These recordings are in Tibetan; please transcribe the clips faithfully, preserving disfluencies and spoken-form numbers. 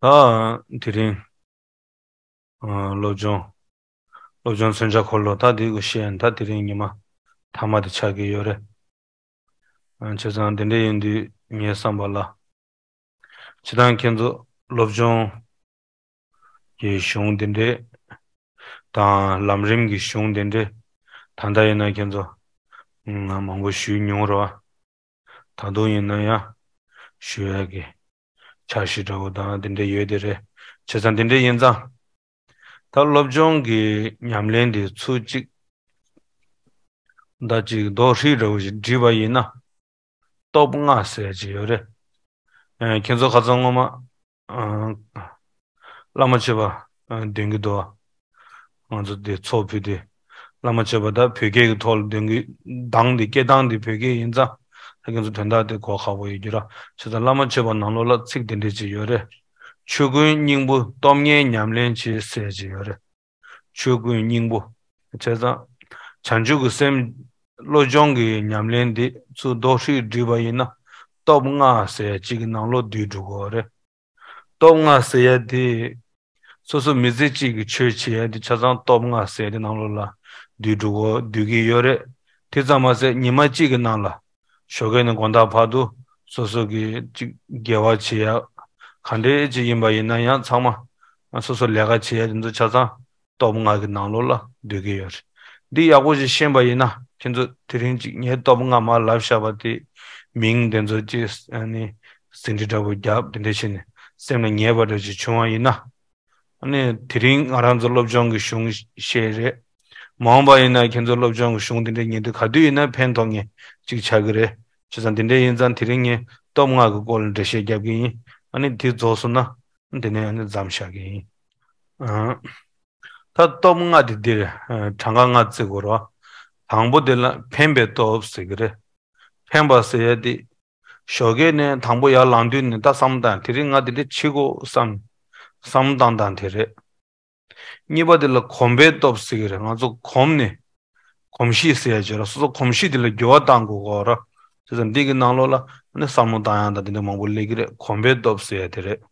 ད་དེ་རིང་ཨ་སློབ་སྦྱོང་སློབ་སྦྱོང་མཚོན་ཆ་འཁོར་ལོ་ད་འདི་གུ་བཤད་ད་དེ་རིང་ཉི་མ་མཐའ་མ་དེ་ཆགས་ཀྱི་ཡོད་རེད། ཨ་བྱས་ཙང་དེ་འདྲ་ཡིན་དུས་ངའི་བསམ་པ་ལ་སྤྱིར་བཏང་ཁྱེད་ཚོ་སློབ་སྦྱོང་གི་གཞུང་འདི་འདྲས་དང་ལམ་རིམ་གྱི་གཞུང་འདི་འདྲས་ད་ལྟ་ཡིན་ན་ཁྱེད་ཚོ་ང་མང་པོ་ཞུས་མྱོང་རེད་བ། ད་དུང་ཡིན་ན་ཡང་ཞུ་ཡག་གི་འཆར་གཞི་འདྲ་བོ་དང་འདི་འདྲས་ཡོད་དེ་རེད། བྱས་ཙང་འདི་འདྲས་ཡིན་ཙང་ད་སློབ་སྦྱོང་གི་ཉམས་ལེན་འདི་ཚུལ་གཅིག་ད་ཅིག་རྡོག་ཧྲིལ་འདྲ་བོ་ཞིག་བསྒྲིལ་བ་ཡིན་ན་སྟོབས་ལྔ་ཟེར་ཅིག་ཡོད་རེད། ཨ་ཁྱེད་ཚོ་ཁ་སང་སྔོན་མ་ཨ་བླ་མ་མཆོད་པ་ཨ་འདོན་གྱི་འདུག་བ། ང་ཚོ་འདི་ཚོགས་ཕུད་དེ་བླ་མ་མཆོད་པ་ད་བོད་སྐད་ཀྱི་ཐོག་ལ་འདོན་གྱི་གདངས་འདི་སྐད་གདངས་འདི་བོད་སྐད་ཡིན་ཙང་ད་ཁྱེད་ཚོ་དོན་དག་དེ་གོ་ཁག་པོ་ཡོད་རྒྱུ་ར། བྱས་ཙང་བླ་མ་མཆོད་པ་ནང་ལོགས་ལ་ཚིག་འདི་འདྲས་ཅིག་ཡོད་རེད། ཆོས་ཀུན་སྙིང་པོ་སྟོབས་ལྔའི་ཉམས་ལེན་བྱེད་ཟེར་ཅིག་ཡོད་རེད། ཆོས་ཀུན་སྙིང་པོ། བྱས་ཙང་། བྱང་ཆུབ་ཀྱི་སེམས། བློ་སྦྱོང་གི་ཉམས་ལེན་འདི་ཚུར་རྡོག་ཧྲིལ་བསྒྲིལ་བ་ཡིན་ན། སྟོབས་ལྔ་ཟེར་ཡ་གཅིག་གི་ནང་ལོགས་འདུས་འགྲོ་གི་རེད། སྟོབས་ལྔ་ཟེར་ཡ་དེ། སོ་སོ་མི་ཚེ་གཅིག་གི་ཆོས་བྱེད་ཡ་དེ་ཆ་ཚང་སྟོབས་ལྔ་ཟེར་ཡ་དེ་ནང་ལོགས་ལ་འདུས་འགྲོ་གི་འདུས་ཀྱི་ཡོད་རེད། དེ་ཙམ་མ་ཟད་ཉི་མ་གཅིག་གི་ནང་ལ། ཞོགས་ཀས་ནས་དགོང་དག་བར་དུ་སོ་སོ་གི་ཅིག་དགེ་བ་བྱེད་ཡ། ག་འདྲས་ཅིག་ཡིན་པ་ཡིན་ན་ཡང་ཚང་མ་སོ་སོ་ལས་ཀ་བྱེད་ཡ་དེ་ཚོ་ཆ་ཚང་སྟོབས་ལྔ་གི་ནང་ལོགས་ལ་འདུས་ཀྱི་ཡོད་རེད། འདི་ཡག་པོ་ཞིག་ཤེས་པ་ཡིན་ན་ཁྱེད་ཚོ་དེ་རིང་ཅིག་ངས་སྟོབས་ལྔ་མར་ལབ་བཞག་པ་དེ་མིང་དེ་ཚོ་ཅིག་ཨ་ནི་ཟིན་བྲིས་འདྲ་པོ་བརྒྱབ་དེ་འདྲས་བྱས་ནས་སེམས་ལ་ངེས་པ་འདྲ་ཅིག་བྱུང་བ་ཡིན་ན། ཨ་ནི་དེ་རིང་ང་རང་ཚོ་སློབ་སྦྱོང་གི་གཞུང་བཤད་རེད། མ་འོངས་པ་ཡིན་ན་ཁྱེད་ཚོ་སློབ་སྦྱོང་གི་གཞུང་དེ་འདྲ་ཉན་དུས་ག་དུས་ཡིན་ན་ཕན་ཐོགས་ངེས་ཅིག་ཆགས་ཀྱི་རེད། བྱས་ཙང་དེ་འདྲ་ཡིན་ཙང་དེ་རིང་ངས་སྟོབས་ལྔ་གི་སྐོར་ལ་འགྲེལ་བཤད་རྒྱབ་ཀྱི་ཡིན། ཨ་ནི་དེ་རྫོགས་སོང་ན་དེ་ནས་ཨ་ནི་མཚམས་བཞག་གི་ཡིན། ཨ། ད་སྟོབས་ལྔ་དེ་འདིར་ཨ་གྲངས་ཀ་ལྔ་བརྩི་དགོས་རེད་བ། དང་པོ་དེ་ལ་ཕན་པའི་སྟོབས་ཟེར་གྱི་རེད། ཕན་པ་ཟེར་ཡ་དེ། ཞོགས་ཀས་ནས་དང་པོ་ཡར་ལངས་དུས་ནས་ད་བསམ་བློ་བཏང་དེ་རིང་ང་དེ་འདྲ་བྱེད་དགོས་བསམ། བསམ་བློ་བཏང་སྟངས་དེ་རེད། གཉིས་པ་དེ་ལ་གོམས་པའི་སྟོབས་ཟེར་གྱི་རེད། ང་ཚོ་གོམས་ནས། གོམས་གཤིས་ཟེར་ཡ་བྱས་ར་སོ་སོ་གོམས་གཤིས་དེ་ལ་འགྱུར་བ་གཏང་དགོས་གོ་ར། བྱས་ཙང་འདི་གི་ནང་ལོགས་ལ་ནི་བསམ་བློ་བཏང་ཡག་དང་དེ་འདྲ་མང་པོ་སླེབས་ཀྱི་རེད། གོམས་པའི་སྟོབས་ཟེར་ཡ་དེ་རེད།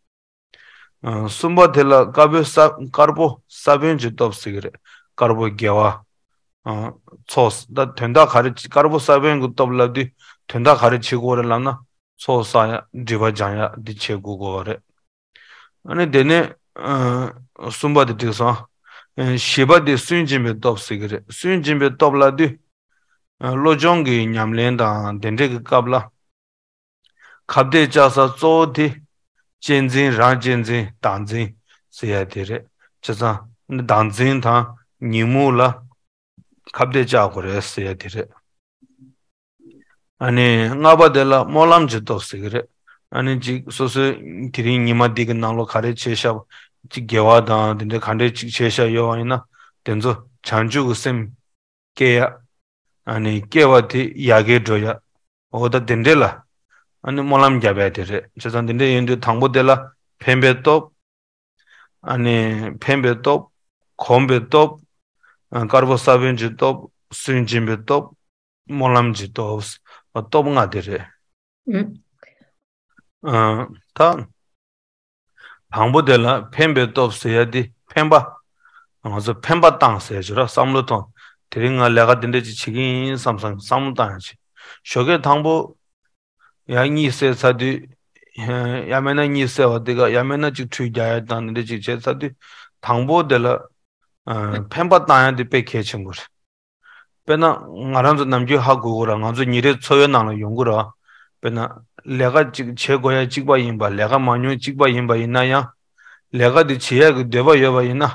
ཨ་གསུམ་པ་དེ་ལ་དཀར་པོའི་ས་དཀར་པོ་ས་བོན་གྱི་སྟོབས་ཟེར་གྱི་རེད། དཀར་པོ་དགེ་བ། ཨ་ཚོགས་ད་དོན་དག་ག་རེ་དཀར་པོ་ས་བོན་གྱི་སྟོབས་ལབ་དུས་དོན་དག་ག་རེ་བྱེད་དགོས་རེད་ལབ་ན་ཚོགས་བསགས་ཡ་སྒྲིབ་པ་སྦྱང་ཡ་འདི་བྱེད་དགོས་གོ་རེད། ཨ་ནི་དེ་ནས་ཨ་གསུམ་པ་དེ་འགྲིག་སོང་། ཨ་བཞི་པ་དེ་སུན་འབྱིན་པའི་སྟོབས་ཟེར་གྱི་རེད། སུན་འབྱིན་པའི་སྟོབས་ལབ་དུས་ཨ་བློ་སྦྱོང་གི་ཉམས་ལེན་དང་དེ་འདྲས་ཀྱི་སྐབས་ལ། ཁ་གཏད་བཅག་ས་གཙོ་བོ་དེ་གཅེས་འཛིན་རང་གཅེས་འཛིན་བདག་འཛིན་ཟེར་ཡ་དེ་རེད། བྱས་ཙང་བདག་འཛིན་དང་ཉོན་མོངས་ལ་ཁ་གཏད་བཅག་དགོས་རེད་ཟེར་ཡ་དེ་རེད། ཨ་ནི་ལྔ་པ་དེ་ལ་སྨོན་ལམ་གྱི་སྟོབས་ཟེར་གྱི་རེད། ཨ་ནི་ཅིག་སོ་སོའི་དེ་རིང་ཉི་མ་འདི་གི་ནང་ལོགས་ག་རེ་བྱས་ཤག་ཅིག་དགེ་བ་དང་དེ་འདྲ་ག་འདྲས་ཅིག་བྱས་ཤག་ཡོད་པ་ཡིན་ན་དེ་ཚོ་བྱང་ཆུབ་ཀྱི་སེམས་སྐྱེ་ཡ། ཨ་ནི་སྐྱེ་བ་དེ་ཡར་རྒྱས་འགྲོ་ཡ། འོ་ད་དེ་འདྲས་ལ། ཨ་ནི་སྨོན་ལམ་རྒྱབ་ཡ་དེ་རེད། བྱས་ཙང་དེ་འདྲས་ཡིན་དུས་དང་པོ་དེ་ལ་ཕན་པའི་སྟོབས། ཨ་ནི་ཕན་པའི་སྟོབས། གོམས་པའི་སྟོབས། ཨ་དཀར་པོ་ས་བོན་གྱི་སྟོབས། སུན་འབྱིན་པའི་སྟོབས། སྨོན་ལམ་གྱི་སྟོབས། སྟོབས་ལྔ་དེ་རེད། ཨ་ད། དང་པོ་དེ་ལ་ཕན་པའི་སྟོབས་ཟེར་ཡ་དེ་ཕན་པ། ང་ཚོ་ཕན་པ་བཏང་ཟེར་གྱི་ར་བསམ་བློ་ཐོངས། དེ་རིང་ང་ལས་ཀ་དེ་འདྲ་ཅིག་བྱེད་ཀྱི་ཡིན་བསམ་བསམ་བསམ་བློ་བཏང་ཡ་ཅིག་ཞོགས་ཀས་དང་པོ། ཡ་གཉིད་སད་ཚར་དུས། ཡ་མེད་ན་གཉིད་སད་པ་དེ་ག་ཡ་མེད་ན་ཅིག་ཁྲུས་རྒྱག་ཡ་དང་འདི་འདྲ་ཅིག་བྱས་ཚར་དུས། དང་པོ་དེ་ལ། ཕན་པ་བཏང་ཡ་དེ་དཔེ་གལ་ཆེན་པོ་རེད། དཔེར་ན་ང་རང་ཚོ་ནམ་རྒྱུན་ཧ་གོ་གི་ར་ང་ཚོ་ཉིན་རེའི་འཚོ་བའི་ནང་ལ་ཡོང་གི་ར། དཔེར་ན་ལས་ཀ་ཅིག་བྱེད་དགོས་ཡ་གཅིག་པ་ཡིན་པ་ལས་ཀ་མང་ཉུང་གཅིག་པ་ཡིན་པ་ཡིན་ན་ཡང་། ལས་ཀ་དེ་བྱེད་ཡ་གི་འདོད་པ་ཡོད་པ་ཡིན་ན།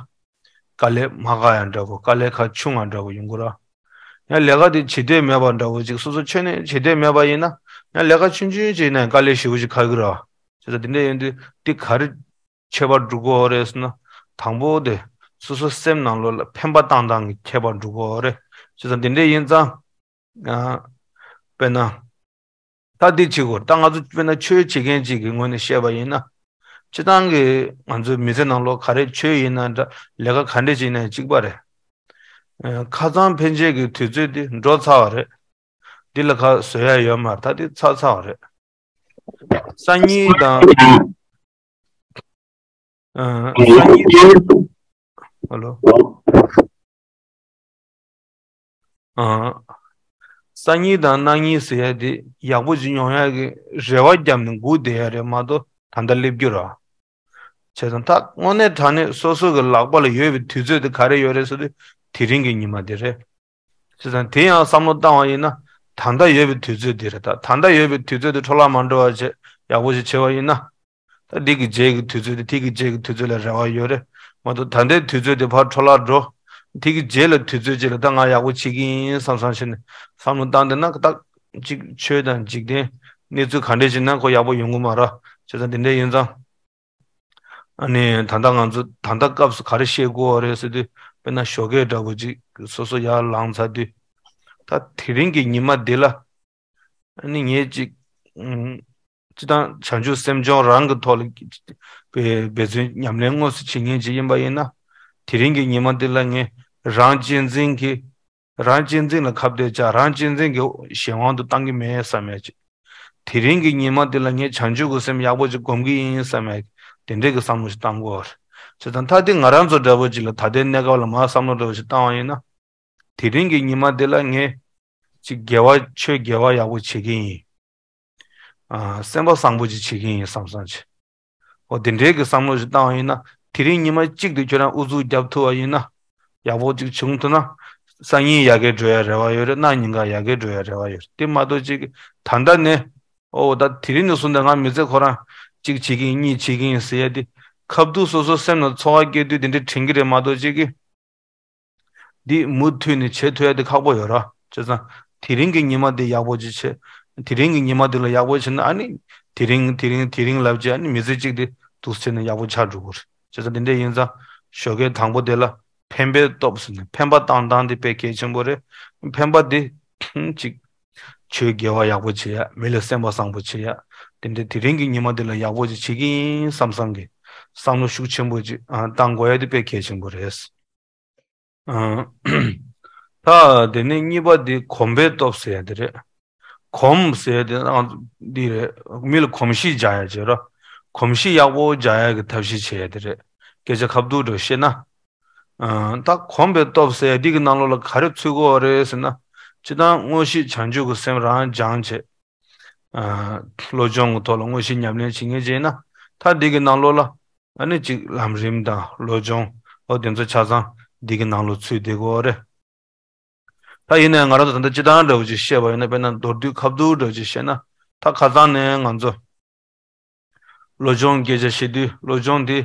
དཀའ་ལས་མ་ཁག་ཡ་འདྲ་པོ་དཀའ་ལས་ཁག་ཆུང་བ་འདྲ་པོ་ཡོང་གི་ར། ཡང་ལས་ཀ་དེ་བྱེད་འདོད་མེད་པ་འདྲ་པོ་ཅིག་སོ་སོ་ཆོས་ནས་བྱེད་འདོད་མེད་པ་ཡིན་ན། ཡང་ལས་ཀ་ཆུང་ཆུང་ཅིག་ཡིན་ན་ཡང་དཀའ་ལས་ཞེ་པོ་ཅིག་ཁག་གི་ར། བྱས་ཙང་དེ་འདྲ་ཡིན་དུས་དེ་ག་རེ། ཁྱད་པར་འགྲོ་གི་ཡོད་རེད་ཟེར་ན། དང་པོ་དེ་སོ་སོའི་སེམས་ནང་ལོགས་ལ་ཕན་པ་བཏང་སྟངས་ཀྱི་ཁྱད་པར་འགྲོ་གི་ཡོད་རེད། བྱས་ཙང་དེ་འདྲ་ཡིན་ཙང་། ཨ། དཔེར་ན། ད་འདི་བྱེད་དགོས་ད་ང་ཚོ་དཔེར་ན་ཆོས་བྱེད་མཁན་ཅིག་གི་ངོས་ནས་བཤད་པ་ཡིན་ན། སྤྱིར་བཏང་གི་ང་ཚོའི་མི་ཚེ་ནང་ལོགས་ག་རེ་ཆོས་ཡིན་ན་འདྲ་ལས་ཀ་ག་འདྲ་ཅིག་ཡིན་ན་གཅིག་པ་རེད། ཨ། ཁ་སང་ཕན་ཆད་ཀྱི་དུས་ཚོད་འདི་འགྲོ་ཚར་བ་རེད། འདི་ལ་ཁ་བཟོ་ཡ་ཡོད་མ་རེད། ད་འདི་ཚར་ཚར་བ་རེད། སང་ཉིན་དང་། ཨ། སང་ཉིན། ཧ་ལོ། ཨ། སང་ཉིན་དང་གནངས་ཉིན་ཟེར་ཡ་དེ་ཡག་པོ་ཅིག་ཡོང་ཡ་གི་རེ་བ་བརྒྱབ་ནས་སྒུག་བསྡད་ཡ་རེད་མ་གཏོགས། ད་ལྟ་སླེབས་རྒྱུ་ར། བྱས་ཙང་ད་དངོས་གནས་དྲང་གནས་སོ་སོ་གི་ལག་པ་ལ་ཡོད་པའི་དུས་ཚོད་དེ་ག་རེ་ཡོད་རེད་ཟེར་དུས། དེ་རིང་གི་ཉི་མ་དེ་རེད། བྱས་ཙང་དེ་ཡང་བསམ་བློ་བཏང་བ་ཡིན་ན། ད་ལྟ་ཡོད་པའི་དུས་ཚོད་དེ་རེད། ད་ད་ལྟ་ཡོད་པའི་དུས་ཚོད་དེ་འཕྲོ་བརླག་མ་འགྲོ་བ་བྱས་ཡག་པོ་ཞིག་བྱས་པ་ཡིན་ན། ད་འདི་གི་རྗེས་ཀྱི་དུས་ཚོད་དེ་དེ་གི་རྗེས་ཀྱི་དུས་ཚོད་ལ་རེ་བ་ཡོད་རེད་མ་གཏོགས། ད་ལྟའི་དུས་ཚོད་དེ་ཕར་འཕྲོ་བརླག་འགྲོ། དེ་གི་རྗེས་ལ་དུས་ཚོད་ཅིག་ལ་ད་ང་ཡག་པོ་བྱེད་ཀྱི་ཡིན་བསམ་བསམ་བྱས་ནས་བསམ་བློ་བཏང་བསྡད་ན། ད་ཅིག་ཆོས་དང་འཇིག་རྟེན་གནས་ཚུལ་ག་འདྲས་ཅིག་ན་ཁོ་ཡག་པོ་ཡོང་གི་མ་རེད། བྱས་ཙང་དེ་འདྲས་ཡིན་ཙང་། ཨ་ནི་ད་ལྟ་ང་ཚོ་ད་ལྟ་སྐབས་སུ་ག་རེ་བཤད་དགོས་པ་རེད་ཟེར་དུས། དཔེར་ན་ཞོགས་ཀས་འདྲ་པོ་ཅིག་སོ་སོ་ཡར་ལངས་ཚར་དུས། ད་དེ་རིང་གི་ཉི་མ་འདི་ལ་ཨ་ནི་ངས་ཅིག་ཨུམ། སྤྱིར་བཏང་བྱང་ཆུབ་སེམས་སྦྱོང་རང་གི་ཐོག་ལ་འབད་བརྩོན་ཉམས་ལེན་དངོས་སུ་བྱེད་མཁན་ཅིག་ཡིན་པ་ཡིན་ན། དེ་རིང་གི་ཉི་མ་འདི་ལ་ངས་རང་གཅེས་འཛིན་གྱི། རང་གཅེས་འཛིན་ལ་ཁ་གཏད་བཅག་རང་གཅེས་འཛིན་གྱི་གཞན་དབང་དུ་བཏང་གི་མེད་བསམ་ཡ་ཅིག་དེ་རིང་གི་ཉི་མ་འདི་ལ་ངས་བྱང་ཆུབ་ཀྱི་སེམས་ཡག་པོ་ཅིག་སྒོམ་གྱི་ཡིན་བསམ་ཡ། དེ་འདྲས་ཀྱི་བསམ་བློ་ཞིག་བཏང་དགོས་པ་རེད། བྱས་ཙང་ད་དེ་ང་རང་ཚོ་འདྲ་པོ་ཅིག་ལ་ད་ལྟའི་གནས་སྐབས་ལ་མར་བསམ་བློ་འདྲ་པོ་ཞིག་བཏང་བ་ཡིན་ན། དེ་རིང་གི་ཉི་མ་འདི་ལ་ངས་ཅིག་དགེ་བ་ཆོས་དགེ་བ་ཡག་པོ་བྱེད་ཀྱི་ཡིན། ཨ། སེམས་པ་བཟང་པོ་ཅིག་བྱེད་ཀྱི་ཡིན་བསམ་བསམ་བྱས། འོ་དེ་འདྲའི་གི་བསམ་བློ་ཞིག་བཏང་བ་ཡིན་ན། དེ་རིང་ཉི་མ་གཅིག་དེ་ཁྱོད་རང་ཨུ་ཚུགས་རྒྱབ་ཐུབ་པ་ཡིན་ན། ཡག་པོ་ཅིག་བྱུང་ཐུབ་ན། སང་ཉིན་ཡར་རྒྱས་འགྲོ་ཡ་རེ་བ་ཡོད་རེད། གནངས་ཉིན་ཀ་ཡར་རྒྱས་འགྲོ་ཡ་རེ་བ་ཡོད་རེད། དེ་མ་གཏོགས་ཅིག་ད་ལྟ་ནས། འོ་ད་དེ་རིང་ནས་བཟུང་སྟེ་ང་མི་ཚེ་ཁོ་རང་གཅིག་བྱེད་ཀྱི་ཡིན་གཉིས་བྱེད་ཀྱི་ཡིན་ཟེར་ཡ་དེ། ཁ་ཐུག་སོ་སོ་སེམས་ལ་ཚོར་བ་སྐྱེ་དུས་དེ་འདྲ་དྲན་གྱི་རེད་མ་གཏོགས་ཅིག་གི་འདི་མུ་མཐུད་ནས་བྱེད་ཐུབ་ཡ་དེ་ཁག་པོ་ཡོད་ར། བྱས་ཙང་དེ་རིང་གི་ཉི་མ་དེ་ཡག་པོ་ཅིག་བྱེད། དེ་རིང་གི་ཉི་མ་དེ་ལ་ཡག་པོ་བྱེད་ན། ཨ་ནི་དེ་རིང་དེ་རིང་དེ་རིང་ལབ་བྱས། ཨ་ནི་མི་ཚེ་གཅིག་དེ་འདུག་སེ་བྱས་ན་ཡག་པོ་ཆགས་འགྲོ་གི་རེད། བྱས་ཙང་དེ་འདྲ་ཡིན་ཙང་ཞོགས་ཀའི་དང་པོ་དེ་ལ་ཕན་པའི་སྟོབས་ཟེར་ནས་ཕན་པ་བཏང་སྟངས་དེ་དཔེ་གལ་ཆེན་པོ་རེད། ཕན་པ་དེ་ཅིག་ཆོས་དགེ་བ་ཡག་པོ་བྱེད་ཡ། མི་ལ་སེམས་པ་བཟང་པོ་བྱེད་ཡ། དེ་འདྲ་དེ་རིང་གི་ཉི་མ་དེ་ལ་ཡག་པོ་ཅིག་བྱེད་ཀྱི་ཡིན་བསམ་བསམ་གི་བསམ་བློ་ཤུགས་ཆེན་པོ་ཅིག་ཨ། བཏང་དགོས་ཡ་དེ་དཔེ་གལ་ཆེན་པོ་རེད། ཨ། ད་དེ་ནས་གཉིས་པ་དེ་གོམས་པའི་སྟོབས་ཟེར་ཡ་དེ་རེད། གོམས་ཟེར་ཡ་དེ་ནང་འདི་རེད། མི་ལ་གོམས་གཤིས་སྦྱར་ཡ་བྱེད་ར། གོམས་གཤིས་ཡག་པོ་སྦྱར་ཡ་གི་ཐབས་ཤེས་བྱེད་ཡ་དེ་རེད། སྐད་ཆ་ཁ་ཐུག་འདྲ་བཤད་ན། ཨ། ད་གོམས་པའི་སྟོབས་ཟེར་ཡ་འདི་གི་ནང་ལོགས་ལ་ག་རེ་ཚུད་དགོས་རེད་ཟེར་ན། སྤྱིར་བཏང་དངོས་གཞི་བྱང་ཆུབ་ཀྱི་སེམས་རང་སྦྱངས་བྱས། ཨ། བློ་སྦྱོང་གི་ཐོག་ལ་དངོས་གཞི་ཉམས་ལེན་བྱེད་མཁན་ཅིག་ཡིན་ན། ད་འདི་གི་ནང་ལོགས་ལ་ཨ་ནི་ཅིག་ལམ་རིམ་དང་བློ་སྦྱོང་འོ་དེ་ཚོ་ཆ་ཚང་འདི་གི་ནང་ལོགས་ཚུད་བསྡད་ཀྱི་ཡོད་རེད། ད་ཡིན་ནའི་ང་རང་ཚོ་ད་ལྟ་སྤྱིར་བཏང་འདྲ་བོ་ཅིག་བཤད་པ་ཡིན་ན། དཔེར་ན་མདོར་བསྡུས་ཁ་ཐུག་འདྲ་བོ་ཅིག་བཤད་ན། ད་ཁ་སང་ནས་ང་ཚོ་བློ་སྦྱོང་སྐད་ཆ་བཤད་དུས། བློ་སྦྱོང་འདི་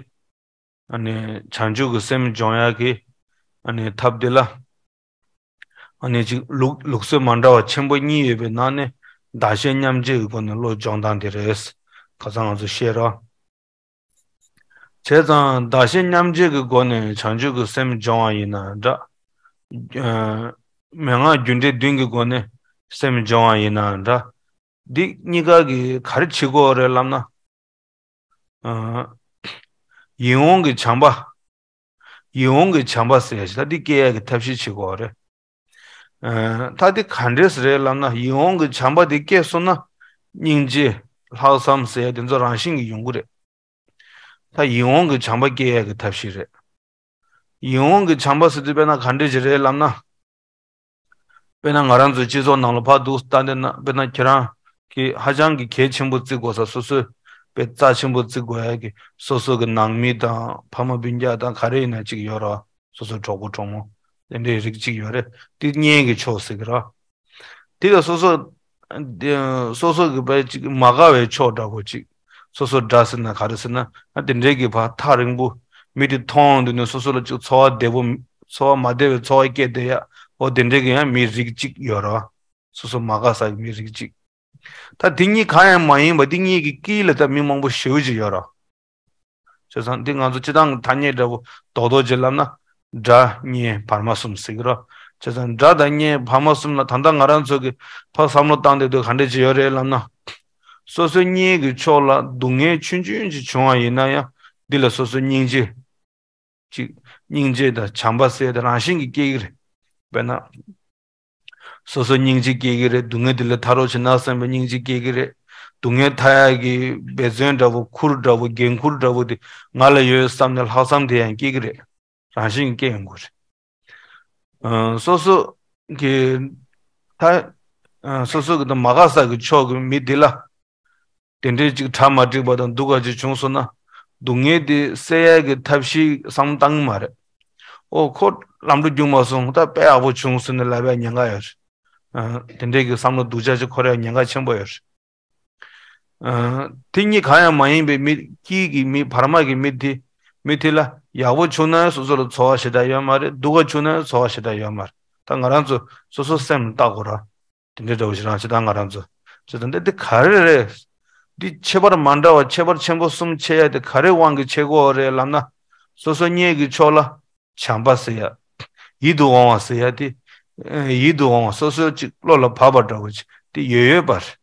ཨ་ནི་བྱང་ཆུབ་ཀྱི་སེམས་སྦྱོང་ཡག་གི་ཨ་ནི་ཐབས་འདི་ལ། ཨ་ནི་ཅིག་ལུགས་ལུགས་སྲོལ་མ་འདྲ་བ་ཆེན་པོ་གཉིས་ཡོད་པའི་ནང་ནས། བདག་གཞན་མཉམ་བརྗེ་གི་སྒོ་ནས་བློ་སྦྱོང་སྟངས་དེ་རེད། ཁ་སང་ང་ཚོ་བཤད་རོགས། བྱས་ཙང་བདག་གཞན་མཉམ་བརྗེ་གི་སྒོ་ནས་བྱང་ཆུབ་ཀྱི་སེམས་སྦྱོང་བ་ཡིན་ན་འདྲ། ཨ། མན་ངག་རྒྱུ་འབྲས་བདུན་གྱི་སྒོ་ནས་སེམས་སྦྱོང་བ་ཡིན་ན་འདྲ། འདི་གཉིས་ཀ་གིས་ག་རེ་བྱེད་དགོས་རེད་ལབ་ན། ཨ། ཡིད་འོང་གི་བྱམས་པ། ཡིད་འོང་གི་བྱམས་པ་ཟེར་ཡ་ཞིག་ད་འདི་སྐྱེ་ཡ་གི་ཐབས་ཤེས་བྱེད་དགོས་རེད། ཨ། ད་འདི་ག་འདྲས་རེད་ལབ་ན། ཡིད་འོང་གི་བྱམས་པ་འདི་སྐྱེས་སོང་ན། སྙིང་རྗེ། ལྷག་བསམ་ཟེར་ཡ་དེ་ཚོ་རང་བཞིན་གྱིས་ཡོང་གི་རེད། ད་ཡིད་འོང་གི་བྱམས་པ་སྐྱེ་ཡ་གི་ཐབས་ཤེས་རེད། ཡིད་འོང་གི་བྱམས་པ་ཟེར་དུས་དཔེར་ན་ག་འདྲས་ཞིག་རེད་ལབ་ན། དཔེར་ན་ང་རང་ཚོའི་སྤྱི་ཚོགས་ནང་ལ་ཕར་འདུག་སེ་བལྟས་ན། དཔེར་ན་ཁྱེད་རང་གིས་ཧ་ཅང་གི་གལ་ཆེན་པོ་བརྩི་དགོས་ས། སོ་སོའི་དཔེ་རྩ་ཆེན་པོ་བརྩི་དགོས་ཡ་གི་སོ་སོ་གི་ནང་མི་དང་ཕ་མ་སྤུན་ཀྱག་དང་ག་རེ་ཡིན་ན་ཅིག་ཡོད་ར། སོ་སོའི་གྲོགས་པོ་གྲོགས་མོ་དེ་འདྲའི་རིགས་ཅིག་ཡོད་རེད། དེ་གཉེན་གྱི་ཕྱོགས་ཟེར་གི་ར། དེ་ལ་སོ་སོ། དེ་སོ་སོ་གི་བས་ཅིག་མ་དགའ་བའི་ཕྱོགས་འདྲ་པོ་ཅིག་སོ་སོ་དགྲ་ཟེར་ན་ག་རེ་ཟེར་ན། ཨ། དེ་འདྲའི་གི་བར་ཐག་རིང་པོ། མི་དེ་མཐོང་དུས་ནས་སོ་སོ་ལ་ཅིག་ཚོར་བ་བདེ་པོ། ཚོར་བ་མ་བདེ་བའི་ཚོར་བ་སྐྱེ་བསྡད་ཡ། འོ་དེ་འདྲའི་གི་ཡང་མི་རིགས་ཅིག་ཡོད་ར། སོ་སོ་མ་དགའ་ས་གི་མི་རིགས་ཅིག་ད་དེ་གཉིས་གང་ཡང་མ་ཡིན་པ་དེ་གཉིས་ཀྱི་དཀྱིལ་ལ་ད་མི་མང་པོ་ཞེ་པོ་ཅིག་ཡོད་ར། བྱས་ཙང་འདི་ང་ཚོ་སྤྱིར་བཏང་གི་ཐ་སྙད་འདྲ་པོ་རྡོག་རྡོག་ཅིག་ལབ་ན། དགྲ་གཉེན་བར་མ་གསུམ་ཟེར་གི་ར། བྱས་ཙང་དགྲ་དང་གཉེན་བར་མ་གསུམ་ལ་ད་ལྟ་ང་རང་ཚོ་གི་ཕར་བསམ་བློ་བཏང་བསྡད་དུས་ག་འདྲ་ཅིག་ཡོད་རེད་ལབ་ན། སོ་སོའི་གཉེན་གྱི་ཕྱོགས་ལ་སྡུག་བསྔལ་ཆུང་ཆུང་ཅིག་བྱུང་བ་ཡིན་ན་ཡང་། འདི་ལ་སོ་སོ་སྙིང་རྗེ། ཅིག་སྙིང་རྗེ་དང་བྱམས་པ་ཟེར་དེ་རང་བཞིན་གྱིས་སྐྱེ་གི་རེད། དཔེར་ན། སོ་སོ་སྙིང་རྗེ་སྐྱེ་གི་རེད། སྡུག་བསྔལ་འདི་ལས་ཐར་རོགས་བྱེད་ན་བསམ་པའི་སྙིང་རྗེ་སྐྱེ་གི་རེད། སྡུག་བསྔལ་མཐའ་ཡས་ཀྱི་འབད་བརྩོན་འདྲ་བོ། ཁུར་འདྲ་བོ། འགན་ཁུར་འདྲ་བོ་དེ་ང་ལ་ཡོད་བསམ་ནས་ལྷག་བསམ་དེ་ཡང་སྐྱེ་གི་རེད། རང་བཞིན་སྐྱེ་ཡོང་གི་རེད། ཨ། སོ་སོ་གི་ད། ཨ། སོ་སོ་གི་ད་མ་དགའ་ས་གི་ཕྱོགས་ཀྱི་མི་དེ་ལ། དེ་འདྲའི་ཅིག་གྲ་མ་འགྲིག་པ་དང་སྡུག་ག་ཅིག་བྱུང་སོང་ན། སྡུག་བསྔལ་དེ་སེལ་ཡ་གི་ཐབས་ཤེས་བསམ་བློ་བཏང་གི་མ་རེད། ཨོ། ཁོ་ལམ་འགྲོ་རྒྱུགས་མ་སོང་། ད་དཔེ་ཡག་པོ་བྱུང་སོང་ནས་ལབ་ཡ་ཉེན་ཁ་ཡོད་རེད། ཨ། དེ་འདྲའི་གི་བསམ་བློ་སྡུག་ཅག་ཅིག་འཁོར་ཡ་ཉེན་ཁ་ཆེན་པོ་ཡོད་རེད། ཨ། དེ་གཉིས་གང་ཡང་མ་ཡིན་པའི་མི། དཀྱིལ་གྱི་མི། བར་མ་གི་མི་དེ། མི་དེ་ལ་ཡག་པོ་བྱུང་ན་སོ་སོ་ལ་ཚོར་བ་ཞེ་དྲག་ཡོད་མ་རེད། སྡུག་ག་བྱུང་ན་ཚོར་བ་ཞེ་དྲག་ཡོད་མ་རེད། ད་ང་རང་ཚོ་སོ་སོ་སེམས་ལ་བལྟ་དགོས་ར། དེ་འདྲའི་འདྲ་བོ་ཞིག་རང་ཅིག་ད་ང་རང་ཚོ་ཅིག་ད་འདི་འདི་ག་རེ་རེད། འདི་ཁྱད་པར་མ་འདྲ་བ། ཁྱད་པར་ཆེན་པོ་གསུམ་ཕྱེ་ཡ་དེ་ག་རེ་དབང་གིས་ཕྱེ་དགོས་རེད་ལབ་ན། སོ་སོ་གཉེན་གྱི་ཕྱོགས་ལ་བྱམས་པ་ཟེར་ཡ། ཡིད་དུ་འོང་བ་ཟེར་ཡ་དེ། ཨ། ཡིད་དུ་འོང་བ། སོ་སོ་ཅིག་བློ་ལ་བབས་པ་འདྲ་བོ་ཅིག་དེ་ཡོད་ཡོད་པ་རེད།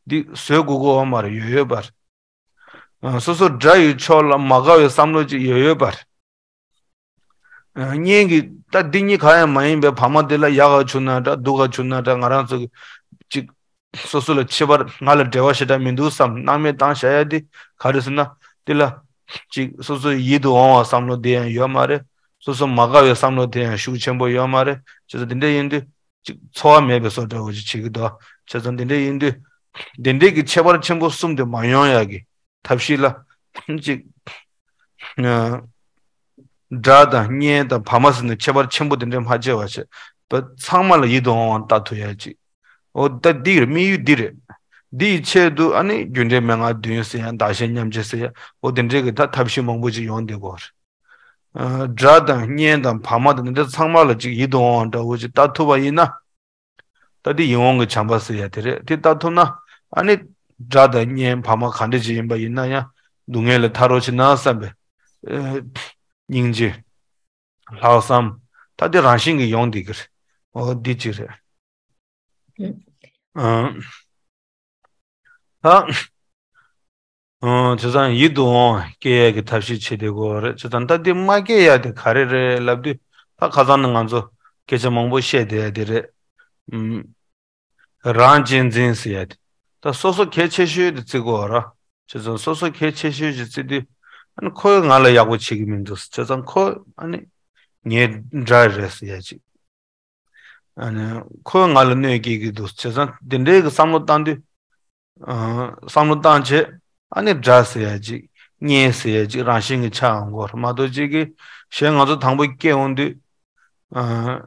འདི་བཟོ་དགོས་དགོས་པ་མ་རེད། ཡོད་ཡོད་པ་རེད། ཨ། སོ་སོ་དགྲ་ཡི་ཕྱོགས་ལ་མ་དགའ་བའི་བསམ་བློ་ཅིག་ཡོད་ཡོད་པ་རེད། ཨ། གཉེན་གྱི། ད་འདི་གཉིས་གང་ཡང་མ་ཡིན་པའི་བར་མ་དེ་ལ་ཡག་ག་བྱུང་ན་འདྲ། སྡུག་ག་བྱུང་ན་འདྲ། ང་རང་ཚོ་གི་ཅིག་སོ་སོ་ལ་ཁྱད་པར། ང་ལ་འབྲེལ་བ་ཞེ་དྲག་མི་འདུག་བསམ། སྣང་མེད་བཏང་བཞག་ཡ་དེ་ག་རེ་ཟེར་ན། དེ་ལ་ཅིག་སོ་སོའི་ཡིད་དུ་འོང་བ་བསམ་བློ་དེ་ཡང་ཡོད་མ་རེད། སོ་སོ་མ་དགའ་བའི་བསམ་བློ་དེ་ཡང་ཤུགས་ཆེན་པོ་ཡོད་མ་རེད། བྱས་ཙང་དེ་འདྲ་ཡིན་དུས་ཅིག་ཚོར་བ་མེད་པའི་བཟོ་འདྲ་བོ་ཅིག་བྱེད་ཀྱི་འདུག་བྱས་ཙང་དེ་འདྲ་ཡིན་དུས། དེ་འདྲའི་གི་ཁྱད་པར་ཆེན་པོ་གསུམ་དེ་མ་ཡོང་ཡ་གི་ཐབས་ཤེས་ལ། ཅིག་ཨ། དགྲ་དང་གཉེན་དང་བར་མ་ཟེར་ནས་ཁྱད་པར་ཆེན་པོ་དེ་འདྲ་མ་བྱེད་པ་བྱས། བ་ཚང་མ་ལ་ཡིད་དུ་འོང་བ་ལྟ་ཐུབ་ཡ་ཅིག་འོ། ད་འདི་རེད། དམིགས་ཡུལ་འདི་རེད། འདི་ཡི་ཆེད་དུ་ཨ་ནི་རྒྱུ་འབྲས་མན་ངག་བདུན་ཟེར་ཡ། བདག་གཞན་མཉམ་བརྗེ་ཟེར་ཡ། འོ། དེ་འདྲའི་གི་ད་ཐབས་ཤེས་མང་པོ་ཅིག་ཡོང་བསྡད་ཀྱི་ཡོད་རེད། ཨ། དགྲ་དང་གཉེན་དང་བར་མ་དང་འདི་ཚང་མ་ལ་ཅིག་ཡིད་དུ་འོང་བ་འདྲ་བོ་ཅིག་ལྟ་ཐུབ་པ་ཡིན་ན། ད་འདི་ཡིད་འོང་གི་བྱམས་པ་ཟེར་ཡ་དེ་རེད། དེ་ལྟ་ཐུབ་ན། ཨ་ནི་དགྲ་དང་གཉེན་བར་མ་ག་འདྲ་ཅིག་ཡིན་པ་ཡིན་ན་ཡང་སྡུག་བསྔལ་ལས་ཐར་རོགས་བྱེད་ན་བསམ་པའི། ཨ། སྙིང་རྗེ། ལྷག་བསམ། ད་དེ་རང་བཞིན་གྱིས་ཡོང་བསྡད་ཀྱི་རེད། འོ། འདི་གཅིག་རེད། ཨ། ད། ཨ། བྱས་ཙང་ཡིད་དུ་འོང་བ་སྐྱེ་ཡས་ཀྱི་ཐབས་ཤེས་བྱེད་བསྡད་དགོས་རེད། བྱས་ཙང་ད་འདི་མ་སྐྱེ་ཡ་དེ་ག་རེ་རེད་ལབ་དུས། ད་ཁ་སང་ནས་ང་ཚོ་སྐད་ཆ་མང་པོ་བཤད་བསྡད་ཡ་དེ་རེད། ཨུམ། རང་གཅེས་འཛིན་ཟེར་ཡ་དེ། ད་སོ་སོ་གལ་ཆེ་ཤོས་དེ་བརྩི་དགོས་ར། བྱས་ཙང་སོ་སོ་གལ་ཆེ་ཤོས་ཅིག་བརྩི་དུས། ཨ་ནི་ཁོས་ང་ལ་ཡག་པོ་བྱེད་ཀྱི་མི་འདུག་བྱས་ཙང་ཁོ་ཨ་ནི་ངའི་དགྲ་རེད་ཟེར་ཡ་ཅིག་ཨ་ནི་ཁོས་ང་ལ་གནོད་སྐྱེལ་གྱི་འདུག་བྱས་ཙང་དེ་འདྲའི་གི་བསམ་བློ་བཏང་དུས། ཨ། བསམ་བློ་བཏང་བྱས། ཨ་ནི་དགྲ་ཟེར་ཡ་ཅིག་གཉེན་ཟེར་ཡ་ཅིག་རང་བཞིན་གྱི་ཆགས་ཡོང་གི་ཡོད་རེད་མ་གཏོགས། ཅིག་གི་གཞན་ང་ཚོ་དང་པོ་སྐྱེ་འོང་དུས། ཨ།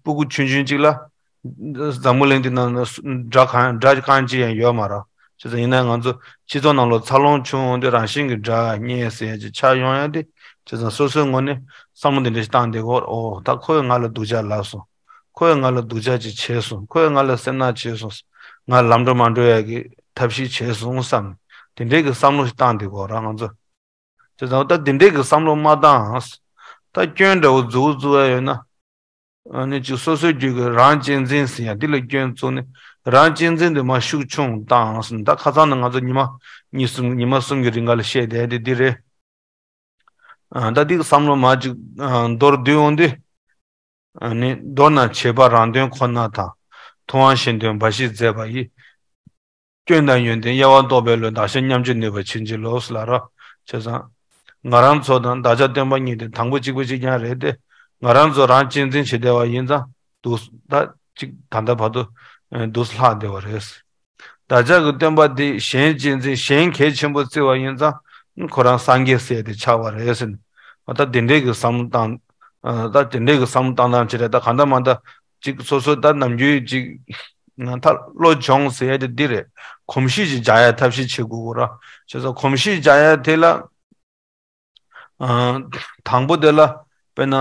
སྤུ་གུ་ཆུང་ཆུང་ཅིག་ལ། འཛམ་བུ་གླིང་འདི་ནང་ན་དགྲ་གང་། དགྲ་རྐང་གཅིག་ཡང་ཡོད་མ་རེད། བྱས་ཙང་ཡིན་ན་ང་ཚོ་སྤྱི་ཚོགས་ནང་ལོགས་འཚར་ལོངས་བྱུང་འོང་དུས་རང་བཞིན་གྱི་དགྲ་གཉེན་ཟེར་ཡ་ཅིག་ཆགས་ཡོང་ཡ་དེ། བྱས་ཙང་སོ་སོའི་ངོས་ནས་བསམ་བློ་འདི་འདྲ་ཞིག་བཏང་བསྡད་དགོས། ཨོ། ད་ཁོས་ང་ལ་སྡུག་ཅག་ལབ་སོང་། ཁོས་ང་ལ་སྡུག་ཅག་ཅིག་བྱས་སོང་། ཁོས་ང་ལ་སེར་སྣ་བྱས་སོང་། ང་ལམ་འགྲོ་མ་འགྲོ་ཡ་གི་ཐབས་ཤེས་བྱས་སོང་བསམ། དེ་འདྲའི་གི་བསམ་བློ་ཞིག་བཏང་བསྡད་དགོས་ར་ང་ཚོ། བྱས་ཙང་ད་དེ་འདྲའི་གི་བསམ་བློ་མ་བཏང་། ད་སྐྱོན་འདྲ་བོ་མཛུབ་བཙུགས་ཡ་ཡོད་ན། ཨ་ནི་ཅིག་སོ་སོའི་རྒྱུད་ཀྱི་རང་གཅེས་འཛིན་ཟེར་ཡ་འདི་ལ་སྐྱོན་བཙུགས་ནས། རང་གཅེས་འཛིན་དེ་མར་ཤུགས་ཆུང་བཏང་ཟེར། ད་ཁ་སང་ནས་ང་ཚོ་ཉི་མ་གཉིས་གསུམ། ཉི་མ་གསུམ་གྱི་རིང་ག་ལ་བཤད་བསྡད་དེ་འདི་རེད། ཨ། ད་འདི་བསམ་བློ་མར་ཅིག་ཨ། མདོར་བསྡུས་འོང་དུས། ཨ་ནི་མདོར་ན་བྱེད་པ་རང་དོན་ཁོ་ན་དང་། ཐུབ་དབང་གཞན་དོན་འབའ་ཞིག་མཛད་པ་ཡི། སྐྱོན་དང་ཡོན་ཏན་དབྱེ་བ་རྟོགས་པའི་བློས། བདག་གཞན་མཉམ་བརྗེ་ནུས་པ་ཕྱིན་ཅི་ལོག་ཟེར་ལབ་ར། བྱས་ཙང་། ང་རང་ཚོ་དང་བདག་ཅག་སྟོན་པ་གཉིས་དེ་དང་པོ་གཅིག་པ་གཅིག་རྐྱང་རེད་དེ། ང་རང་ཚོ་རང་གཅེས་འཛིན་བྱེད་བསྡད་པ་ཡིན་ཙང་། འདུག་ད་ཅིག་ད་ལྟ་བར་དུ་འདུག་ལྷག་བསྡད་པ་རེད། བདག་ཅག་གི་སྟོན་པ་དེ་གཞན་གཅེས་འཛིན། གཞན་གལ་ཆེན་པོ་བརྩི་བ་ཡིན་ཙང་། ཁོ་རང་སངས་རྒྱས་ཟེར་དེ་ཆགས་པ་རེད་ཟེར་ནས། ད་དེ་འདྲའི་གི་བསམ་བློ་བཏང་། ད་དེ་འདྲའི་གི་བསམ་བློ་བཏང་སྟངས་ཅིག་རེད། ད་གང་ལྟར་མ་ལྟར་ཅིག་སོ་སོ་ད་ནམ་རྒྱུན་ཅིག་ད་བློ་སྦྱོང་ཟེར་ཡ་དེ་འདི་རེད། གོམས་གཤིས་ཅིག་སྦྱང་ཡ་ཐབས་ཤེས་བྱེད་དགོས་ཀྱི་རེད། བྱས་ཙང་གོམས་གཤིས་སྦྱང་ཡ་དེ་ལ། ཨ། དང་པོ་དེ་ལ་དཔེར་ན།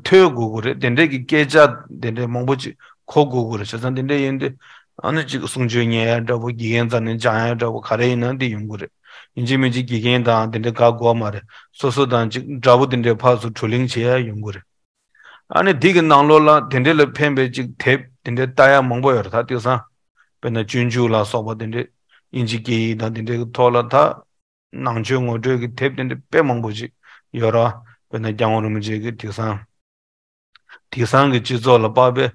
ཐོས་དགོས་ཀྱི་རེད། དེ་འདྲའི་གི་སྐད་ཆ་དེ་འདྲའི་མང་པོ་ཅིག་གོ་དགོས་ཀྱི་རེད། བྱས་ཙང་དེ་འདྲ་ཡིན་དུས། ཨ་ནི་ཅིག་གསུང་ཆོས་ཉན་ཡ་འདྲ་པོ། དགེ་རྒན་རྩ་ནས་སྦྱང་ཡ་འདྲ་པོ་ག་རེ་ཡིན་ན་འདི་ཡོང་གི་རེད། ཡིན་གཅིག་མིན་གཅིག་དགེ་རྒན་དང་དེ་འདྲ་དགའ་དགོས་མ་རེད། སོ་སོ་དང་ཅིག་འདྲ་པོ་དེ་འདྲའི་ཕར་ཚུར་བགྲོ་གླེང་བྱེད་ཡ་ཡོང་གི་རེད། ཨ་ནི་འདི་གི་ནང་ལོགས་ལ་དེ་འདྲ་ལ་ཕན་པའི་ཅིག་དེབ་དེ་འདྲ་ལྟ་ཡ་མང་པོ་ཡོད་རེད། ད་དེང་སང་དཔེར་ན་སྤྱོད་འཇུག་ལ་སོགས་པ་དེ་འདྲ་དབྱིན་ཇི་སྐད་ཡིག་དང་དེ་འདྲའི་གི་ཐོག་ལ་ད། ནང་ཆོས་ངོ་སྤྲོད་ཀྱི་དེབ་དེ་འདྲ་དཔེ་མང་པོ་ཅིག་ཡོད་ར། དཔེར་ན་སྐྱབས་མགོན་རིན་པོ་ཆེ་གི་དེང་སང་། དེང་སང་གི་སྤྱི་ཚོགས་ལ་དཔག་པའི་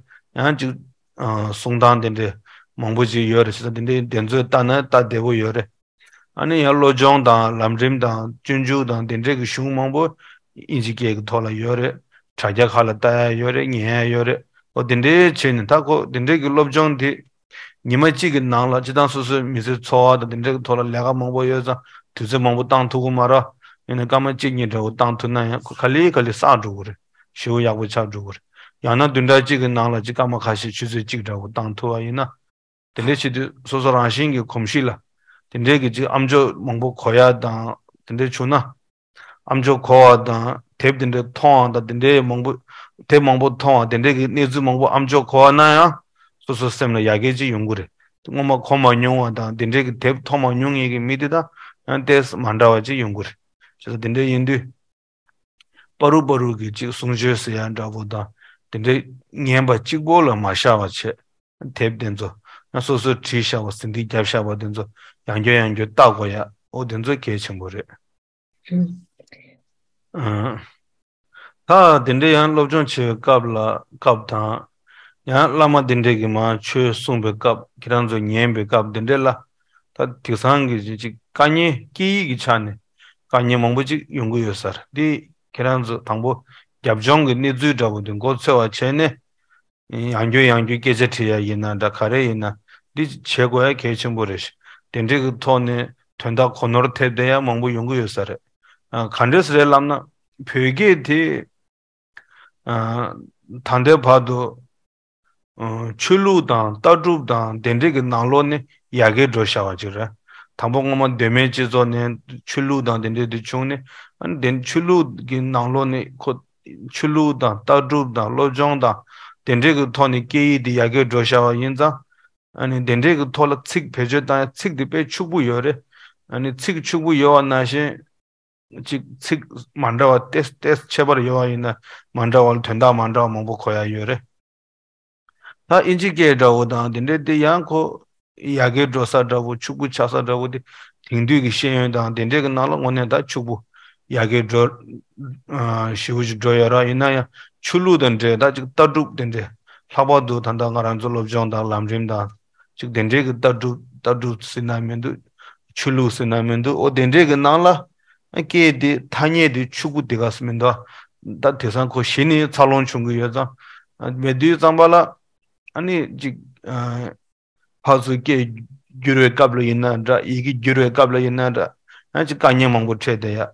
ཡང་ཅིག་ཨ། གསུང་སྟངས་དེ་འདྲ་ མང་པོ་ཅིག་ཡོད་རེད། བྱས་ཙང་དེ་འདྲའི་དེ་ཚོ་ལྟ་ན་ལྟ་བདེ་པོ་ཡོད་རེད། ཨ་ནི་ཡང་སློབ་སྦྱོང་དང་ལམ་རིམ་དང་སྤྱོད་འཇུག་དང་དེ་འདྲའི་གི་གཞུང་མང་པོ་དབྱིན་ཇི་སྐད་ཀྱི་ཐོག་ལ་ཡོད་རེད། དྲ་རྒྱ་ཁག་ལ་ལྟ་ཡ་ཡོད་རེད། ཉན་ཡ་ཡོད་རེད། འོ་དེ་འདྲའི་བྱས་ནས་ད་ཁོ་དེ་འདྲའི་གི་སློབ་སྦྱོང་དེ་ཉི་མ་གཅིག་གི་ནང་ལ་སྤྱིར་བཏང་སོ་སོའི་མི་ཚེའི་འཚོ་བ་དང་དེ་འདྲའི་གི་ཐོག་ལ་ལས་ཀ་མང་པོ་ཡོད་ཙང་དུས་ཚོད་མང་པོ་བཏང་ཐུབ་ཀྱི་མ་རེད། ཡིན་ན་སྐར་མ་གཅིག་གཉིས་འདྲ་བོ་བཏང་ཐུབ་ན་ཡང་ཁོ་ག་ལེ་ག་ལེ་བསགས་འགྲོ་གི་རེད། ཞེ་པོ་ཡག་པོ་ཆགས་འགྲོ་གི་རེད། ཡང་ན་བདུན་ཕྲག་གཅིག་གི་ནང་ལ་ཅིག་སྐར་མ་ཁ་ཤས་ཆུ་ཚོད་གཅིག་འདྲ་བོ་བཏང་ཐུབ་པ་ཡིན་ན། དེ་འདྲའི་བྱེད་དུས་སོ་སོ་རང་བཞིན་གྱི་གོམས་གཤིས་ལ་དེ་འདྲའི་གི་ཅིག་ཨམ་ཅོག་མང་པོ་གོ་ཡ་དང་དེ་འདྲའི་བྱུང་ན། ཨམ་ཅོག་གོ་བ་དང་དེབ་དེ་འདྲའི་མཐོང་བ་དང་དེ་འདྲའི་མང་པོ། དེབ་མང་པོ་མཐོང་བ་དེ་འདྲའི་གི་གནས་ཚུལ་མང་པོ་ཨམ་ཅོག་གོ་བ་ན་ཡང་སོ་སོའི་སེམས་ལ་ཡ་གི་ཅིག་ཡོང་གི་རེད། སྔོན་མ་གོ་མ་མྱོང་བ་དང་དེ་འདྲའི་གི་དེབ་མཐོང་མ་མྱོང་མཁན་གྱི་མི་དེ་དང་ཡང་ཏོག་ཙམ་མ་འདྲ་བ་ཅིག་ཡོང་གི་རེད། བྱས་ཙང་དེ་འདྲ་ཡིན་དུས། པ་རུ་པ་རུ་གི་ཅིག་གསུང་ཆོས་ཟེར་ཡ་འདྲ་པོ་དང་དེ་འདྲའི་ཉན་པ་གཅིག་པོ་ལ་མ་ཤར་བ་བྱས། དེབ་དེ་ཚོ་ཡང་སོ་སོས་བྲིས་བཞག་པ་ཟིན་བྲིས་བརྒྱབ་བཞག་པ་དེ་ཚོ་ཡང་བསྐྱར་ཡང་བསྐྱར་ལྟ་དགོས་ཡ། འོ་དེ་ཚོ་གལ་ཆེན་པོ་རེད། ཨང་། ད་དེ་འདྲའི་ཡང་སློབ་སྦྱོང་བྱེད་པའི་སྐབས་ལ་སྐབས་དང་། ཡང་བླ་མ་དེ་འདྲས་ཀྱིས་མར་ཆོས་གསུངས་པའི་སྐབས། ཁྱེད་རང་ཚོ་ཉན་པའི་སྐབས་དེ་འདྲས་ལ། ད་དེང་སང་གི་ཅིག་དཀའ་ངལ་སྐད་ཡིག་གི་ཆ་ནས་དཀའ་ངལ་མང་པོ་ཅིག་ཡོང་གི་ཡོད་ས་རེད། འདི་ཁྱེད་རང་ཚོ་དང་པོ་རྒྱབ་ལྗོངས་ཀྱི་གནས་ཚུལ་འདྲ་པོ་དེ་མགོ་ཚོས་པ་བྱས་ནས། ཡང་བསྐྱར་ཡང་བསྐྱར་སྐད་ཆ་དྲི་ཡ་ཡིན་ན་འདྲ། ག་རེ་ཡིན་ན་འདི་བྱེད་དགོས་ཡ་གལ་ཆེན་པོ་རེད། དེ་འདྲའི་གི་ཐོག་ནས་དོན་དག་གོ་ནོར་ཐེབས་བསྡད་ཡ་མང་པོ་ཡོང་གི་ཡོད་ས་རེད། ཨ། ག་འདྲས་རེད་ལབ་ན། བོད་སྐད་དེ། ཨ། ད་ལྟའི་བར་དུ། ཨ། ཆོས་ལུགས་དང་ལྟ་གྲུབ་དང་དེ་འདྲའི་གི་ནང་ལོགས་ནས་ཡར་རྒྱས་འགྲོ་བཞག་པ་ཅིག་རེད། དང་པོ་སྔོན་མ་གདོད་མའི་སྤྱི་ཚོགས་ནས་ཆོས་ལུགས་དང་དེ་འདྲའི་དེ་བྱུང་ནས། ཨ་ནི་དེ་ཆོས་ལུགས་ཀྱི་ནང་ལོགས་ནས་ཁོ་ཆོས་ལུགས་དང་ལྟ་གྲུབ་དང་སློབ་སྦྱོང་དང་དེ་འདྲའི་གི་ཐོག་ནས་སྐད་ཡིག་དེ་ཡར་རྒྱས་འགྲོ་བཞག་པ་ཡིན་ཙང་། ཨ་ནི་དེ་འདྲའི་གི་ཐོག་ལ་ཚིག་བེད་སྤྱོད་བཏང་ཡ་ཚིག་དེ་དཔེ་ཕྱུག་པོ་ཡོད་རེད། ཨ་ནི་ཚིག་ཕྱུག་པོ་ཡོད་པ་ནང་བཞིན། ཅིག་ཚིག་མ་འདྲ་བ་ཏེས་ཏེས་ཁྱད་པར་ཡོད་པ་ཡིན་ན་མ་འདྲ་བ་ལ་དོན་དག་མ་འདྲ་བ་མང་པོ་གོ་ཡ་ཡོད་རེད། ད་དབྱིན་ཇི་སྐད་འདྲ་བོ་དང་དེ་འདྲའི་དེ་ཡང་ཁོ་ཡར་རྒྱས་འགྲོ་ས་འདྲ་བོ་ཕྱུག་པོ་ཆགས་ས་འདྲ་བོ་དེ་དེང་དུས་ཀྱི་ཤེས་ཡོན་དང་དེ་འདྲའི་གི་ནང་ལ་དངོས་གནས་ད་ཕྱུག་པོ་ཡར་རྒྱས་འགྲོ། ཨ། ཞེ་པོ་ཅིག་འགྲོ་ཡོད་ར། ཡིན་ན་ཡང་ཆོས་ལུགས་དང་འབྲེལ་ད་ཅིག་ལྟ་གྲུབ་དེ་འདྲའི་ལྷག་པར་དུ་ད་ལྟ་ང་རང་ཚོ་སློབ་སྦྱོང་དང་ལམ་རིམ་དང་ཅིག་དེ་འདྲའི་གི་ལྟ་གྲུབ་ལྟ་གྲུབ་ཟེར་ན་མི་འདུག་ཆོས་ལུགས་ཟེར་ན་མི་འདུག་འོ་དེ་འདྲའི་གི་ནང་ལ་སྐད་དེ་ཐ་སྙད་དེ་ཕྱུག་པོ་དེ་ག་སུ་མི་འདུག་ད་དེང་སང་ཁོ་གཞི་ནས་འཚར་ལོངས་བྱུང་གི་ཡོད་ཙང་། མེད་དུས་ཙམ་པ་ལ་ཨ་ནི་ཅིག་ཨ། ཕར་ཚུར་སྐད་བསྒྱུར་བའི་སྐབས་ལ་ཡིན་ན་འདྲ། ཡི་གེ་བསྒྱུར་བའི་སྐབས་ལ་ཡིན་ན་འདྲ། ཡང་ཅིག་དཀའ་ངལ་མང་པོ་འཕྲད་བསྡད་ཡ།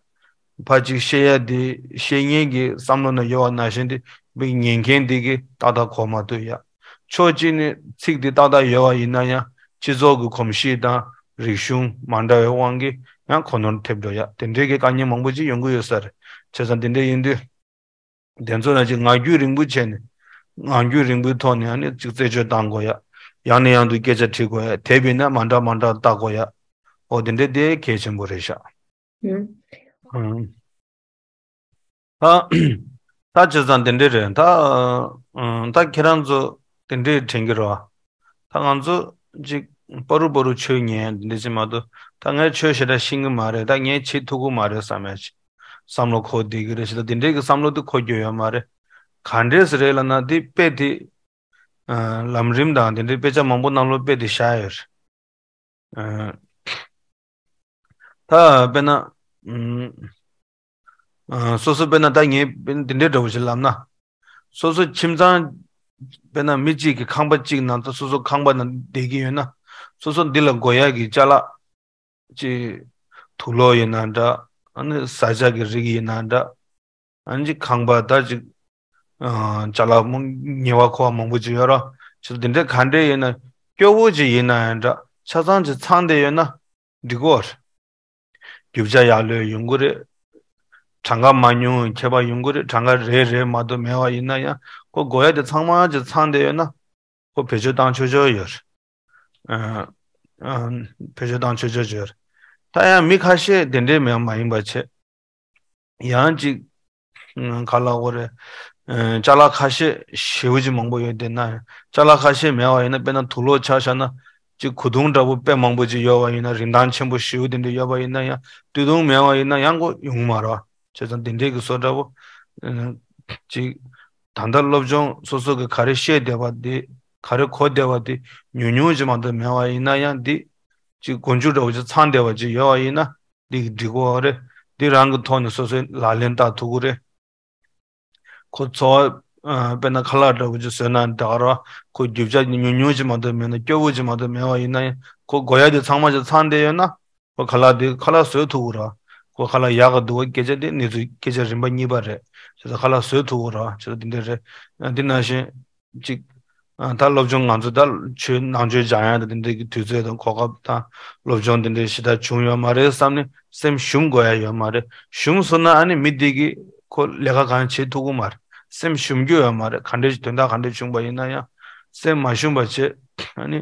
ཕར་ཅིག་བཤད་ཡ་དེ་བཤད་མཁན་གྱི་བསམ་བློ་ན་ཡོད་པ་ནང་བཞིན་དེ་མི་ཉན་མཁན་དེ་གིས་ཏག་ཏག་གོ་མ་ཐུབ་ཡ། ཕྱོགས་གཅིག་ནས་ཚིག་དེ་ཏག་ཏག་ཡོད་པ་ཡིན་ན་ཡང་སྤྱི་ཚོགས་ཀྱི་གོམས་གཤིས་དང་རིག་གཞུང་མ་འདྲ་བའི་དབང་གིས་ཡང་གོ་ནོར་ཐེབས་འགྲོ་ཡ། དེ་འདྲའི་གི་དཀའ་ངལ་མང་པོ་ཅིག་ཡོང་གི་ཡོད་ས་རེད། བྱས་ཙང་དེ་འདྲ་ཡིན་དུས། དེ་ཚོ་ལ་ཅིག་ངག་རྒྱུན་རིང་པོ་བྱས་ནས། ངག་རྒྱུན་རིང་པོའི་ཐོག་ནས་ཨ་ནི་ཅིག་རྩད་གཅོད་བཏང་དགོས་ཡ། ཡང་ནས་ཡང་དུ་སྐད་ཆ་དྲི་དགོས་ཡ། དེབ་ཡིན་ན་མ་འདྲ་མ་འདྲ་ལྟ་དགོས་ཡ། འོ་དེ་འདྲ་དེ་གལ་ཆེན་པོ་རེད་ཤག་ཨུ། ཨང་། ད་ད་བྱས་ཙང་དེ་འདྲ་རེད་ད། ཨང་། ད་ཁྱེད་རང་ཚོ་དེ་འདྲ་དྲན་གྱི་རེད་བ། ད་ང་ཚོ་ཅིག་པ་རུ་པ་རུ་ཆོས་ཉན་འདི་འདྲ་ཅིག་མ་གཏོགས། ད་ངས་ཆོས་ཞེ་དྲག་ཤེས་ཀྱི་མ་རེད། ད་ངས་བྱེད་ཐུབ་ཀྱི་མ་རེད་བསམ་ཡ་ཅིག་བསམ་བློ་འཁོར་བསྡད་ཀྱི་རེད་ཞེ། ད་འདི་འདྲའི་གི་བསམ་བློ་དེ་འཁོར་རྒྱུ་ཡོད་མ་རེད། ག་འདྲས་རེད་ལབ་ན་དེ་དཔེ་དེ། ཨ། ལམ་རིམ་དང་དེ་འདྲའི་དཔེ་ཆ་མང་པོ་ནང་ལོགས་དཔེ་དེ་བཞག་ཡོད་རེད། ཨ། ད་དཔེར་ན། ཨུམ། ཨ། སོ་སོ་དཔེར་ན་ད་ངས་དཔེར་ན་འདི་འདྲའི་འདྲ་བོ་ཞིག་ལབ་ན། སོ་སོ་ཁྱིམ་ཚང་། དཔེར་ན་མི་གཅིག་གི་ཁང་པ་གཅིག་ནང་དུ་སོ་སོ་ཁང་པ་ནང་བསྡད་ཀྱི་ཡོད་ན། སོ་སོ་འདི་ལ་དགོས་ཡག་གི་ཅ་ལག་ཅིག་དུག་ལོག་ཡིན་ན་འདྲ། ཨ་ནི་བཟའ་བཅའ་གི་རིགས་ཡིན་ན་འདྲ། ཨ་ནི་ཅིག་ཁང་པ་ད་ཅིག་ཨ། ཅ་ལག་མང་ཉེ་བ་མཁོ་བ་མང་པོ་ཅིག་ཡོད་ར། ཅིག་དེ་འདྲ་ག་འདྲ་ཡིན་ན། སྐྱོ་བོ་ཅིག་ཡིན་ན་ཡང་འདྲ། ཆ་ཚང་ཅིག་ཚང་བསྡད་ཡོད་ན་འགྲིག་གོ། རྒྱུ་ཆ་ཡག་ལོས་ཡོང་གི་རེད། གྲངས་ཀ་མང་ཉུང་ཁྱད་པར་ཡོང་གི་རེད། གྲངས་ཀ་རེ་རེ་མ་གཏོགས་མེད་པ་ཡིན་ན་ཡང་ཁོ་དགོས་ཡ་དེ་ཚང་མ་ཅིག་ཚང་བསྡད་ཡོད་ན། ཁོ་བེད་སྤྱོད་བཏང་ཆོག་ཆོག་ཡོད་རེད། ཨ། ཨ། བེད་སྤྱོད་བཏང་ཆོག་ཆོག་ཡོད་རེད། ད་ཡང་མི་ཁ་ཤས་དེ་འདྲའི་མེད་མ་ཡིན་པ་བྱས། ཡང་ཅིག་ཨ། ག་ལབ་དགོས་རེད། ཨ། ཅ་ལག་ཁ་ཤས་ཞེ་པོ་ཅིག་མང་པོ་ཡོད་དེ་ན་ཡང་། ཅ་ལག་ཁ་ཤས་མེད་པ་ཡིན་ན། དཔེར་ན་དུག་ལོག་ཆ་བཞག་ན། ཅིག་གོས་ཐུང་འདྲ་པོ་དཔེ་མང་པོ་ཅིག་ཡོད་པ་ཡིན་ན། རིན་ཐང་ཆེན་པོ་ཞེ་པོ་དེ་འདྲ་ཡོད་པ་ཡིན་ན་ཡང་། སྟོད་ཐུང་མེད་པ་ཡིན་ན་ཡང་ཁོ་ཡོང་མ་རེད། བྱས་ཙང་དེ་འདྲའི་གི་བཟོ་འདྲ་པོ། ཨ། ཅིག་ད་ལྟ་སློབ་སྦྱོང་སོ་སོ་གི་ག་རེ་བཤད་བསྡད་པ་དེ། ག་རེ་གོ་བདེ་བ་དེ་ཉུང་ཉུང་ཅིག་མ་གཏོགས་མེད་པ་ཡིན་ན་ཡང་འདི་ཅིག་མགོ་མཇུག་འདྲ་བོ་ཅིག་ཚང་བདེ་བ་ཅིག་ཡོད་པ་ཡིན་ན་འདི་འགྲིག་གི་རེད། འདི་རང་གི་ཐོག་ནས་སོ་སོའི་ལག་ལེན་བསྟར་ཐུབ་ཀྱི་རེད། ཁོ་འཚོ་བ་ཨ་དཔེར་ན་ཁ་ལག་འདྲ་བོ་ཅིག་བཟོས་ན་འདྲ་ར། ཁོ་རྒྱུ་ཆ་ཉུང་ཉུང་ཅིག་མ་གཏོགས་མེད་ན་སྐྱོ་བོ་ཅིག་མ་གཏོགས་མེད་པ་ཡིན་ན་ཡང་ཁོ་དགོས་ཡ་དེ་ཚང་མ་ཅིག་ཚང་བསྡད་ཡོད་ན་ཁོ་ཁ་ལག་དེ་ཁ་ལག་བཟོས་ཐུབ་ཀྱི་ར། ཁོ་ཁ་ལག་ཡག་ག་སྡུག་ག་སྐད་ཆ་དེ་གནས་ཚུལ་སྐད་ཆ་རིམ་པ་གཉིས་པ་རེད། བྱས་ཙང་ཁ་ལག་བཟོས་ཐུབ་ཀྱི་ར། བྱས་ཙང་དེ་འདྲ་རེད། ཨ་དེ་ནང་བཞིན་ཅིག་ཨ་ད་སློབ་སྦྱོང་ང་ཚོ་ད་ཆོས་ནང་ཆོས་སྦྱང་ཡ་དང་དེ་འདྲའི་གི་དུས་ཚོད་དང་གོ་སྐབས་དང་སློབ་སྦྱོང་དེ་འདྲའི་ཞེ་དྲག་བྱུང་ཡོད་མ་རེད་བསམ་ནས་སེམས་ཞུམ་དགོས་ཡ་ཡོད་མ་རེད། ཞུམ་སོང་ན་ཨ་ནི་མི་དེ་གིས་ཁོ་ལས་ཀ་གང་བྱེད་ཐུབ་ཀྱི་མ་རེད། སེམས་ཞུམ་རྒྱུ་ཡོད་མ་རེད། ག་འདྲའི་དོན་དག་ག་འདྲ་བྱུང་པ་ཡིན་ན་ཡང་སེམས་མ་ཞུམ་པ་བྱེད། ཨ་ནི་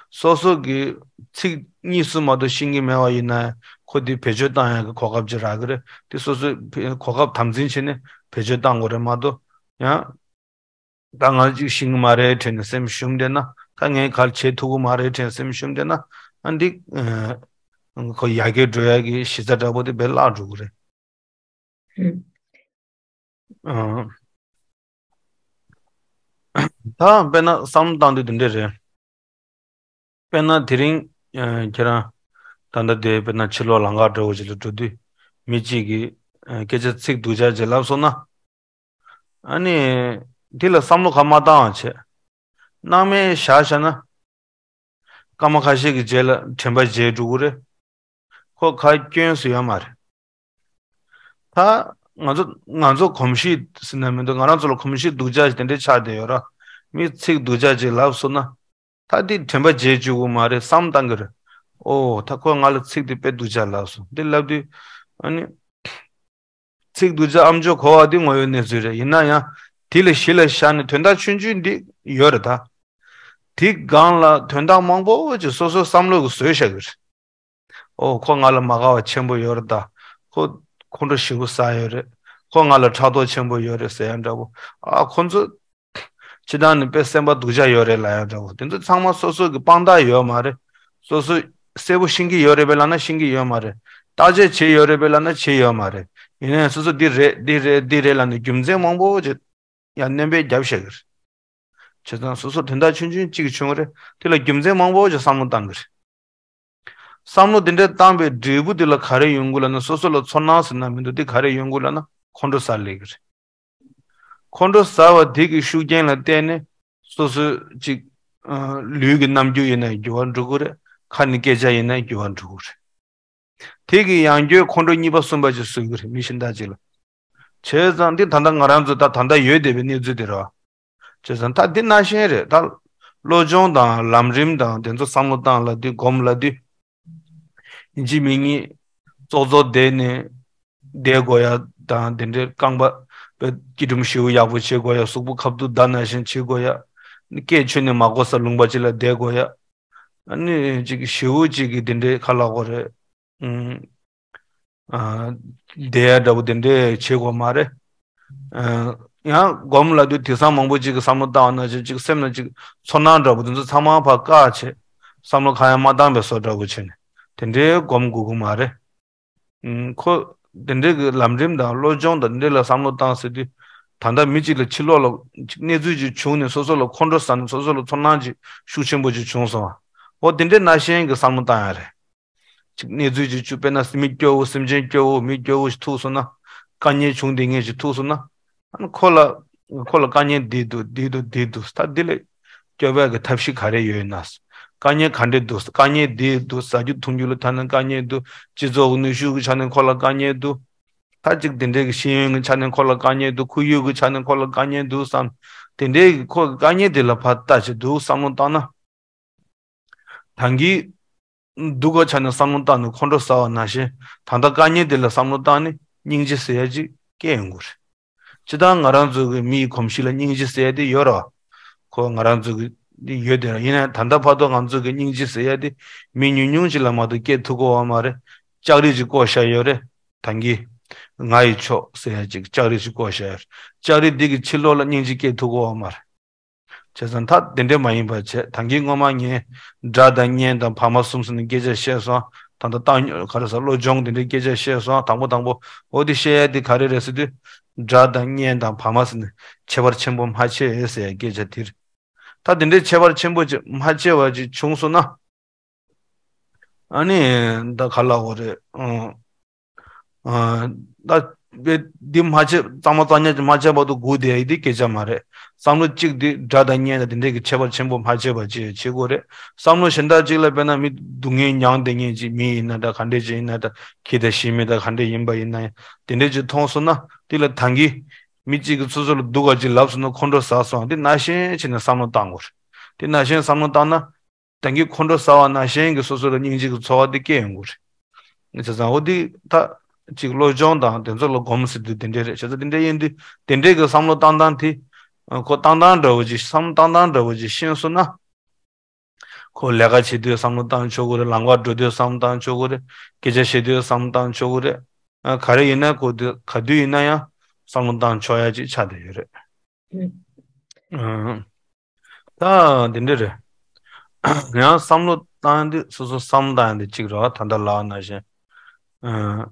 སོ་སོ་གི་ཚིག་གཉིས་གསུམ་མ་གཏོགས་ཤེས་ཀྱི་མེད་པ་ཡིན་ན་ཁོ་དེ་བེད་སྤྱོད་བཏང་ཡ་གི་གོ་སྐབས་ཅིག་རག་གི་རེད། དེ་སོ་སོས་གོ་སྐབས་དམ་འཛིན་བྱས་ནས་བེད་སྤྱོད་བཏང་དགོས་རེད་མ་གཏོགས་ཡང་། ད་ང་གཅིག་ཤེས་ཀྱི་མ་རེད་དྲན་ནས་སེམས་ཞུམ་བསྡད་ན། ད་ངས་ག་རེ་བྱེད་ཐུབ་ཀྱི་མ་རེད་དྲན་སེམས་ཞུམ་བསྡད་ན། ཨ་འདི་ཨ་ཁོ་ཡར་རྒྱས་འགྲོ་ཡ་གི་གཞི་རྩ་འདྲ་པོ་དེ་དཔེ་བརླག་འགྲོ་གི་རེད། ཨུམ། ཨ་ད་དཔེར་ན་བསམ་བློ་བཏང་དུས་དེ་འདྲས་རེད། དཔེར་ན་དེ་རིང་ཨ་ཁྱེད་རང་ད་ལྟ་དེ་དཔེར་ན་ཕྱི་ལོགས་ལམ་ཁ་འདྲ་བོ་ཞིག་ལ་འགྲོ་དུས་མི་གཅིག་གིས་ཨ་སྐད་ཆ་ཚིག་སྡུག་ཅག་ཅིག་ལབ་སོང་ན། ཨ་ནི་དེ་ལ་བསམ་བློ་གང་མ་བཏང་བ་བྱས། སྣང་མེད་བཞག་བཞག་ན། སྐར་མ་ཁ་ཤས་ཀྱི་རྗེས་ལ་དྲན་པ་བརྗེད་འགྲོ་གི་རེད། ཁོ་ག་སྐྱོན་སུ་ཡོད་མ་རེད། ད་ང་ཚོ་ང་ཚོ་གོམས་གཤིས་ཟེར་ན་མི་འདུག་ང་རང་ཚོ་ལ་གོམས་གཤིས་སྡུག་ཅག་ཅིག་དེ་འདྲས་ཆགས་བསྡད་ཡོད་ར། མི་ཚིག་སྡུག་ཅག་ཅིག་ལབ་སོང་ན། ད་དེ་དྲན་པ་བརྗེད་བཅུག་གི་མ་རེད་བསམ་བཏང་གི་རེད། ཨོ་ད་ཁོས་ང་ལ་ཚིག་དེ་དཔེ་སྡུག་ཅག་ལབ་སོང་འདི་ལབ་དུས། ཨ་ནི། ཚིག་སྡུག་ཅག་ཨ་མཆོག་གོ་བ་འདི་ངོ་བོའི་གནས་ཚུལ་རེད། ཡིན་ན་ཡང་དེ་ལ་གཞི་ལ་བཞག་ནས་དོན་དག་ཆུང་ཆུང་འདི་ཡོད་རེད་ད། དེ་སྒང་ལ་དོན་དག་མང་པོ་ཅིག་སོ་སོའི་བསམ་བློ་གིས་བཟོས་བཞག་གི་རེད། ཨོ་ཁོ་ང་ལ་མ་དགའ་བ་ཆེན་པོ་ཡོད་རེད་ད། ཁོ་ཁོང་ཁྲོ་ཞེ་པོ་ཟ་ཡོད་རེད། ཁོ་ང་ལ་ཕྲག་དོག་ཆེན་པོ་ཡོད་རེད་ཟེར་ཡ་འདྲ་པོ། ཨ་ཁོ་ཚོ་སྤྱིར་བཏང་ནས་དཔེ་སེམས་པ་སྡུག་ཅག་ཡོད་རེད་ལབ་ཡ་འདྲ་པོ། དེ་ཚོ་ཚང་མ་སོ་སོ་གི་དཔང་རྟགས་ཡོད་མ་རེད། སོ་སོས་གསལ་པོ་ཤེས་ཀྱི་ཡོད་རེད་པས་ལབ་ན་ཤེས་ཀྱི་ཡོད་མ་རེད། བརྟག་དཔྱད་བྱས་ཡོད་རེད་པས་ལབ་ན་བྱས་ཡོད་མ་རེད། ཡིན་ནའི་སོ་སོ་འདི་རེད་འདི་རེད་འདི་རེད་ལབ་ནས་རྒྱུ་མཚན་མང་པོ་ཅིག་ཡང་སྣོན་པ་བརྒྱབ་བཞག་གི་རེད། བྱས་ཙང་སོ་སོ་དོན་དག་ཆུང་ཆུང་གཅིག་བྱུང་རེད། དེ་ལ་རྒྱུ་མཚན་མང་པོ་ཅིག་བསམ་བློ་བཏང་གི་རེད། བསམ་བློ་དེ་འདྲ་བཏང་པའི་འབྲས་བུ་དེ་ལ་ག་རེ་ཡོང་གི་ལབ་ན། སོ་སོ་ལ་ཚོར་སྣང་ཟེར་ན་མི་འདུག་དེ་ག་རེ་ཡོང་གི་ལབ་ན་ཁོང་ཁྲོ་ཟ་སླེབས་གི་རེད། ཁོང་ཁྲོ་ཟ་བ་དེ་གི་ཤུགས་རྐྱེན་ལ་བརྟེན་ནས་སོ་སོའི་ཅིག་ཨ་ལུས་ཀྱི་རྣམ་འགྱུར་ཡིན་ན་འགྱུར་བ་འགྲོ་གི་རེད། ཁ་ནས་སྐད་ཆ་ཡིན་ན་འགྱུར་བ་འགྲོ་གི་རེད། དེ་གི་ཡང་བསྐྱར་ཁོང་ཁྲོ་གཉིས་པ་གསུམ་པ་ཅིག་བཟོ་གི་རེད་མི་གཞན་དག་ཅིག་ལ། བྱས་ཙང་འདི་ད་ལྟ་ང་རང་ཚོ་ད་ད་ལྟ་ཡོད་བསྡད་པའི་གནས་ཚུལ་དེ་རེད་བ། བྱས་ཙང་ད་འདི་ནང་བཞིན་རེད་ད། བློ་སྦྱོང་དང་ལམ་རིམ་དང་དེ་ཚོ་བསམ་བློ་བཏང་ལ་དུས་སྒོམ་ལ་དུས། ཡིན་གཅིག་མིན་གཉིས་ཙོག་ཙོག་བསྡད་ནས་བསྡད་དགོས་ཡ་དང་དེ་འདྲའི་རྐང་པ་དཔེ་སྐྱིལ་ཀྲུང་ཞེ་པོ་ཡག་པོ་བྱེད་དགོས་ཡ། གཟུགས་པོ་ཁ་ཐུག་ད་ནང་བཞིན་བྱེད་དགོས་ཡ། སྐད་ཆོས་ནས་མ་གོ་ས་ལུང་པ་ཅིག་ལ་བསྡད་དགོས་ཡ། ཨ་ནི་ཅིག་ཞེ་པོ་ཅིག་གི་དེ་འདྲའི་ཁ་ལག་གོ་རེད། ཨ་བསྡད་ཡ་འདྲ་པོ་དེ་འདྲས་བྱེད་དགོས་མ་རེད། ཡང་སྒོམ་ལ་དུས་དེང་སང་མང་པོ་ཅིག་གི་བསམ་བློ་བཏང་བ་ན་ཅིག་ཅིག་སེམས་ལ་ཅིག་ཚོར་སྣང་འདྲ་པོ་དེ་ཚོ་ཚང་མ་ཕར་བཀག་བྱས་བསམ་བློ་གང་ཡང་མ་བཏང་པའི་བཟོ་འདྲ་པོ་བྱས་ནས་དེ་འདྲའི་སྒོམ་དགོས་ཀྱི་མ་རེད། ཁོ་དེ་འདྲའི་གི་ལམ་རིམ་དང་བློ་སྦྱོང་དང་འདི་ལ་བསམ་བློ་བཏང་ཟེར་དུས་ད་ལྟ་མི་གཅིག་ལ་ཕྱི་ལོགས་ལ་ཅིག་གནས་ཚུལ་ཅིག་བྱུང་ནས་སོ་སོ་ལ་ཁོང་ཁྲོ་ཟ་ནས་སོ་སོ་ལ་ཚོར་སྣང་ཅིག་ཤུགས་ཆེན་པོ་ཅིག་བྱུང་སོང་བ། འོ་དེ་འདྲའི་ནང་བཞིན་གི་བསམ་བློ་བཏང་ཡ་རེད། ཅིག་གནས་ཚུལ་ཅིག་བྱུང་དཔེར་ན་མི་སྐྱོ་བོ་སེམས་ཅན་སྐྱོ་བོ་མི་སྐྱོ་བོ་ཞིག་ཐུག་སོང་ན། དཀའ་ངལ་བྱུང་བསྡད་མཁན་ཞིག་ཐུག་སོང་ན། ཨ་ནི་ཁོ་ལ་ཁོ་ལ་དཀའ་ངལ་འདི་འདུག་འདི་འདུག་འདི་འདུག་ད་འདི་ལས་སྐྱོབ་ཡག་གི་ཐབས་ཤེས་ག་རེ་ཡོད་ན། དཀའ་ངལ་ག་འདྲས་འདུག་དཀའ་ངལ་འདི་འདུག་ཟ་རྒྱུ་འཐུང་རྒྱུ་ལ་ཐ་ན་དཀའ་ངལ་འདུག་སྤྱི་ཚོགས་ཀྱི་ནུས་ཤུགས་ཀྱི་ཆ་ནས་ཁོ་ལ་དཀའ་ངལ་འདུག་ད་ཅིག་དེ་འདྲའི་གི་ཤེས་ཡོན་གྱི་ཆ་ནས་ཁོ་ལ་དཀའ་ངལ་འདུག་ཁོར་ཡུག་གི་ཆ་ནས་ཁོ་ལ་དཀའ་ངལ་འདུག་བསམ། དེ་འདྲའི་གི་ཁོ་དཀའ་ངལ་དེ་ལ་ཕར་ལྟ་བྱེད་འདུག་བསམ་བློ་བཏང་ན། ད་གིན་སྡུག་ག་ཆ་ནས་བསམ་བློ་བཏང་ནས་ཁོང་ཁྲོ་ཟ་བ་ནང་བཞིན་ད་ལྟ་དཀའ་ངལ་དེ་ལ་བསམ་བློ་བཏང་ནས་སྙིང་རྗེ་ཟེར་ཡ་ཅིག་སྐྱེ་ཡོང་གི་རེད། སྤྱིར་བཏང་ང་རང་ཚོ་གི་མིའི་གོམས་གཤིས་ལ་སྙིང་རྗེ་ཟེར་ཡ་དེ་ཡོད་རེད་བ། ཁོ་ང་རང་ཚོ་གི་འདི་ཡོད་དེ་རེད། ཡིན་ན་ད་ལྟ་བར་དུ་ང་ཚོ་གི་སྙིང་རྗེ་ཟེར་ཡ་དེ་མི་ཉུང་ཉུང་ཅིག་ལ་མ་གཏོགས་སྐྱེ་ཐུབ་ཀྱི་ཡོད་མ་རེད། ལྕགས་རི་ཅིག་བརྐོས་བཞག་ཡོད་རེད། ད་གིན་ང་ཡི་ཕྱོགས་ཟེར་ཡ་ཅིག་ལྕགས་རི་ཅིག་བརྐོས་བཞག་ཡོད་རེད། ལྕགས་རི་འདི་གི་ཕྱི་ལོགས་ལ་སྙིང་རྗེ་སྐྱེ་ཐུབ་ཀྱི་ཡོད་མ་རེད། བྱས་ཙང་ད་དེ་འདྲས་མ་ཡིན་པ་བྱས། ད་གིན་སྔོན་མ་ངས་དགྲ་དང་གཉེན་དང་བར་མ་གསུམ་ཟེར་ནས་སྐད་ཆ་བཤད་སོང་། ད་ལྟ་བཏང་ག་རེ་ཟ་བློ་སྦྱོང་དེ་འདྲའི་སྐད་ཆ་བཤད་སོང་། དང་པོ་དང་པོ་འོ་དེ་བཤད་ཡ་དེ་ག་རེ་རེད་ཟེར་དུས། དགྲ་དང་གཉེན་དང་བར་མ་ཟེར་ནས་ཁྱད་པར་ཆེན་པོ་མ་ཕྱེ་ཟེར་ཡ་སྐད་ཆ་དེ་རེད། ད་དེ་འདྲའི་ཁྱད་པར་ཆེན་པོ་ཅིག་མ་ཕྱེ་བ་ཅིག་བྱུང་སོང་ན། ཨ་ནི་ད་ག་ལ་འོ་རེད། ཨང་། ཨ། ད་དཔེ་འདི་མ་བྱས། གཙང་མ་གཙང་རྐྱང་ཅིག་མ་བྱས་བར་དུ་སྒུག་བསྡད་ཡ་འདི་སྐད་ཆ་མ་རེད། བསམ་བློ་གཅིག་འདི་སྒྲ་དང་བརྙན་དང་དེ་འདྲས་ཀྱི་ཁྱད་པར་ཆེན་པོ་མ་ཕྱེ་བ་ཅིག་བྱེད་དགོས་རེད། བསམ་བློ་གཞན་དག་ཅིག་ལ་དཔེར་ན་མི་སྡུག་བསྔལ་མྱངས་བསྡད་མཁན་ཅིག་མི་ཡིན་ན་འདྲ། ག་འདྲས་ཅིག་ཡིན་ན་འདྲ། ཁྱི་དང་ཞི་མི་དང་ག་འདྲས་ཡིན་པ་ཡིན་ན་ཡང་དེ་འདྲས་ཅིག་མཐོང་སོང་ན། དེ་ལ་ད་གིན་མི་གཅིག་གིས་སོ་སོ་ལ་སྡུག་ག་ཅིག་ལབ་སོང་ན། ཁོང་ཁྲོ་ཟ་སོང་། འདི་ནང་བཞིན་བྱས་ནས་བསམ་བློ་བཏང་དགོས་རེད། འདི་ནང་བཞིན་བསམ་བློ་བཏང་ན། ད་གིན་ཁོང་ཁྲོ་ཟ་བ་ནང་བཞིན་གྱི་སོ་སོ་ལ་སྙིང་རྗེ་གི་ཚོར་བ་དེ་སྐྱེ་ཡོང་གི་རེད། བྱས་ཙང་འོ་འདི་ད་ཅིག་སློབ་སྦྱོང་དང་དེ་ཚོ་ལ་སྒོམ་ཟེར་དུས་དེ་འདྲས་རེད། བྱས་ཙང་དེ་འདྲས་ཡིན་དུས་དེ་འདྲས་ཀྱི་བསམ་བློ་བཏང་སྟངས་དེ། ཁོ་བཏང་སྟངས་འདྲ་བོ་ཅིག་བསམ་བློ་བཏང་སྟངས་འདྲ་བོ་ཅིག་ཤེས་སོང་ན། ཁོ་ལས་ཀ་བྱེད་དུས་བསམ་བློ་བཏང་ཆོག་གི་རེད། ལམ་ཁ་འགྲོ་དུས་བསམ་བློ་བཏང་ཆོག་གི་རེད། སྐད་ཆ་བཤད་དུས་བསམ་བློ་བཏང་ཆོག་གི་རེད། ཨ། ག་རེ་ཡིན་ན་ཁོ་དུས་ག་དུས་ཡིན་ན་ཡང་བསམ་བློ་བཏང་ཆོག་ཡ་ཅིག་ཆགས་བསྡད་ཡོད་རེད། ཨང་། ད་འདི་འདྲ་རེད། ཡང་བསམ་བློ་བཏང་དུས་སོ་སོ་བསམ་བཏང་ཡ་འདི་གཅིག་རེད་བ། ད་ལྟ་ལབ་ནང་བཞིན། ཨ།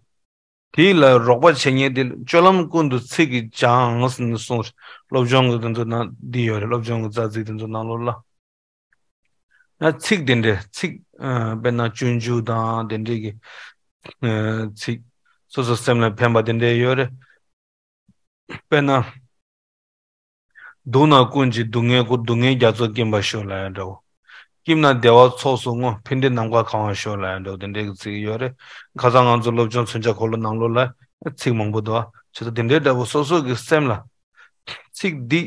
དེ་ལ་རོགས་པ་བྱེད་མཁན་དེ་སྤྱོད་ལམ་ཀུན་ཏུ་ཚིག་གིས་སྦྱངས་ཟེར་ནས་གསུངས། སློབ་སྦྱོང་གི་དེ་ཚོ་ནང་འདི་ཡོད་རེད། སློབ་སྦྱོང་གི་རྩ་ཚིག་དེ་ཚོ་ནང་ལོགས་ལ། ཡང་ཚིག་དེ་འདྲའི་ཚིག་ཨ། དཔེར་ན་སྤྱོད་འཇུག་དང་དེ་འདྲའི་གི་ཨ། ཚིག་སོ་སོ་སེམས་ལ་ཕན་པ་དེ་འདྲའི་ཡོད་རེད། དཔེར་ན། སྡུག་ན་ཀུན་གྱི་སྡུག་བསྔལ་ཁུར། སྡུག་བསྔལ་རྒྱ་མཚོ་སྐེམ་པར་ཤོག་ལབ་ཡ་འདྲ་བོ། སྐྱིད་ན་བདེ་བ་ཚོགས་སུ་བསྔོ། ཕན་བདེ་ནམ་མཁའ་གང་བར་ཤོག་ལབ་ཡ་འདྲ་བོ། དེ་འདྲའི་གི་ཚིག་ཡོད་རེད། ཁ་སང་ང་ཚོ་སློབ་སྦྱོང་མཚོན་ཆ་འཁོར་ལོ་ནང་ལོགས་ལ་ཚིག་མང་པོ་འདུག་ཨ། བྱས་ཙང་དེ་འདྲའི་འདྲ་བོ་སོ་སོ་གི་སེམས་ལ། ཚིག་འདི་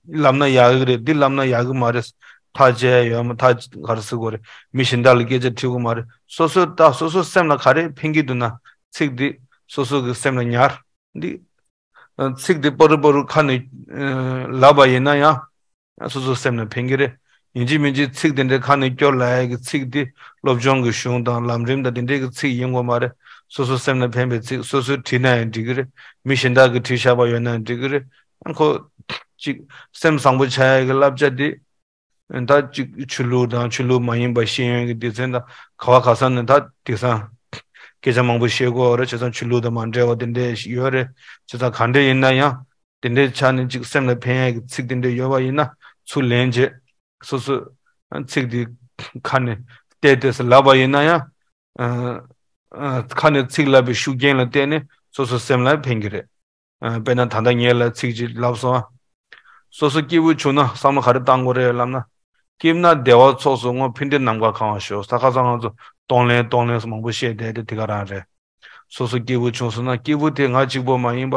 ལབ་ན་ཡག་གི་རེད། འདི་ལབ་ན་ཡག་གི་མ་རེད། ཐག་བཅད་ཡ་ཡོད་མ། ཐག་ག་རེ་ཟེར་དགོས་རེད། མི་གཞན་དག་ལ་སྐད་ཆ་དྲི་དགོས་མ་རེད། སོ་སོ་ད་སོ་སོ་སེམས་ལ་ག་རེ་ཕན་གྱི་འདུག་ན། ཚིག་འདི་སོ་སོ་གི་སེམས་ལ་ཉར། འདི་ཚིག་འདི་པ་རུ་པ་རུ་ཁ་ནས་ཨ། ལབ་པ་ཡིན་ན་ཡང་སོ་སོ་སེམས་ལ་ཕན་གྱི་རེད། ཡིན་གཅིག་མིན་གཅིག་ཚིག་དེ་འདྲའི་ཁ་ནས་སྐྱོར་ལབ་ཡ་གི་ཚིག་འདི་སློབ་སྦྱོང་གི་གཞུང་དང་ལམ་རིམ་དང་དེ་འདྲའི་གི་ཚིག་ཡིན་དགོས་མ་རེད། སོ་སོ་སེམས་ལ་ཕན་པའི་ཚིག་སོ་སོས་བྲིས་ན་ཡང་འགྲིག་གི་རེད། མི་གཞན་དག་གིས་བྲིས་བཞག་པ་ཡོད་ན་ཡང་འགྲིག་གི་རེད། ཁོ་ཅིག་སེམས་བཟང་པོ་ཆགས་ཡ་གི་བསླབ་བྱ་འདི། ད་ཅིག་ཆོས་ལུགས་དང་ཆོས་ལུགས་མ་ཡིན་པ་ཤེས་ཡོན་གྱི་སྡེ་ཚན་དང་ག་བ་ག་ས་ནས་ད་དེང་སང་སྐད་ཆ་མང་པོ་བཤད་ཀྱི་ཡོད་རེད། བྱས་ཙང་ཆོས་ལུགས་དང་མ་འབྲེལ་བ་དེ་འདྲས་ཡོད་རེད། བྱས་ཙང་ག་འདྲས་ཡིན་ན་ཡང་དེ་འདྲས་ཆ་ནས་ཅིག་སེམས་ལ་ཕན་ཡག་གི་ཚིག་དེ་འདྲས་ཡོད་པ་ཡིན་ན་ཚུར་ལེན་བྱས། སོ་སོ་ཚིག་དེ་ཁ་ནས་བལྟས་བལྟས་སུ་ལབ་པ་ཡིན་ན་ཡང་། ཨ། ཨ། ཁ་ནས་ཚིག་ལབ་པའི་ཤུགས་རྐྱེན་ལ་བརྟེན་ནས་སོ་སོ་སེམས་ལ་ཕན་གྱི་རེད། ཨ། དཔེར་ན་ད་ལྟ་ངས་ལ་ཚིག་ཅིག་ལབ་སོང་ཨ། སོ་སོ་སྐྱིད་པོ་བྱུང་ན་བསམ་བློ་ག་རེ་བཏང་དགོས་རེད་ལབ་ན། སྐྱིད་ན་བདེ་བ་ཚོགས་སུ་བསྔོ། ཕན་བདེ་ནམ་མཁའ་གང་བར་ཤོག་ས་ཁ་སང་ང་ཚོ་གཏོང་ལེན་གཏོང་ལེན་སོགས་མང་པོ་བཤད་བསྡད་དེ་དེ་ག་རང་རེད། སོ་སོ་སྐྱིད་པོ་བྱུང་སོང་ན་སྐྱིད་པོ་དེ་ང་གཅིག་པོ་མ་ཡིན་པ།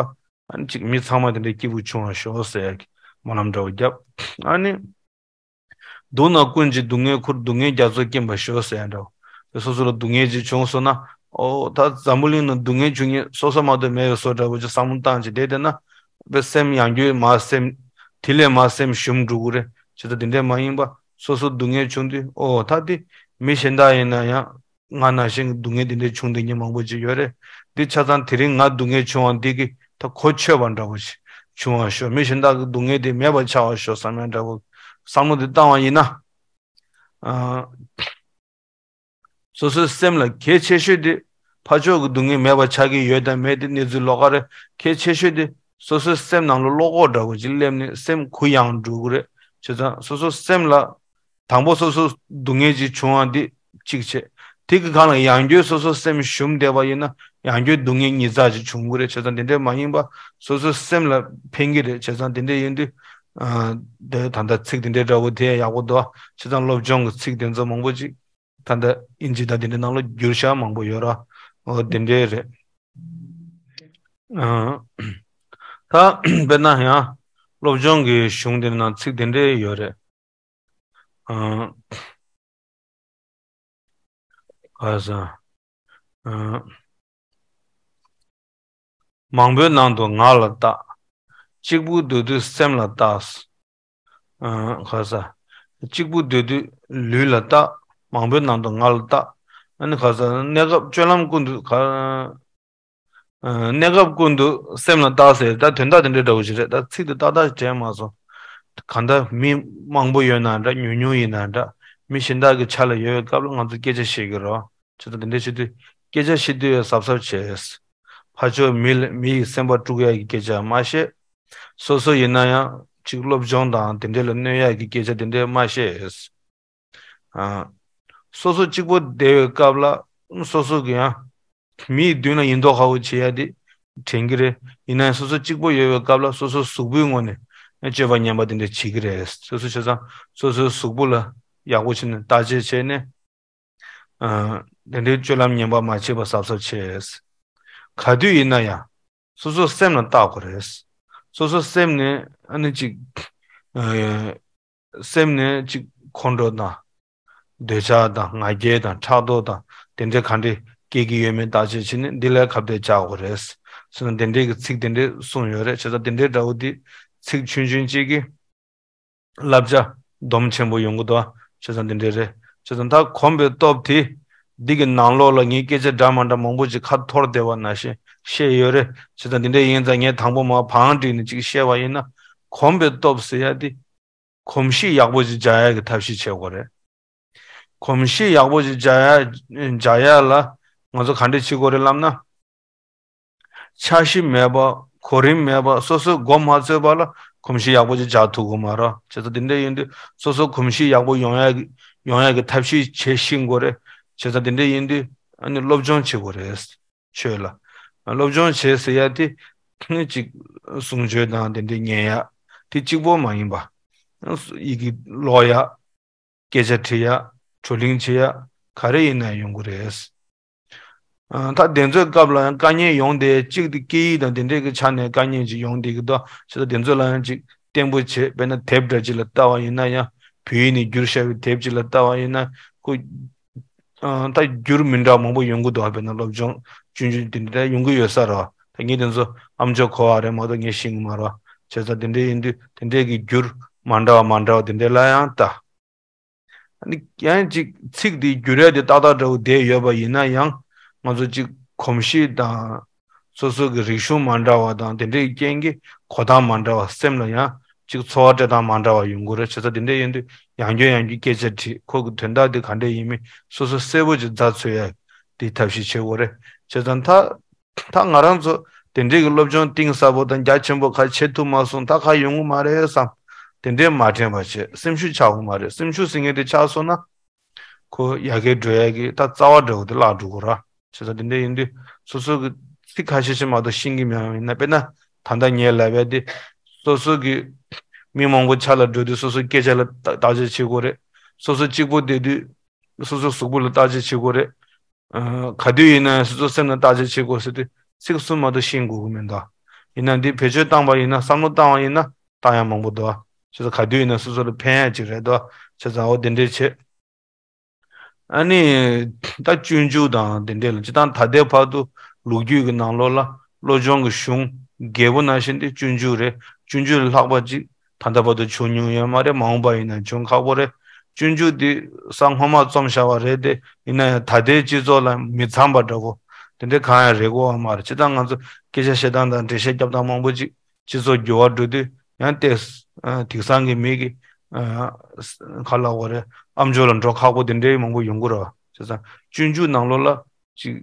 ཨ་ནི་ཅིག་མི་ཚང་མ་དེ་འདྲའི་སྐྱིད་པོ་བྱུང་བར་ཤོག་ཟེར་ཡག་གི་སྨོན་ལམ་འདྲ་བོ་བརྒྱབ། ཨ་ནི། སྡུག་ན་ཀུན་གྱི་སྡུག་བསྔལ་ཁུར། སྡུག་བསྔལ་རྒྱ་མཚོ་སྐེམ་པར་ཤོག་ཟེར་ཡ་འདྲ་བོ། དེ་སོ་སོ་ལ་སྡུག་བསྔལ་ཅིག་བྱུང་སོང་ན། ཨོ་ད་འཛམ་བུ་གླིང་ནང་སྡུག་བསྔལ་བྱུང་མཁན་སོ་སོ་མ་གཏོགས་མེད་པའི་བཟོ་འདྲ་བོ་ཅིག་བསམ་བློ་བཏང་བྱས་བསྡད་བསྡད་ན། དཔེ་སེམས་ཡང་བསྐྱར་མར་སེམས། དེ་ལས་མར་སེམས་ཞུམ་འགྲོ་གི་རེད། བྱས་ཙང་དེ་འདྲས་མ་ཡིན་པ་སོ་སོ་སྡུག་བསྔལ་བྱུང་དུས་ཨོ་ད་དེ་མི་གཞན་དག་ཡིན་ན་ཡང་། ང་ནང་བཞིན་གྱི་སྡུག་བསྔལ་འདི་འདྲའི་བྱུང་བསྡད་མཁན་མང་པོ་ཅིག་ཡོད་རེད། འདི་ཆ་ཚང་དེ་རིང་ང་སྡུག་བསྔལ་བྱུང་བ་འདི་གིས་ད་གོ་ཆོད་པ་འདྲ་བོ་ཞིག་བྱུང་བར་ཤོག་མི་གཞན་དག་གི་སྡུག་བསྔལ་དེ་མེད་པར་ཆགས་པར་ཤོག་བསམ་ཡ་འདྲ་བོ། བསམ་བློ་འདི་བཏང་བ་ཡིན་ན། ཨ། སོ་སོའི་སེམས་ལ་གལ་ཆེ་ཤོས་དེ་ཕར་ཕྱོགས་ཀྱི་སྡུག་བསྔལ་མེད་པ་ཆགས་ཀྱི་ཡོད་དང་མེད་དེ་གནས་ཚུལ་ལོགས་ཀ་རེད། གལ་ཆེ་ཤོས་དེ་སོ་སོའི་སེམས་ནང་ལ་བློ་ཁོག་འདྲ་བོ་ཅིག་སླེབས་ནས་སེམས་གུ་ཡངས་འགྲོ་གི་རེད། བྱས་ཙང་སོ་སོའི་སེམས་ལ། དང་པོ་སོ་སོ་སྡུག་བསྔལ་ཅིག་བྱུང་བ་འདི་གཅིག་བྱས། དེ་གི་སྒང་ལ་ཡང་བསྐྱར་སོ་སོ་སེམས་ཞུམ་བསྡད་པ་ཡིན་ན་ཡང་བསྐྱར་སྡུག་བསྔལ་ཉིས་བརྩེགས་ཅིག་བྱུང་གི་རེད། བྱས་ཙང་དེ་འདྲས་མ་ཡིན་པ་སོ་སོའི་སེམས་ལ་ཕན་གྱི་རེད། བྱས་ཙང་དེ་འདྲས་ཡིན་དུས། ཨ། དེ་ད་ལྟ་ཚིག་དེ་འདྲས་འདྲ་བོ་དེ་ཡག་པོ་འདུག་བྱས་ཙང་སློབ་སྦྱོང་གི་ཚིག་དེ་ཚོ་མང་པོ་ཅིག་ད་ལྟ་ཨིན་ཇི་དང་དེ་འདྲས་ནང་ལ་བསྒྱུར་བཞག་མང་པོ་ཡོད་ར། འོ་དེ་འདྲས་རེད། ཨ། ད་དཔེར་ན་ཡང་སློབ་སྦྱོང་གི་གཞུང་དེ་ནང་ཚིག་དེ་འདྲས་ཡོད་རེད། ཨ། ག་ས། ཨ། མང་པོའི་ནང་དུ་ང་ལ་བརྟག་གཅིག་པུ་སྡོད་དུས་སེམས་ལ་བརྟག་ཨ། ག་ས། གཅིག་པུ་སྡོད་དུས་ལུས་ལ་བརྟག་མང་པོའི་ནང་དུ་ང་ལ་བརྟག་ཨ་ནི་ག་ས། གནས་སྐབས་སྤྱོད་ལམ་ཀུན་ཏུ་ག་ཨ། གནས་སྐབས་ཀུན་ཏུ་སེམས་ལ་བརྟག་ཟེར་ད་དོན་དག་དེ་འདྲའི་འདྲ་བོ་ཞིག་རེད། ད་ཚིག་དེ་ཏག་ཏག་དྲན་མ་སོང་། གང་ལྟར་མི་མང་པོ་ཡོད་ན་འདྲ་ཉུང་ཉུང་ཡིན་ན་འདྲ་མི་གཞན་དག་གི་ཆ་ལ་ཡོད་པའི་སྐབས་ལ་ང་ཚོ་སྐད་ཆ་བཤད་ཀྱི་རེད། བྱས་ཙང་དེ་འདྲ་བྱེད་དུས་སྐད་ཆ་བཤད་དུས་གཟབ་གཟབ་བྱས། ཕར་ཕྱོགས་མི་ལ་མི་ཡི་སེམས་པ་དཀྲུག་ཡ་གི་སྐད་ཆ་མ་བཤད། སོ་སོ་ཡིན་ན་ཡང་ ཅིག་སློབ་སྦྱོང་དང་དེ་འདྲ་ལ་གནོད་ཡག་གི་སྐད་ཆ་དེ་འདྲ་མ་བཤད། ཨ། སོ་སོ་གཅིག་པོ་བསྡད་པའི་སྐབས་ལ་སོ་སོ་གི་ཡང་མིའི་མདུན་ལ་ཡིན་མདོག་ཁ་པོ་བྱེད་ཡ་དེ་དྲན་གྱི་རེད། ཡིན་ན་ཡང་སོ་སོ་གཅིག་པོ་ཡོད་པའི་སྐབས་ལ་སོ་སོའི་གཟུགས་པོའི་ངོས་ནས་སྤྱོད་པ་ངན་པ་དེ་འདྲ་བྱེད་ཀྱི་རེད། སོ་སོ་བྱས་ཙང་སོ་སོའི་གཟུགས་པོ་ལ་ཡག་པོ་བྱས་ནས་བརྟག་དཔྱད་བྱས་ནས། ཨ། དེ་འདྲའི་སྤྱོད་ལམ་ངན་པ་མ་བྱེད་པ་གཟབ་གཟབ་བྱས། ག་དུས་ཡིན་ན་ཡང་སོ་སོའི་སེམས་ལ་བལྟ་དགོས་རེད། སོ་སོའི་སེམས་ནས་ཨ་ནི་ཅིག་ཨ། སེམས་ནས་ཅིག་ཁོང་ཁྲོ་དང་། འདོད་ཆགས་དང་ང་རྒྱལ་དང་ཕྲག་དོག་དང་དེ་འདྲ་ག་འདྲ་སྐྱེ་གི་ཡོད་མེད་བརྟག་དཔྱད་བྱས་ནས་འདི་ལ་ཁ་གཏད་བཅག་དགོས་རེད། སོ་ན་དེ་འདྲའི་གི་ཚིག་དེ་འདྲ་གསུངས་ཡོད་རེད། བྱས་ཙང་དེ་འདྲའི་འདྲ་བོ་འདི་ཚིག་ཆུང་ཆུང་གཅིག་གིས་བསླབ་བྱ་སྡོམ་ཆེན་པོ་ཡོང་གི་འདུག་ཨ། བྱས་ཙང་དེ་འདྲ་རེད། བྱས་ཙང་ད་གོམས་པའི་སྟོབས་དེ་འདི་གི་ནང་ལོགས་ལ་ངས་སྐད་ཆ་འདྲ་མ་འདྲ་མང་པོ་ཅིག་ཁ་འཐོར་བསྡད་པ་ནང་བཞིན་བཤད་ཡོད་རེད། བྱས་ཙང་དེ་འདྲ་ཡིན་ཙང་ངས་དང་པོ་མར་བང་བསྒྲིགས་ནས་ཅིག་བཤད་པ་ཡིན་ན། གོམས་པའི་སྟོབས་ཟེར་ཡ་དེ་གོམས་གཤིས་ཡག་པོ་ཅིག་འཇགས་ཡ་གི་ཐབས་ཤེས་བྱེད་དགོས་རེད། གོམས་གཤིས་ཡག་པོ་ཅིག་འཇགས་ཡ་འཇགས་ཡ་ལ་ང་ཚོ་ག་འདྲ་བྱེད་དགོས་རེད་ལབ་ན། འཆར་གཞི་མེད་པ། གོ་རིམ་མེད་པ། སོ་སོས་མགོ་མ་ཚོས་པ་ལ་གོམས་གཤིས་ཡག་པོ་ཅིག་འཇགས་ཐུབ་ཀྱི་མ་རེད། བྱས་ཙང་དེ་འདྲ་ཡིན་དུས་སོ་སོ་གོམས་གཤིས་ཡག་པོ་ཡོང་ཡ་གི་ཡོང་ཡ་གི་ཐབས་ཤེས་བྱེད་ཤེས་དགོས་རེད། བྱས་ཙང་དེ་འདྲ་ཡིན་དུས་ཨ་ནི་སློབ་སྦྱོང་བྱེད་དགོས་རེད། ཆོས་ལ་སློབ་སྦྱོང་བྱེད་ཟེར་ཡ་དེ་ཨ་ནི་ཅིག་གསུང་ཆོས་དང་དེ་འདྲ་ཉན་ཡ་དེ་གཅིག་པོ་མ་ཡིན་པ། ཡི་གེ་ཀློག་ཡ། སྐད་ཆ་དྲི་ཡ། བགྲོ་གླེང་བྱེད་ཡ། ག་རེ་ཡིན་ན་ཡོང་གི་རེད། ཨ། ད་དེ་ཚོའི་སྐབས་ལ་ཡང་དཀའ་ངལ་ཡོང་བསྡད། གཅིག་དེ་སྐད་ཡིག་དང་དེ་འདྲའི་གི་ཆ་ནས་དཀའ་ངལ་ཅིག་ཡོང་བསྡད་ཀྱི་འདུག་བྱས་ཙང་དེ་ཚོ་ལ་ཡང་ཅིག་བརྟན་པོ་བྱེད། དཔེར་ན་དེབ་འདྲ་ཅིག་ལ་ལྟ་བ་ཡིན་ན་ཡང་བོད་ཡིག་ནས་བསྒྱུར་བཞག་པའི་དེབ་ཅིག་ལ་ལྟ་བ་ཡིན་ན་ཁོ། ཨ། ད་འགྱུར་མི་འདྲ་བ་མང་པོ་ཡོང་གི་འདུག་དཔེར་ན་སློབ་སྦྱོང་ཆུང་ཆུང་དེ་འདྲ་ཡོང་གི་ཡོད་ས་རེད་བ། ད་ངས་དེ་ཚོ་ཨམ་ཅོག་གོ་བ་རེད་མ་གཏོགས་ངས་ཤེས་ཀྱི་མ་རེད་བ། བྱས་ཙང་དེ་འདྲ་ཡིན་དུས་དེ་འདྲའི་གི་འགྱུར་མ་འདྲ་བ་མ་འདྲ་བ་དེ་འདྲ་ལ་ཡང་ལྟ། ཨ་ནི་ཡང་ཅིག་ཚིག་དེ་འགྱུར་ཡ་དེ་ཏག་ཏག་འདྲ་བོ་བསྡད་ཡོད་པ་ཡིན་ན་ཡང་ང་ཚོ་ཅིག་གོམས་གཤིས་དང་སོ་སོ་གི་རིག་གཞུང་མ་འདྲ་བ་དང་དེ་འདྲའི་རྐྱེན་གྱིས་གོ་སྟངས་མ་འདྲ་བ། སེམས་ལ་ཡང་ཅིག་ཚོར་བ་སྤྲད་སྟངས་མ་འདྲ་བ་ཡོང་གི་རེད། བྱས་ཙང་དེ་འདྲ་ཡིན་དུས་ཡང་བསྐྱར་ཡང་བསྐྱར་སྐད་ཆ་དྲིས། ཁོ་གི་དོན་དག་དེ་ག་འདྲ་ཡིན་མིན་སོ་སོ་གསལ་པོ་ཅིག་མཛའ་ཚོར་ཡ་དེ་ཐབས་ཤེས་བྱེད་དགོས་རེད། བྱས་ཙང་ད། ད་ང་རང་ཚོ་དེ་འདྲའི་གི་སློབ་སྦྱོང་གཏིང་ཟབ་པོ་དང་རྒྱ་ཆེན་པོ་ཁ་བྱེད་ཐུབ་མ་སོང་། ད་ཁ་ཡོང་གི་མ་རེད་བསམ། དེ་འདྲའི་མ་དྲན་པ་བྱེད། སེམས་ཤུགས་ཆག་གི་མ་རེད། སེམས་ཤུགས་ཟེར་མཁན་དེ་ཆག་སོང་ན། ཁོ་ཡར་རྒྱས་འགྲོ་ཡ་གི་ད་རྩ་བ་འདྲ་བོ་དེ་བརླག་འགྲོ་གི་རེད། བྱས་ཙང་དེ་འདྲ་ཡིན་དུས་སོ་སོ་གི་ཚིག་ཁ་ཤས་ཤིག་མ་གཏོགས་ཤེས་ཀྱི་མེད་པ་ཡིན་ན། དཔེར་ན་ད་ལྟ་ངས་ལབ་ཡ་དེ་སོ་སོ་གི་མི་མང་པོ་ཆ་ལ་འགྲོ་དུས་སོ་སོ་སྐད་ཆ་ལ་བརྟག་དཔྱད་བྱེད་དགོས་རེད། སོ་སོ་གཅིག་པོ་བསྡད་དུས། སོ་སོའི་གཟུགས་པོ་ལ་བརྟག་དཔྱད་བྱེད་དགོས་རེད། ཨ། ག་དུས་ཡིན་ན་ཡང་སོ་སོའི་སེམས་ལ་བརྟག་དཔྱད་བྱེད་དགོས་ཟེར་དུས་ཚིག་གསུམ་མ་གཏོགས་ཤེས་དགོས་ཀྱི་མི་འདུག་ཡིན་ན་འདི་བེད་སྤྱོད་བཏང་པ་ཡིན་ན། བསམ་བློ་བཏང་བ་ཡིན་ན་བཏང་ཡ་མང་པོ་འདུག་བྱས་ཙང་ག་དུས་ཡིན་ན་སོ་སོ་ལ་ཕན་ཡ་ཅིག་རེད་འདུག་བྱས་ཙང་འོ་དེ་འདྲས་བྱེད། ཨ་ནི་ད་སྤྱོད་འཇུག་དང་དེ་འདྲས་ལ་སྤྱིར་བཏང་ད་ལྟའི་བར་དུ་ལོ་རྒྱུས་ཀྱི་ནང་ལོགས་ལ་སློབ་སྦྱོང་གི་གཞུང་རྒྱས་པོ་ནང་བཞིན་དེ་སྤྱོད་འཇུག་རེད། སྤྱོད་འཇུག་ལས་ལྷག་པ་ཅིག་ད་ལྟ་བར་དུ་བྱུང་མྱོང་ཡོད་མ་རེད། མ་འོངས་པ་ཡིན་ན་བྱུང་ཁག་པོ་རེད། སྤྱོད་འཇུག་འདི་ས་སྔོན་མ་རྩོམ་བཞག་པ་རེད་དེ། ཡིན་ན་ཡང་ད་ལྟའི་སྤྱི་ཚོགས་ལ་མི་འཚམ་པ་འདྲ་བོ་དེ་འདྲ་གང་ཡང་རེད་གོ་བ་མ་རེད། སྤྱིར་བཏང་ང་ཚོ་སྐད་ཆ་བཤད་སྟངས་དང་འགྲེལ་བཤད་རྒྱབ་སྟངས་མང་པོ་ཅིག་སྤྱི་ཚོགས་འགྱུར་བ་འགྲོ་དུས་ཡང་ཏོག་ཙམ་དེང་སང་གི་མི་གི་ག་ལབ་དགོས་རེད། ཨམ་ཅོག་ལ་འགྲོ་ཁག་པོ་དེ་འདྲའི་མང་པོ་ཡོང་གི་རེད་བ། བྱས་ཙང་སྤྱོད་འཇུག་ནང་ལོགས་ལ་ཅིག་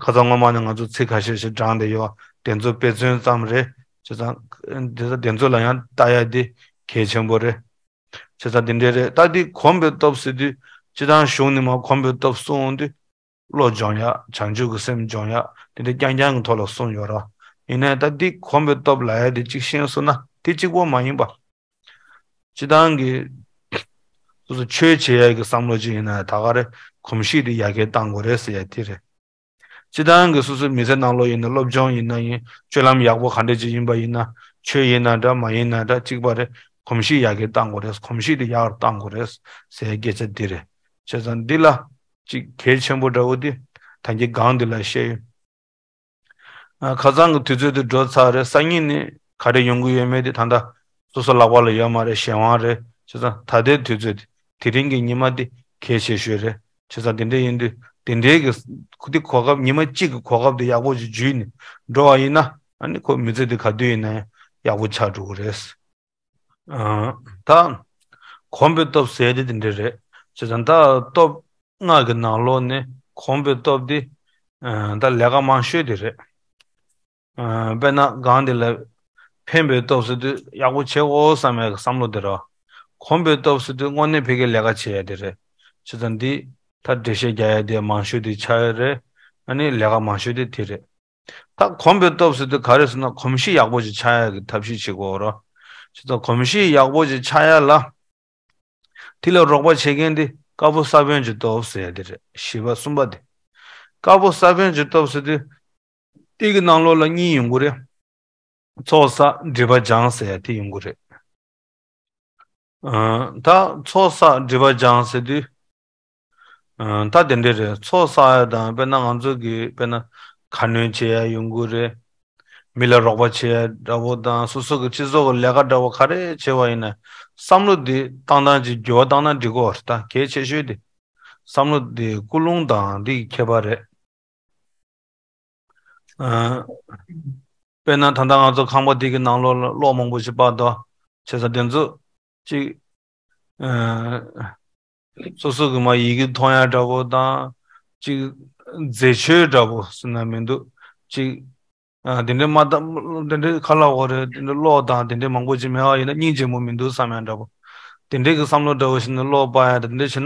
ཁ་སང་སྔོན་མ་ནས་ང་ཚོ་ཚིག་ཁ་ཤས་ཤིག་དྲངས་བསྡད་ཡོད། དེ་ཚོ་དཔེ་མཚོན་ཙམ་རེད། བྱས་ཙང་དེ་ཚོ་དེ་ཚོ་ལ་ཡང་ལྟ་ཡ་དེ་གལ་ཆེན་པོ་རེད། བྱས་ཙང་དེ་འདྲས་རེད། ད་འདི་གོམས་པའི་སྟོབས་ཟེར་དུས་སྤྱིར་བཏང་གཞུང་ནས་མར་གོམས་པའི་སྟོབས་གསུངས་དུས་བློ་སྦྱོང་ཡ། བྱང་ཆུབ་ཀྱི་སེམས་སྦྱོང་ཡ། དེ་འདྲ་རྐྱང་རྐྱང་གི་ཐོག་ལ་གསུངས་ཡོད་ར། ཡིན་ནའི་ད་འདི་གོམས་པའི་སྟོབས་ལབ་ཡ་དེ་གཅིག་ཤེས་སོང་ན་དེ་གཅིག་པོ་མ་ཡིན་པ། སྤྱིར་བཏང་གི་སོ་སོ་ཆོས་བྱེད་ཡ་གི་བསམ་བློ་ཅིག་ཡིན་ན་ད་ག་རེ་གོམས་གཤིས་དེ་ཡར་རྒྱས་གཏང་དགོས་རེད་ཟེར་ཡ་དེ་རེད། སྤྱིར་བཏང་གི་སོ་སོའི་མི་ཚེ་ནང་ལོགས་ཡིན་ན་སློབ་སྦྱོང་ཡིན་ན་ཡིན། སྤྱོད་ལམ་ཡག་པོ་ག་འདྲ་ཅིག་ཡིན་པ་ཡིན་ན། ཆོས་ཡིན་ན་འདྲ་མ་ཡིན་ན་འདྲ་གཅིག་པ་རེད། གོམས་གཤིས་ཡར་རྒྱས་གཏང་དགོས་རེད། གོམས་གཤིས་དེ་ཡག་རུ་གཏང་དགོས་རེད་ཟེར་ཡ་སྐད་ཆ་འདི་རེད། བྱས་ཙང་འདི་ལ་ཅིག་གལ་ཆེན་པོ་འདྲ་བོ་དེ་ད་གིན་སྒང་འདི་ལ་བཤད་ཡོད། ཨ། ཁ་སང་གི་དུས་ཚོད་དེ་འགྲོ་ཚར་རེད། སང་ཉིན་ནས་ག་རེ་ཡོང་གི་ཡོད་མེད་དེ་ད་ལྟ་སོ་སོ་ལག་པ་ལ་ཡོད་མ་རེད། གཞན་དབང་རེད། བྱས་ཙང་ད་ལྟའི་དུས་ཚོད་དེ་དེ་རིང་གི་ཉི་མ་དེ་གལ་ཆེ་ཤོས་རེད། བྱས་ཙང་དེ་འདྲ་ཡིན་དུས་དེ་འདྲའི་གི་ཁུ་དེ་གོ་སྐབས་ཉི་མ་གཅིག་གི་གོ་སྐབས་དེ་ཡག་པོ་ཅིག་འཇུས་ནས་འགྲོ་བ་ཡིན་ན་ཨ་ནི་ཁོ་མི་ཚེ་དེ་ག་དུས་ཡིན་ན་ཡང་ཡག་པོ་ཆགས་འགྲོ་གི་རེད། ཨ། ད་གོམས་པའི་སྟོབས་ཟེར་དེ་དེ་འདྲ་རེད། བྱས་ཙང་ད་སྟོབས་ལྔ་གི་ནང་ལོགས་ནས་གོམས་པའི་སྟོབས་དེ་ཨ། ད་ལས་ཀ་མང་ཤོས་དེ་རེད། ཨ། དཔེར་ན་སྒང་དེ་ལ་ ཕན་པའི་སྟོབས་ཟེར་དུས་ཡག་པོ་བྱེད་དགོས་བསམ་ཡག་གི་བསམ་བློ་དེ་རེད། གོམས་པའི་སྟོབས་ཟེར་དུས་དངོས་གནས་ཕ་གིའི་ལས་ཀ་བྱེད་ཡག་དེ་རེད། བྱས་ཙང་འདི་ད་འགྲེལ་བཤད་རྒྱག་ཡག་དེ་མང་ཤོས་དེ་ཆགས་ཡག་རེད། ཨ་ནི་ལས་ཀ་མང་ཤོས་དེ་དེ་རེད། ད་གོམས་པའི་སྟོབས་ཟེར་དུས་ག་རེ་ཟེར་ན་གོམས་གཤིས་ཡག་པོ་ཞིག་ཆགས་ཡག་གི་ཐབས་ཤེས་བྱེད་དགོས་རེད། བྱས་ཙང་གོམས་གཤིས་ཡག་པོ་ཞིག་ཆགས་ཡག་ལ། དེ་ལ་རོགས་པ་བྱེད་མཁན་དེ་དཀར་པོ་ས་བོན་གྱི་སྟོབས་ཟེར་ཡག་དེ་རེད། བཞི་པ་གསུམ་པ་དེ། དཀར་པོ་ས་བོན་གྱི་སྟོབས་ཟེར་དུས། དེ་གི་ནང་ལོགས་ལ་གཉིས་ཡོང་གི་རེད། ཚོགས་བསགས་སྒྲིབ་པ་སྦྱང་ཟེར་ཡག་དེ་ཡོང་གི་རེད། ཨ། ད་ཚོགས་བསགས་སྒྲིབ་པ་སྦྱང་ཟེར་དུས། ཨ། ད་དེ་འདྲ་རེད། ཚོགས་བསགས་ཡག་དང་དཔེར་ན་ང་ཚོ་གི་དཔེར་ན་ཁ་སྣོན་བྱེད་ཡག་ཡོང་གི་རེད། མི་ལ་རོགས་པ་བྱེད་ཡག་འདྲ་པོ་དང་སོ་སོ་གི་སྤྱི་ཚོགས་ཀྱི་ལས་ཀ་འདྲ་པོ་ག་རེ་བྱེད་པ་ཡིན་ན་བསམ་བློ་འདི་བཏང་སྟངས་ཀྱི་འགྱུར་བ་བཏང་ན་འགྲིག་གི་རེད། ད་གལ་ཆེ་ཤོས་དེ་བསམ་བློ་འདི་ཀུན་སློང་དང་འདི་གི་ཁྱད་པར་རེད། ཨ། དཔེར་ན་ད་ལྟ་ང་ཚོ་ཁང་པ་འདི་གི་ནང་ལོགས་ལ་གློག་མང་པོ་ཞིག་སྤར་འདུག་བྱས་ཙང་དེ་ཚོ་གཅིག་ཨ། སོ་སོ་གི་མར་ཡི་གེ་མཐོང་ཡག་འདྲ་པོ་དང་། གཅིག་མཛེས་ཆོས་འདྲ་པོ་ཟེར་ན་མི་འདུག་གཅིག་ཨ། དེ་འདྲའི་མ་ད་དེ་འདྲའི་ཁ་ལག་འོ་རེད། དེ་འདྲའི་གློག་དང་དེ་འདྲའི་མང་པོ་ཅིག་མེད་པ་ཡིན་ན་སྙིང་རྗེ་མོ་མི་འདུག་བསམ་ཡག་འདྲ་པོ། དེ་འདྲའི་གི་བསམ་བློ་འདྲ་པོ་ཞིག་ནི་གློག་སྤར་ཡག་དེ་འདྲ་བྱས་ན་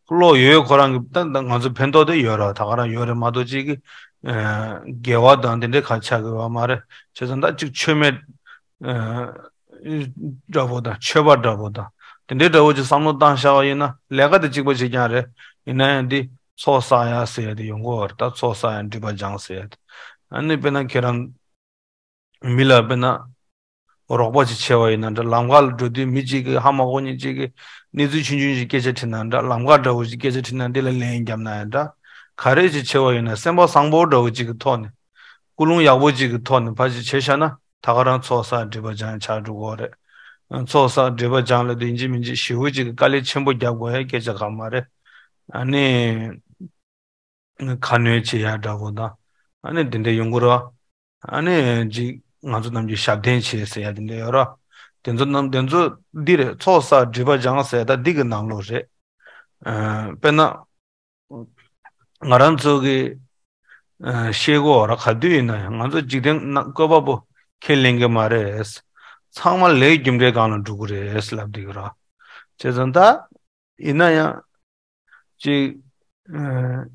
གློག་ཡོད་ཁོ་རང་གི་ད་ད་ང་ཚོ་ཕན་ཐོགས་དེ་ཡོད་རེད། ད་ག་རང་ཡོད་རེད་མ་གཏོགས་ཅིག་གི་ཨ། དགེ་བ་དང་དེ་འདྲའི་ཁ་ཆགས་གི་ཡོད་མ་རེད། བྱས་ཙང་ད་ཅིག་མཆོད་མེ་ཨ། འདྲ་པོ་དང་མཆོད་པ་འདྲ་པོ་དང་དེ་འདྲའི་འདྲ་པོ་ཅིག་བསམ་བློ་བཏང་བཞག་པ་ཡིན་ན་ལས་ཀ་དེ་གཅིག་པ་ཅིག་རྐྱང་རེད། ཡིན་ན་ཡང་འདི་ཚོགས་བསགས་ཡག་ཟེར་ཡག་དེ་ཡོང་གི་ཡོད་རེད། ད་ཚོགས་བསགས་ཡག་སྒྲིབ་པ་སྦྱང་ཟེར་ཡག་དེ། ཨ་ནི་དཔེར་ན་ཁྱེད་རང་མི་ལ་དཔེར་ན་རོགས་པ་ཅིག་བྱས་པ་ཡིན་ན་འདྲ། ལམ་ཁ་ལ་འགྲོ་དུས་མི་གཅིག་གིས་ཧ་མ་གོ་མཁན་གཅིག་གིས་གནས་ཚུལ་ཆུང་ཆུང་ཞིག་སྐད་ཆ་དྲིས་ན་འདྲ། ལམ་ཁ་འདྲ་པོ་ཞིག་སྐད་ཆ་དྲིས་ན་འདི་ལ་ལན་བརྒྱབ་ན་ཡང་འདྲ། ག་རེ་ཅིག་བྱས་པ་ཡིན་ན་སེམས་པ་བཟང་པོ་འདྲ་པོ་ཅིག་གི་ཐོག་ནས་ཀུན་སློང་ཡག་པོ་ཅིག་གི་ཐོག་ནས་ཕར་ཅིག་བྱས་བཞག་ན་ད་ག་རང་ཚོགས་བསགས་སྒྲིབ་པ་སྦྱང་ཆགས་འགྲོ་གི་རེད། ཚོགས་བསགས་སྒྲིབ་པ་སྦྱང་ལ་དེ་ཡིན་གཅིག་མིན་གཅིག་ཞེ་པོ་ཅིག་གི་དཀའ་ལས་ཆེན་པོ་རྒྱབ་དགོས་ཡག་སྐད་ཆ་གང་མ་རེད། ཨ་ནི། ཁ་སྣོན་བྱེད་ཡག་འདྲ་པོ་དང་། ཨ་ནི་དེ་འདྲ་ཡོང་གི་རེད། ཨ་ནི་ཅིག་ང་ཚོ་ནམ་རྒྱུན་ཞབས་བརྟན་བྱེད་ཟེར་ཡག་དེ་འདྲ་ཡོད་རེད། དེ་ཚོ་རྣམས་དེ་ཚོ་འདི་རེད། ཚོགས་བསགས་སྒྲིབ་པ་སྦྱང་ཟེར་ཡག་ད་འདི་གི་ནང་ལོགས་རེད། ཨ། དཔེར་ན། ང་རང་ཚོ་གི་ཨ། ཤེས་དགོས་རེད། ག་དུས་ཡིན་ན་ཡང་ང་ཚོ་འཇིག་རྟེན་ནང་བཀོད་པ་པོ་ཁས་ལེན་གི་མ་རེད། ཚང་མ་ལས་རྒྱུ་འབྲས་སྒང་ལ་འགྲོ་གི་རེད་ལབ་བསྡད་ཀྱི་རེད། བྱས་ཙང་ད་ཡིན་ན་ཡང་ཅིག་ཨ།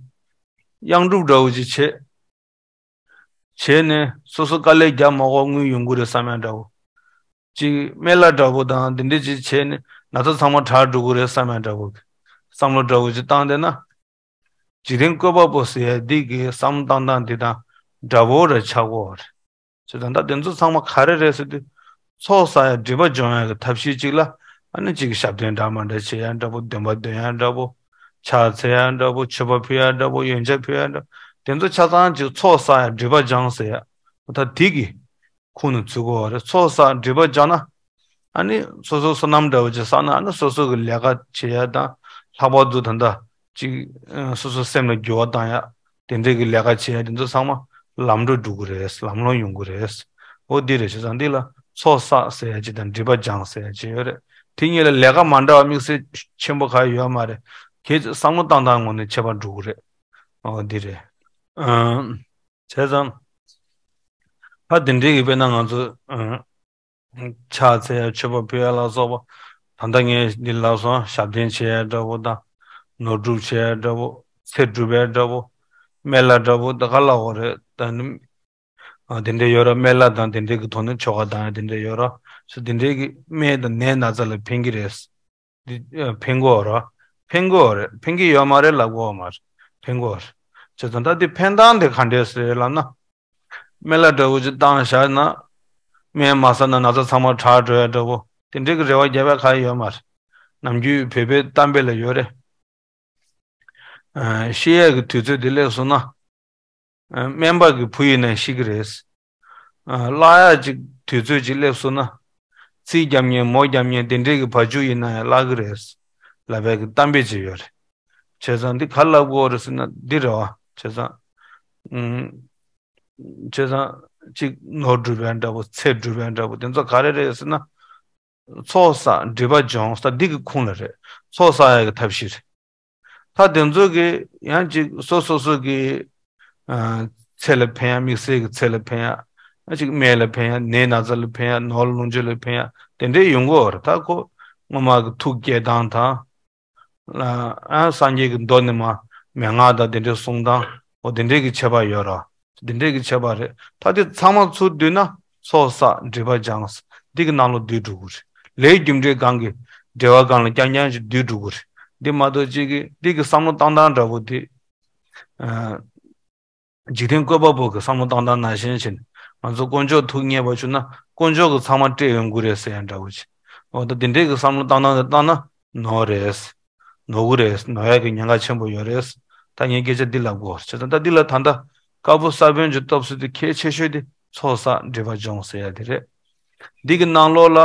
གཡང་སྒྲུབ་འདྲ་པོ་ཅིག་བྱས། བྱས་ནས་སོ་སོ་དཀའ་ལས་རྒྱག་མ་དགོས་དངུལ་ཡོང་གི་རེད་བསམ་ཡག་འདྲ་པོ། ཅིག་སྨན་བླ་འདྲ་པོ་དང་དེ་འདྲ་ཅིག་བྱས་ནས་ན་ཚ་ཚང་མ་དྲག་འགྲོ་གི་རེད་བསམ་ཡག་འདྲ་པོ། བསམ་བློ་འདྲ་པོ་ཅིག་བཏང་བསྡད་ན། འཇིག་རྟེན་བཀོད་པ་པོ་ཟེར་ཡག་འདི་གི་བསམ་བློ་བཏང་སྟངས་འདི་དང་འདྲ་པོ་རེད་ཆགས་ཀྱི་ཡོད་རེད། བྱས་ཙང་ད་དེ་ཚོ་ཚང་མ་ག་རེ་རེད་ཟེར་དུས། ཚོགས་བསགས་ཡག་སྒྲིབ་པ་སྦྱོང་ཡག་གི་ཐབས་ཤེས་གཅིག་ལ། ཨ་ནི་གཅིག་གི་ཞབས་བརྟན་འདྲ་མི་འདྲ་བྱེད་ཡག་འདྲ་པོ། འདོན་པ་འདོན་ཡག་འདྲ་པོ། ཕྱག་འཚལ་ཡག་འདྲ་པོ། མཆོད་པ་ཕུལ་ཡག་འདྲ་པོ། ཡོན་ཆབ་ཕུལ་ཡག་འདྲ་པོ། དེ་ཚོ་ཆ་ཚང་གཅིག་ཚོགས་བསགས་ཡག་སྒྲིབ་པ་སྦྱང་ཟེར་ཡག་ད་དེ་གི་ཁོངས་ནས་ཚུད་ཀྱི་ཡོད་རེད། ཚོགས་བསགས་སྒྲིབ་པ་སྦྱང་ན། ཨ་ནི་སོ་སོ་བསོད་ནམས་འདྲ་པོ་ཅིག་བསགས་ན་ཨ་ནི་སོ་སོ་གི་ལས་ཀ་བྱེད་ཡག་དང་། ལྷག་པར་དུ་ད་ལྟ་ཅིག་ཨ། སོ་སོ་སེམས་ལ་འགྱུར་བ་བཏང་ཡག་དེ་འདྲའི་གི་ལས་ཀ་བྱེད་ཡག་དེ་ཚོ་ཚང་མ་ལམ་འགྲོ་འགྲོ་གི་རེད། ལམ་ལྷོང་ཡོང་གི་རེད། འོ་འདི་རེད། བྱས་ཙང་འདི་ལ་ཚོགས་བསགས་ཟེར་ཡག་ཅིག་དང་སྒྲིབ་པ་སྦྱང་ཟེར་ཡག་ཅིག་ཡོད་རེད། དེ་གཉིས་ལ་ལས་ཀ་མ་འདྲ་བ་དམིགས་བསལ་ཆེན་པོ་གང་ཡང་ཡོད་མ་རེད། གལ་སྲིད་བསམ་བློ་བཏང་སྟངས་ངོས་ནས་ཁྱད་པར་འགྲོ་གི་རེད། འོ་འདི་རེད། ཨ། བྱས་ཙང་། ད་དེ་འདྲའི་གི་དཔེར་ན་ང་ཚོ་ཨ། ཕྱག་འཚལ་ཡག་མཆོད་པ་ཕུལ་ཡག་ལ་སོགས་པ། ད་ལྟ་ངས་འདི་ལབ་སོང་། ཞབས་བརྟན་བྱེད་ཡག་འདྲ་པོ་དང་། ནོར་སྒྲུབ་བྱེད་ཡག་འདྲ་པོ། ཚེ་སྒྲུབ་ཡག་འདྲ་པོ། སྨན་བླ་འདྲ་པོ་ད་ག་ལབ་དགོས་རེད། ད་ནི་ཨ། དེ་འདྲ་ཡོད་རེད། སྨན་བླ་དང་དེ་འདྲའི་གི་ཐོག་ནས་ཆོ་ག་བཏང་ཡག་དེ་འདྲ་ཡོད་རེད། སོ་དེ་འདྲའི་གི་སྨན་དང་ནད་ན་ཚ་ལ་ཕན་གི་རེད། འདི་ཨ། ཕན་གྱི་ཡོད་རེད། ཕན་གྱི་ཡོད་རེད། ཕན་གྱི་ཡོད་མ་རེད་ལབ་དགོས་མ་རེད། ཕན་གྱི་ཡོད་རེད། བྱས་ཙང་ད་འདི་ཕན་སྟངས་དེ་ག་འདྲས་རེད་ལབ་ན། སྨན་བླ་འདྲ་པོ་ཅིག་བཏང་བཞག་ན། སྨན་མ་ཟ་ན་ན་ཚ་ཚང་མ་དྲག་འགྲོ་ཡག་འདྲ་པོ། དེ་འདྲའི་གི་རེ་བ་རྒྱབ་ཡག་གང་ཡང་ཡོད་མ་རེད། ནམ་རྒྱུན་བོད་པའི་གཏམ་དཔེ་ལ་ཡོད་རེད། ཨ། ཤི་ཡག་གི་དུས་ཚོད་དེ་སླེབས་སོང་ན། ཨ། སྨན་པ་གི་བུ་ཡིན་ན་ཤི་གི་རེད། ཨ། བརླག་ཡག་ཅིག་དུས་ཚོད་ཅིག་སླེབས་སོང་ན། ཚིག་རྒྱབ་མཁན་མོ་རྒྱབ་མཁན་དེ་འདྲའི་གི་བ་ཕྱུགས་ཡིན་ན་ཡང་བརླག་གི་རེད། ལབ་པའི་གི་གཏམ་དཔེ་ཅིག་ཡོད་རེད། བྱས་ཙང་འདི་ག་ལབ་དགོས་རེད་ཟེར་ན་འདི་རེད་བ། བྱས་ཙང་། ཨུམ། བྱས་ཙང་གཅིག་ནོར་སྒྲུབ་ཡག་འདྲ་པོ། ཚེ་སྒྲུབ་ཡག་འདྲ་པོ། དེ་ཚོ་ག་རེ་རེད་ཟེར་ན། ཚོགས་བསགས་སྒྲིབ་པ་སྦྱོང་ཟེར་འདི་གི་ཁུངས་ལ་རེད། ཚོགས་བསགས་ཡག་གི་ཐབས་ཤེས་རེད། ད་དེ་ཚོ་གི་ཡང་ཅིག་སོ་སོ་སོ་གི་ཨ། ཚེ་ལ་ཕན་ཡག་དམིགས་བསལ་གྱི་ཚེ་ལ་ཕན་ཡག་ཨ་ཅིག་སྨད་ལ་ཕན་ཡ། ནད་ན་ཚ་ལ་ཕན་ཡ། ནོར་ལོངས་སྤྱོད་ལ་ཕན་ཡ། དེ་འདྲའི་ཡོང་གི་ཡོད་རེད། ད་ཁོ་སྔོན་མ་གི་ཐུགས་བསྐྱེད་སྟངས་དང་། ཨ་སངས་རྒྱས་ཀྱི་མདོ་ནས་མར་མན་ངག་དང་དེ་འདྲའི་གསུང་སྟངས། འོ་དེ་འདྲའི་གི་ཁྱད་པར་ཡོད་ར། དེ་འདྲའི་གི་ཁྱད་པར་རེད། ད་དེ་ཚང་མ་ཚུར་བསྡུས་ན་ཚོགས་བསགས་སྒྲིབ་པ་སྦྱང་། འདི་གི་ནང་ལོགས་བསྡུས་འགྲོ་གི་རེད། ལས་རྒྱུ་འབྲས་གང་གི་འབྲེལ་བ་གང་ལ་རྐྱང་རྐྱང་ཞིག་བསྡུས་འགྲོ་གི་རེད། འདི་མ་གཏོགས་གཅིག་གི་འདི་གི་བསམ་བློ་བཏང་སྟངས་འདྲ་པོ་དེ། ཨ། འཇིག་རྟེན་བཀོད་པ་པོ་གི་བསམ་བློ་བཏང་སྟངས་ནང་བཞིན་བྱས་ནས་ང་ཚོ་དཀོན་མཆོག་ཐུགས་མཉེས་པ་བྱུང་ན་དཀོན་མཆོག་གི་ཚང་མ་སྤྲད་ཡོང་གི་རེད་ཟེར་ཡ་འདྲ་བོ་ཅིག་འོ་ད་དེ་འདྲའི་གི་བསམ་བློ་བཏང་སྟངས་དེ་བཏང་ན་ནོར་རེད། ནོར་གི་རེད། ནོར་ཡ་གི་ཉེན་ཁ་ཆེན་པོ་ཡོད་རེད། ད་ངས་སྐད་ཆ་འདི་ལབ་དགོས་བྱས་ཙང་ད་འདི་ལ་ད་ལྟ་དཀར་པོ་ས་བོན་གྱི་སྟོབས་ཟེར་དུས་གལ་ཆེ་ཤོས་དེ་ཚོགས་བསགས་སྒྲིབ་པ་སྦྱོང་ཟེར་ཡ་དེ་རེད། འདི་གི་ནང་ལོགས་ལ།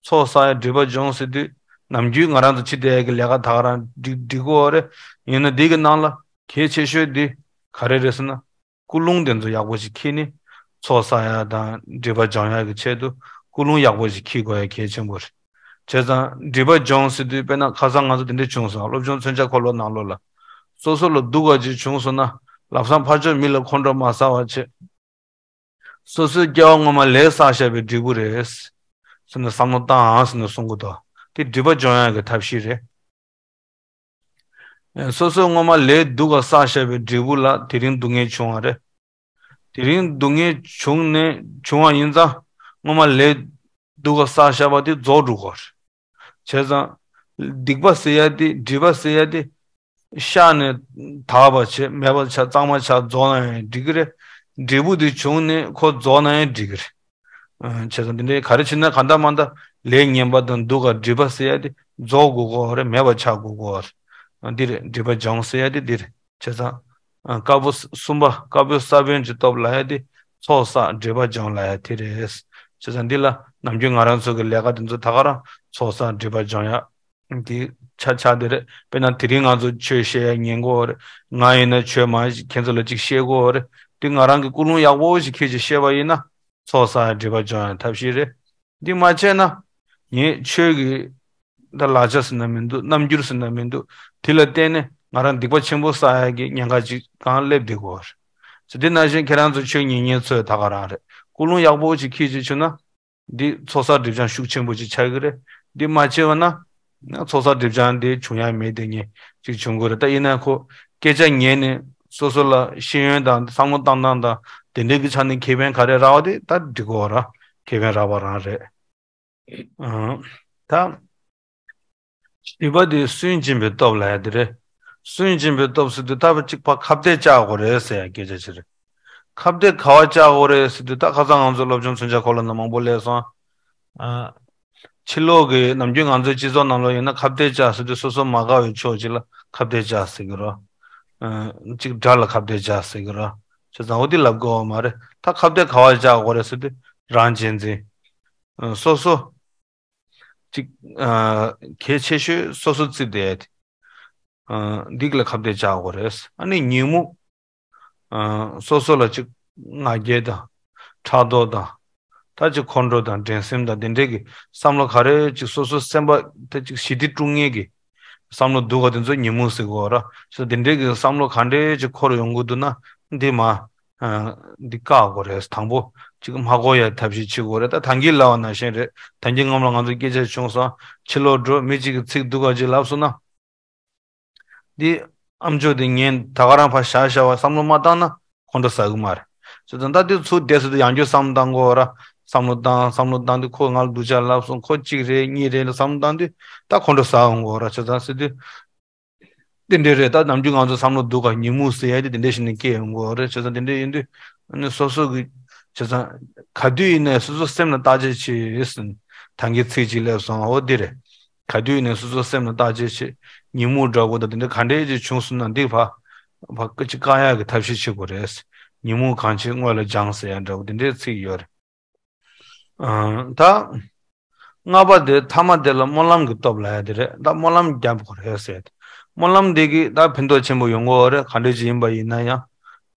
ཚོགས་བསགས་ཡ་སྒྲིབ་པ་སྦྱོང་ཟེར་དུས་ནམ་རྒྱུན་ང་རང་ཚོ་བྱེད་བསྡད་ཡ་གི་ལས་ཀ་ད་ག་རང་འགྲིག་འགྲིག་གི་ཡོད་རེད། ཡིན་ན་འདི་གི་ནང་ལ་གལ་ཆེ་ཤོས་འདི་ག་རེ་རེད་ཟེར་ན། ཀུན་སློང་དེ་ཚོ་ཡག་པོ་ཞིག་འཁྱེར་ནས་ཚོགས་བསགས་ཡ་དང་སྒྲིབ་པ་སྦྱང་ཡ་གི་ཆེད་དུ་ཀུན་སློང་ཡག་པོ་ཞིག་འཁྱེར་དགོས་ཡ་གལ་ཆེན་པོ་རེད། བྱས་ཙང་སྒྲིབ་པ་སྦྱོང་ཟེར་དུས་དཔེར་ན་ཁ་སང་ང་ཚོ་དེ་འདྲ་བྱུང་སོང་། སློབ་སྦྱོང་མཚོན་ཆ་འཁོར་ལོ་ནང་ལོགས་ལ་སོ་སོ་ལ་སྡུག་ག་ཅིག་བྱུང་སོང་ན་ལམ་སང་ཕར་ཕྱོགས་མི་ལ་ཁོང་ཁྲོ་མ་ཟ་བ་བྱེད། སོ་སོའི་སྐྱེ་བ་སྔོན་མ་ལས་བསགས་བཞག་པའི་འབྲས་བུ་རེད། ཟེར་ནས་བསམ་བློ་བཏང་ཨང་ཟེར་ནས་གསུང་གི་འདུག་དེ་སྒྲིབ་པ་སྦྱོང་ཡག་གི་ཐབས་ཤེས་རེད། ཨེ། སོ་སོའི་སྔོན་མ་ལས་སྡུག་ག་བསགས་བཞག་པའི་འབྲས་བུ་ལ་དེ་རིང་སྡུག་བསྔལ་བྱུང་བ་རེད། དེ་རིང་སྡུག་བསྔལ་བྱུང་ནས་བྱུང་བ་ཡིན་ཙང་སྔོན་མ་ལས་སྡུག་ག་བསགས་བཞག་པ་དེ་རྫོགས་འགྲོ་གི་རེད། བྱས་ཙང་། སྡིག་པ་ཟེར་ཡ་དེ་སྒྲིབ་པ་ཟེར་ཡ་དེ། ཤ་ནས་དག་པ་བྱས་མེད་པ་ཆ་གཙང་མ་ཆ་རྫོགས་ན་ཡང་འགྲིག་གི་རེད། འབྲས་བུ་དེ་བྱུང་ནས་ཁོ་རྫོགས་ན་ཡང་འགྲིག་གི་རེད། ཨ། བྱས་ཙང་འདི་འདྲའི་ག་རེ་བྱས་ན་གང་ལྟར་མ་ལྟར་ལས་ངན་པ་དང་སྡུག་ག་སྒྲིབ་པ་ཟེར་ཡ་དེ་རྫོགས་དགོས་ཀྱི་ཡོད་རེད། མེད་པ་ཆགས་དགོས་ཀྱི་ཡོད་རེད། འདི་རེད། སྒྲིབ་པ་སྦྱོང་ཟེར་ཡ་དེ་འདི་རེད། བྱས་ཙང་། ཨ། དཀར་པོ་གསུམ་པ་དཀར་པོའི་ས་བོན་གྱི་སྟོབས་ལབ་ཡ་དེ་ཚོགས་བསགས་སྒྲིབ་པ་སྦྱོང་ལབ་ཡ་དེ་རེད། བྱས་ཙང་འདི་ལ་ནམ་རྒྱུན་ང་རང་ཚོ་གི་ལས་ཀ་དེ་ཚོ་ད་ག་རང་ཚོགས་བསགས་སྒྲིབ་པ་སྦྱོང་ཡ། འདི་ཆ་ཆ་དེ་རེད། དཔེར་ན་དེ་རིང་ང་ཚོ་ཆོས་བཤད་ཡ་ཉན་གྱི་ཡོད་རེད། ང་ཡིན་ན་ཆོས་མང་ཞིག་ཁྱེད་ཚོ་ལ་ཅིག་བཤད་ཀྱི་ཡོད་རེད། འདི་ང་རང་གི་ཀུན་སློང་ཡག་པོ་ཞིག་འཁྱེར་ཅིག་བཤད་པ་ཡིན་ན་ཚོགས་བསགས་ཡ་སྒྲིབ་པ་སྦྱོང་ཡ་ཐབས་ཤེས་རེད། འདི་མ་བྱས་ན་ངས་ཆོས་ཀྱི་ད་ལག་ཆ་ཟེར་ན་མི་འདུག་རྣམ་འགྱུར་ཟེར་ན་མི་འདུག་དེ་ལ་བརྟེན་ནས་ང་རང་སྡིག་པ་ཆེན་པོ་བསགས་ཡ་གི་ཉེན་ཁ་ཅིག་གང་སླེབས་བསྡད་ཀྱི་ཡོད་རེད། དེ་ནང་བཞིན་ཁྱེད་རང་ཚོ་ཆོས་ཉན་མཁན་ཚོས་ད་ག་རང་རེད། ཀུན་སློང་ཡག་པོ་ཅིག་འཁྱེར་ཅིག་བྱུང་ན། འདི་ཚོགས་བསགས་སྒྲིབ་སྦྱང་ཤུགས་ཆེན་པོ་ཅིག་ཆགས་ཀྱི་རེད། འདི་མ་བྱས་པ་ན། ཚོགས་བསགས་སྒྲིབ་སྦྱང་འདི་བྱུང་ཡ་མེད་དེ་ངས་ཅིག་བྱུང་གི་རེད། ད་ཡིན་ན་ཁོ་སྐད་ཆ་ཉན་ནས་སོ་སོ་ལ་ཤེས་ཡོན་དང་བསམ་བློ་བཏང་སྟངས་དང་དེ་འདྲའི་གི་ཆ་ནས་ཁེ་ཕན་ག་རེ་རག་པ་དེ་ད་འགྲིག་གི་ཡོད་ར། ཁེ་ཕན་རག་པ་རང་རེད། ཨང་། ད། བཞི་པ་དེ་སུན་འབྱིན་པའི་སྟོབས་ལབ་ཡ་དེ་རེད། སུན་འབྱིན་པའི་སྟོབས་ཟེར་དུས་ད་བར་གཅིག་ཕར་ཁ་གཏད་བཅག་དགོས་རེད་ཟེར་ཡ་སྐད་ཆ་ཅིག་རེད། ཁ་གཏད་ག་པར་བཅག་དགོས་རེད་ཟེར་དུས་ད་ཁ་སང་ང་ཚོ་སློབ་སྦྱོང་མཚོན་ཆ་འཁོར་ལོ་ནང་མང་པོ་སླེབས་སོང་། ཨ། ཕྱི་ལོགས་ཀྱི་ནམ་རྒྱུན་ང་ཚོའི་སྤྱི་ཚོགས་ནང་ལོགས་ཡིན་ན་ཁ་གཏད་བཅག་ཟེར་དུས་སོ་སོ་མ་དགའ་བའི་ཕྱོགས་ཅིག་ལ་ཁ་གཏད་བཅག་ཟེར་གི་རེད། ཨ། གཅིག་དགྲ་ལ་ཁ་གཏད་བཅག་ཟེར་གི་རེད། བྱས་ཙང་འོ་དེ་ལབ་དགོས་པ་མ་རེད། ད་ཁ་གཏད་ག་པར་བཅག་དགོས་རེད་ཟེར་དུས་རང་གཅེས་འཛིན། ཨ། སོ་སོ། གཅིག་ཨ། གལ་ཆེ་ཤོས་སོ་སོ་བརྩི་བསྡད་ཡ་དེ། ཨ། འདི་ལ་ཁ་གཏད་བཅག་དགོས་རེད། ཨ་ནི་ཉོན་མོངས། ཨ། སོ་སོ་ལ་གཅིག་ང་རྒྱལ་དང་། ཕྲག་དོག་དང་། ད་གཅིག་ཁོང་ཁྲོ་དང་འགྲན་སེམས་དང་དེ་འདྲའི་གི་བསམ་བློ་ག་རེ་གཅིག་སོ་སོ་སེམས་པ་དེ་གཅིག་ཞི་བདེ་དཀྲུག་མཁན་གི་བསམ་བློ་སྡུག་ག་དེ་ཚོ་ཉོན་མོངས་ཟེར་གོ་ར། ཞེས་དེ་འདྲའི་གི་བསམ་བློ་ག་འདྲའི་གཅིག་འཁོར་ཡོང་གི་འདུག་ན་འདི་མ། ཨ། འདི་བཀག་དགོས་རེད། དང་པོ་གཅིག་མ་འཁོར་ཡ་ཐབས་ཤེས་བྱེད་དགོས་རེད། ད་ད་གིན་ལབ་པ་ནང་བཞིན་རེད། ད་གིན་སྔོན་ལ་ང་ཚོ་སྐད་ཆ་བྱུང་སོང་། ཕྱི་ལོགས་འགྲོ་མི་གཅིག་གིས་ཚིག་སྡུག་ག་ཅིག་ལབ་སོང་ན། འདི་ཨམ་ཅོག་འདི་ཉན་ད་ག་རང་ཕར་བཞག་བཞག་པ་བསམ་བློ་མ་བཏང་ན་ཁོང་ཁྲོ་ཟ་གི་མ་རེད། བྱས་ཙང་ད་འདི་ཚུར་བསྡད་ཟེར་དུས་ཡང་བསྐྱར་བསམ་བློ་བཏང་དགོས་ར། བསམ་བློ་བཏང་བསམ་བློ་བཏང་དུས་ཁོ་ང་ལ་སྡུག་ཅག་ལབ་སོང་། ཁོ་གཅིག་རེད་གཉིས་རེད་ལ་བསམ་བློ་བཏང་དུས་ད་ཁོང་ཁྲོ་ཟ་འོང་གོ་ར། བྱས་ཙང་ཟེར་དུས། འདི་འདྲ་རེད། ད་ནམ་རྒྱུན་ང་ཚོ་བསམ་བློ་སྡུག་ག་ཉོན་མོངས་ཟེར་ཡ་དེ་དེ་འདྲ་ཞིག་ནས་སྐྱེ་ཡོང་གི་ཡོད་རེད། བྱས་ཙང་དེ་འདྲ་ཡིན་དུས་ཨ་ནི་སོ་སོ་གི་བྱས་ཙང་ག་དུས་ཡིན་ནའི་སོ་སོ་སེམས་ལ་བརྟག་དཔྱད་བྱེད་ཟེར་ད་གིན་ཚིག་ཅིག་སླེབས་སོང་། འོ་འདི་རེད། ག་དུས་ཡིན་ནའི་སོ་སོ་སེམས་ལ་བརྟག་དཔྱད་བྱེད། ཉོན་མོངས་འདྲ་བོ་དང་དེ་འདྲ་ག་འདྲ་ཅིག་བྱུང་སོང་ན་འདི་ཕར་ཕར་སྐད་ཅིག་བཀག་ཡག་གི་ཐབས་ཤེས་བྱེད་དགོས་རེད། ཉོན་མོངས་གང་བྱེད་སྔོན་ལ་སྦྱངས་ཟེར་ཡ་འདྲ་བོ་དེ་འདྲའི་ཚིག་ཡོད་རེད། ཨ། ད། ལྔ་པ་དེ་ཐ་མ་དེ་ལ་སྨོན་ལམ་གྱི་སྟོབས་ལབ་ཡ་དེ་རེད། ད་སྨོན་ལམ་རྒྱབ་དགོས་རེད་ཟེར་ཏེ། སྨོན་ལམ་འདི་གིས་ད་ཕན་ཐོགས་ཆེན་པོ་ཡོང་གི་ཡོད་རེད། ག་འདྲ་ཅིག་ཡིན་པ་ཡིན་ན་ཡང་།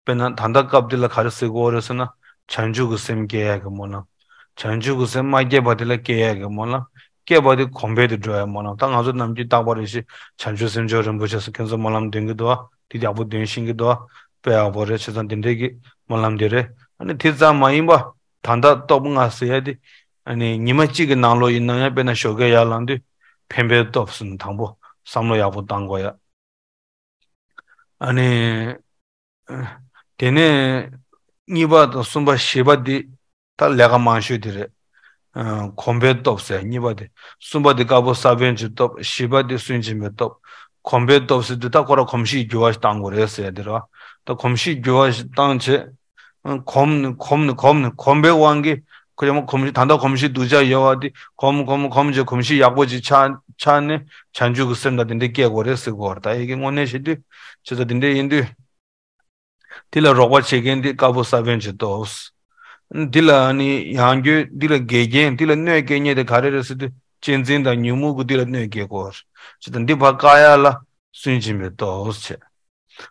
དཔེར་ན་ད་ལྟ་སྐབས་འདི་ལ་ག་རེ་ཟེར་དགོས་རེད་ཟེར་ན། བྱང་ཆུབ་ཀྱི་སེམས་སྐྱེ་ཡ་གི་སྨོན་ལམ། བྱང་ཆུབ་ཀྱི་སེམས་མ་སྐྱེས་པ་དེ་ལ་སྐྱེ་ཡ་གི་སྨོན་ལམ། སྐྱེས་པ་དེ་གོང་འཕེལ་དུ་འགྲོ་ཡ་སྨོན་ལམ། ད་ང་ཚོ་ནམ་རྒྱུན་རྟག་པར་རེ་ཞིག་བྱང་ཆུབ་སེམས་མཆོག་རིན་པོ་ཆེ་ཟེར་ཁྱེད་ཚོ་སྨོན་ལམ་འདོན་གི་འདུག་ཨ། དེ་ཡག་པོ་འདོན་ཤེས་ཀྱི་འདུག་ཨ། དཔེ་ཡག་པོ་རེད། བྱས་ཙང་དེ་འདྲའི་གི་སྨོན་ལམ་དེ་རེད། ཨ་ནི་དེ་ཙམ་མ་ཡིན་པ། ད་ལྟ་སྟོབས་ལྔ་ཟེར་ཡ་དེ་ཨ་ནི་ཉི་མ་གཅིག་གི་ནང་ལོགས་ཡིན་ན་ཡང་དཔེར་ན་ཞོགས་ཀས་ཡར་ལངས་དུས་ཕན་པའི་སྟོབས་ཟེར་ནས་དང་པོ་བསམ་བློ་ཡག་པོ་བཏང་དགོས་ཡ། ཨ་ནི། དེ་ནས་གཉིས་པ་དང་གསུམ་པ་བཞི་པ་འདི་ད་ལས་ཀ་མང་ཤོས་དེ་རེད། ཨ། གོམས་པའི་སྟོབས་ཟེར་གཉིས་པ་དེ། གསུམ་པ་དེ་དཀར་པོ་ས་བོན་གྱི་སྟོབས། བཞི་པ་དེ་སུན་འབྱིན་པའི་སྟོབས། གོམས་པའི་སྟོབས་ཟེར་དུས་ད་ཁོ་ར་གོམས་གཤིས་འགྱུར་བ་ཞིག་བཏང་དགོས་རེད་ཟེར་ཡ་དེ་རེད་བ། ད་གོམས་གཤིས་འགྱུར་བ་ཞིག་བཏང་བྱས། གོམས་ནས་གོམས་ནས་གོམས་ནས་གོམས་པའི་དབང་གིས་ཁོ་ཡང་གོམས་གཤིས་ད་ལྟ་གོམས་གཤིས་སྡུག་ཅག་ཡོད་བ་དེ་གོམས་གོམས་གོམས་བྱས་གོམས་གཤིས་ཡག་པོ་ཅིག་ཆགས་ཆགས་ནས་བྱང་ཆུབ་ཀྱི་སེམས་ལ་དེ་འདྲའི་སྐྱེ་དགོས་རེད་ཟེར་གོ་རེད། ད་ཡི་གེ་དངོས་གནས་བཤད་དུས་བྱས་ཙང་དེ་འདྲ་ཡིན་དུས། དེ་ལ་རོགས་པ་བྱེད་མཁན་དེ་དཀར་པོ་ས་བོན་གྱི་སྟོབས། འདི་ལ་ནི་ཡང་རྒྱུ་འདི་ལ་འགལ་རྐྱེན་འདི་ལ་གནོད་སྐྱེལ་མཁན་དེ་ག་རེ་རེད་ཟེར་དུས་གཅེས་འཛིན་དང་ཉོན་མོངས་ཀྱིས་འདི་ལ་གནོད་སྐྱེལ་གོ་རེད། བྱས་ཙང་འདི་ཕར་བཀག་ཡ་ལ་སུན་འབྱིན་པའི་སྟོབས་བྱས།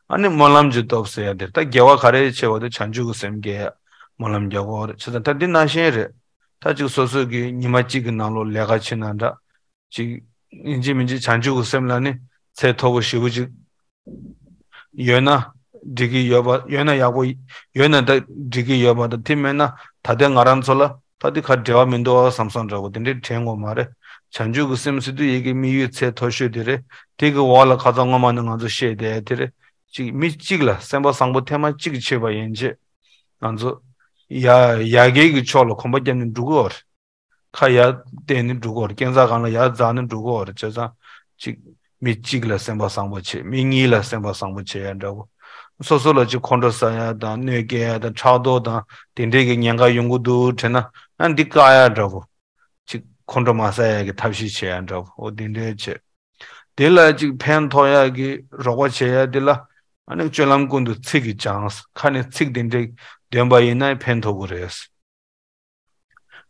ཨ་ནི་སྨོན་ལམ་གྱི་སྟོབས་ཟེར་ཡ་དེ་ད་དགེ་བ་ག་རེ་བྱས་པ་དེ་བྱང་ཆུབ་ཀྱི་སེམས་སྐྱེ་ཡ་སྨོན་ལམ་རྒྱག་དགོས་རེད། བྱས་ཙང་ད་འདི་ནང་བཞིན་རེད། ད་ཅིག་སོ་སོ་གི་ཉི་མ་གཅིག་གི་ནང་ལོགས་ལས་ཀ་བྱེད་ན་འདྲ། ཅིག་ཡིན་གཅིག་མིན་གཅིག་བྱང་ཆུབ་ཀྱི་སེམས་ལ་ནི་ཚད་མཐོ་པོ་ཞེ་པོ་ཅིག་ཡོད་ན་འགྲིག་གི་ཡོད་པ་ཡོད་ན་ཡག་པོ་ཡོད་ན་ད་འགྲིག་གི་ཡོད་པ་དང་དེ་མེད་ན་ད་ལྟའི་ང་རང་ཚོ་ལ་ད་འདི་ག་འབྲེལ་བ་མི་འདུག་བསམ་བསམ་འདྲ་པོ་དེ་འདྲའི་དྲན་དགོས་མ་རེད། བྱང་ཆུབ་ཀྱི་སེམས་ཟེར་དུས་ཡི་གེ་དམིགས་ཡུལ་ཚད་མཐོ་ཤོས་དེ་རེད། དེ་གི་འོག་ལ་ཁ་སང་སྔོན་མ་ནས་ང་ཚོ་བཤད་བསྡད་དེ་རེད། ཅིག་མི་གཅིག་ལ་སེམས་པ་བཟང་པོ་ཐེངས་མ་གཅིག་བྱས་པ་ཡིན་ཆེད་ང་ཚོ་ཡ་ཡ་གི་གི་ཕྱོགས་ལ་གོམ་པ་བརྒྱབ་ནས་འགྲོ་གི་ཡོད་རེད། ཁ་ཡར་བསྟན་ནས་འགྲོ་གི་ཡོད་རེད། སྐས་འཛེག་སྒང་ལ་ཡར་འཛེགས་ནས་འགྲོ་གི་ཡོད་རེད། བྱས་ཙང་ཅིག་མི་གཅིག་ལ་སེམས་པ་བཟང་པོ་བྱེད། མི་གཉིས་ལ་སེམས་པ་བཟང་པོ་བྱེད་ཡ་འདྲ་བོ། སོ་སོ་ལ་ཅིག་ཁོང་ཁྲོ་ཟ་ཡ་དང་གནོད་སྐྱེལ་ཡ་དང་ཕྲག་དོག་དང་དེ་འདྲས་ཀྱི་ཉེན་ཁ་ཡོང་གི་འདུག་དྲན་ན་ཨ་འདི་བཀག་ཡ་འདྲ་བོ། ཅིག་ཁོང་ཁྲོ་མ་ཟ་ཡ་གི་ཐབས་ཤེས་བྱེད་ཡ་འདྲ་བོ། འོ་དེ་འདྲས་བྱེད། དེ་ལ་ཅིག་ཕན་ཐོགས་ཡ་གི་རོགས་པ་བྱེད་ཡ་དེ་ལ་ཨ་ནི་སྤྱོད་ལམ་ཀུན་ཏུ་ཚིག་གིས་སྦྱངས། ཁ་ནས་ཚིག་དེ་འདྲས་འདོན་པ་ཡིན་ན་ཕན་ཐོགས་ཀྱི་རེད།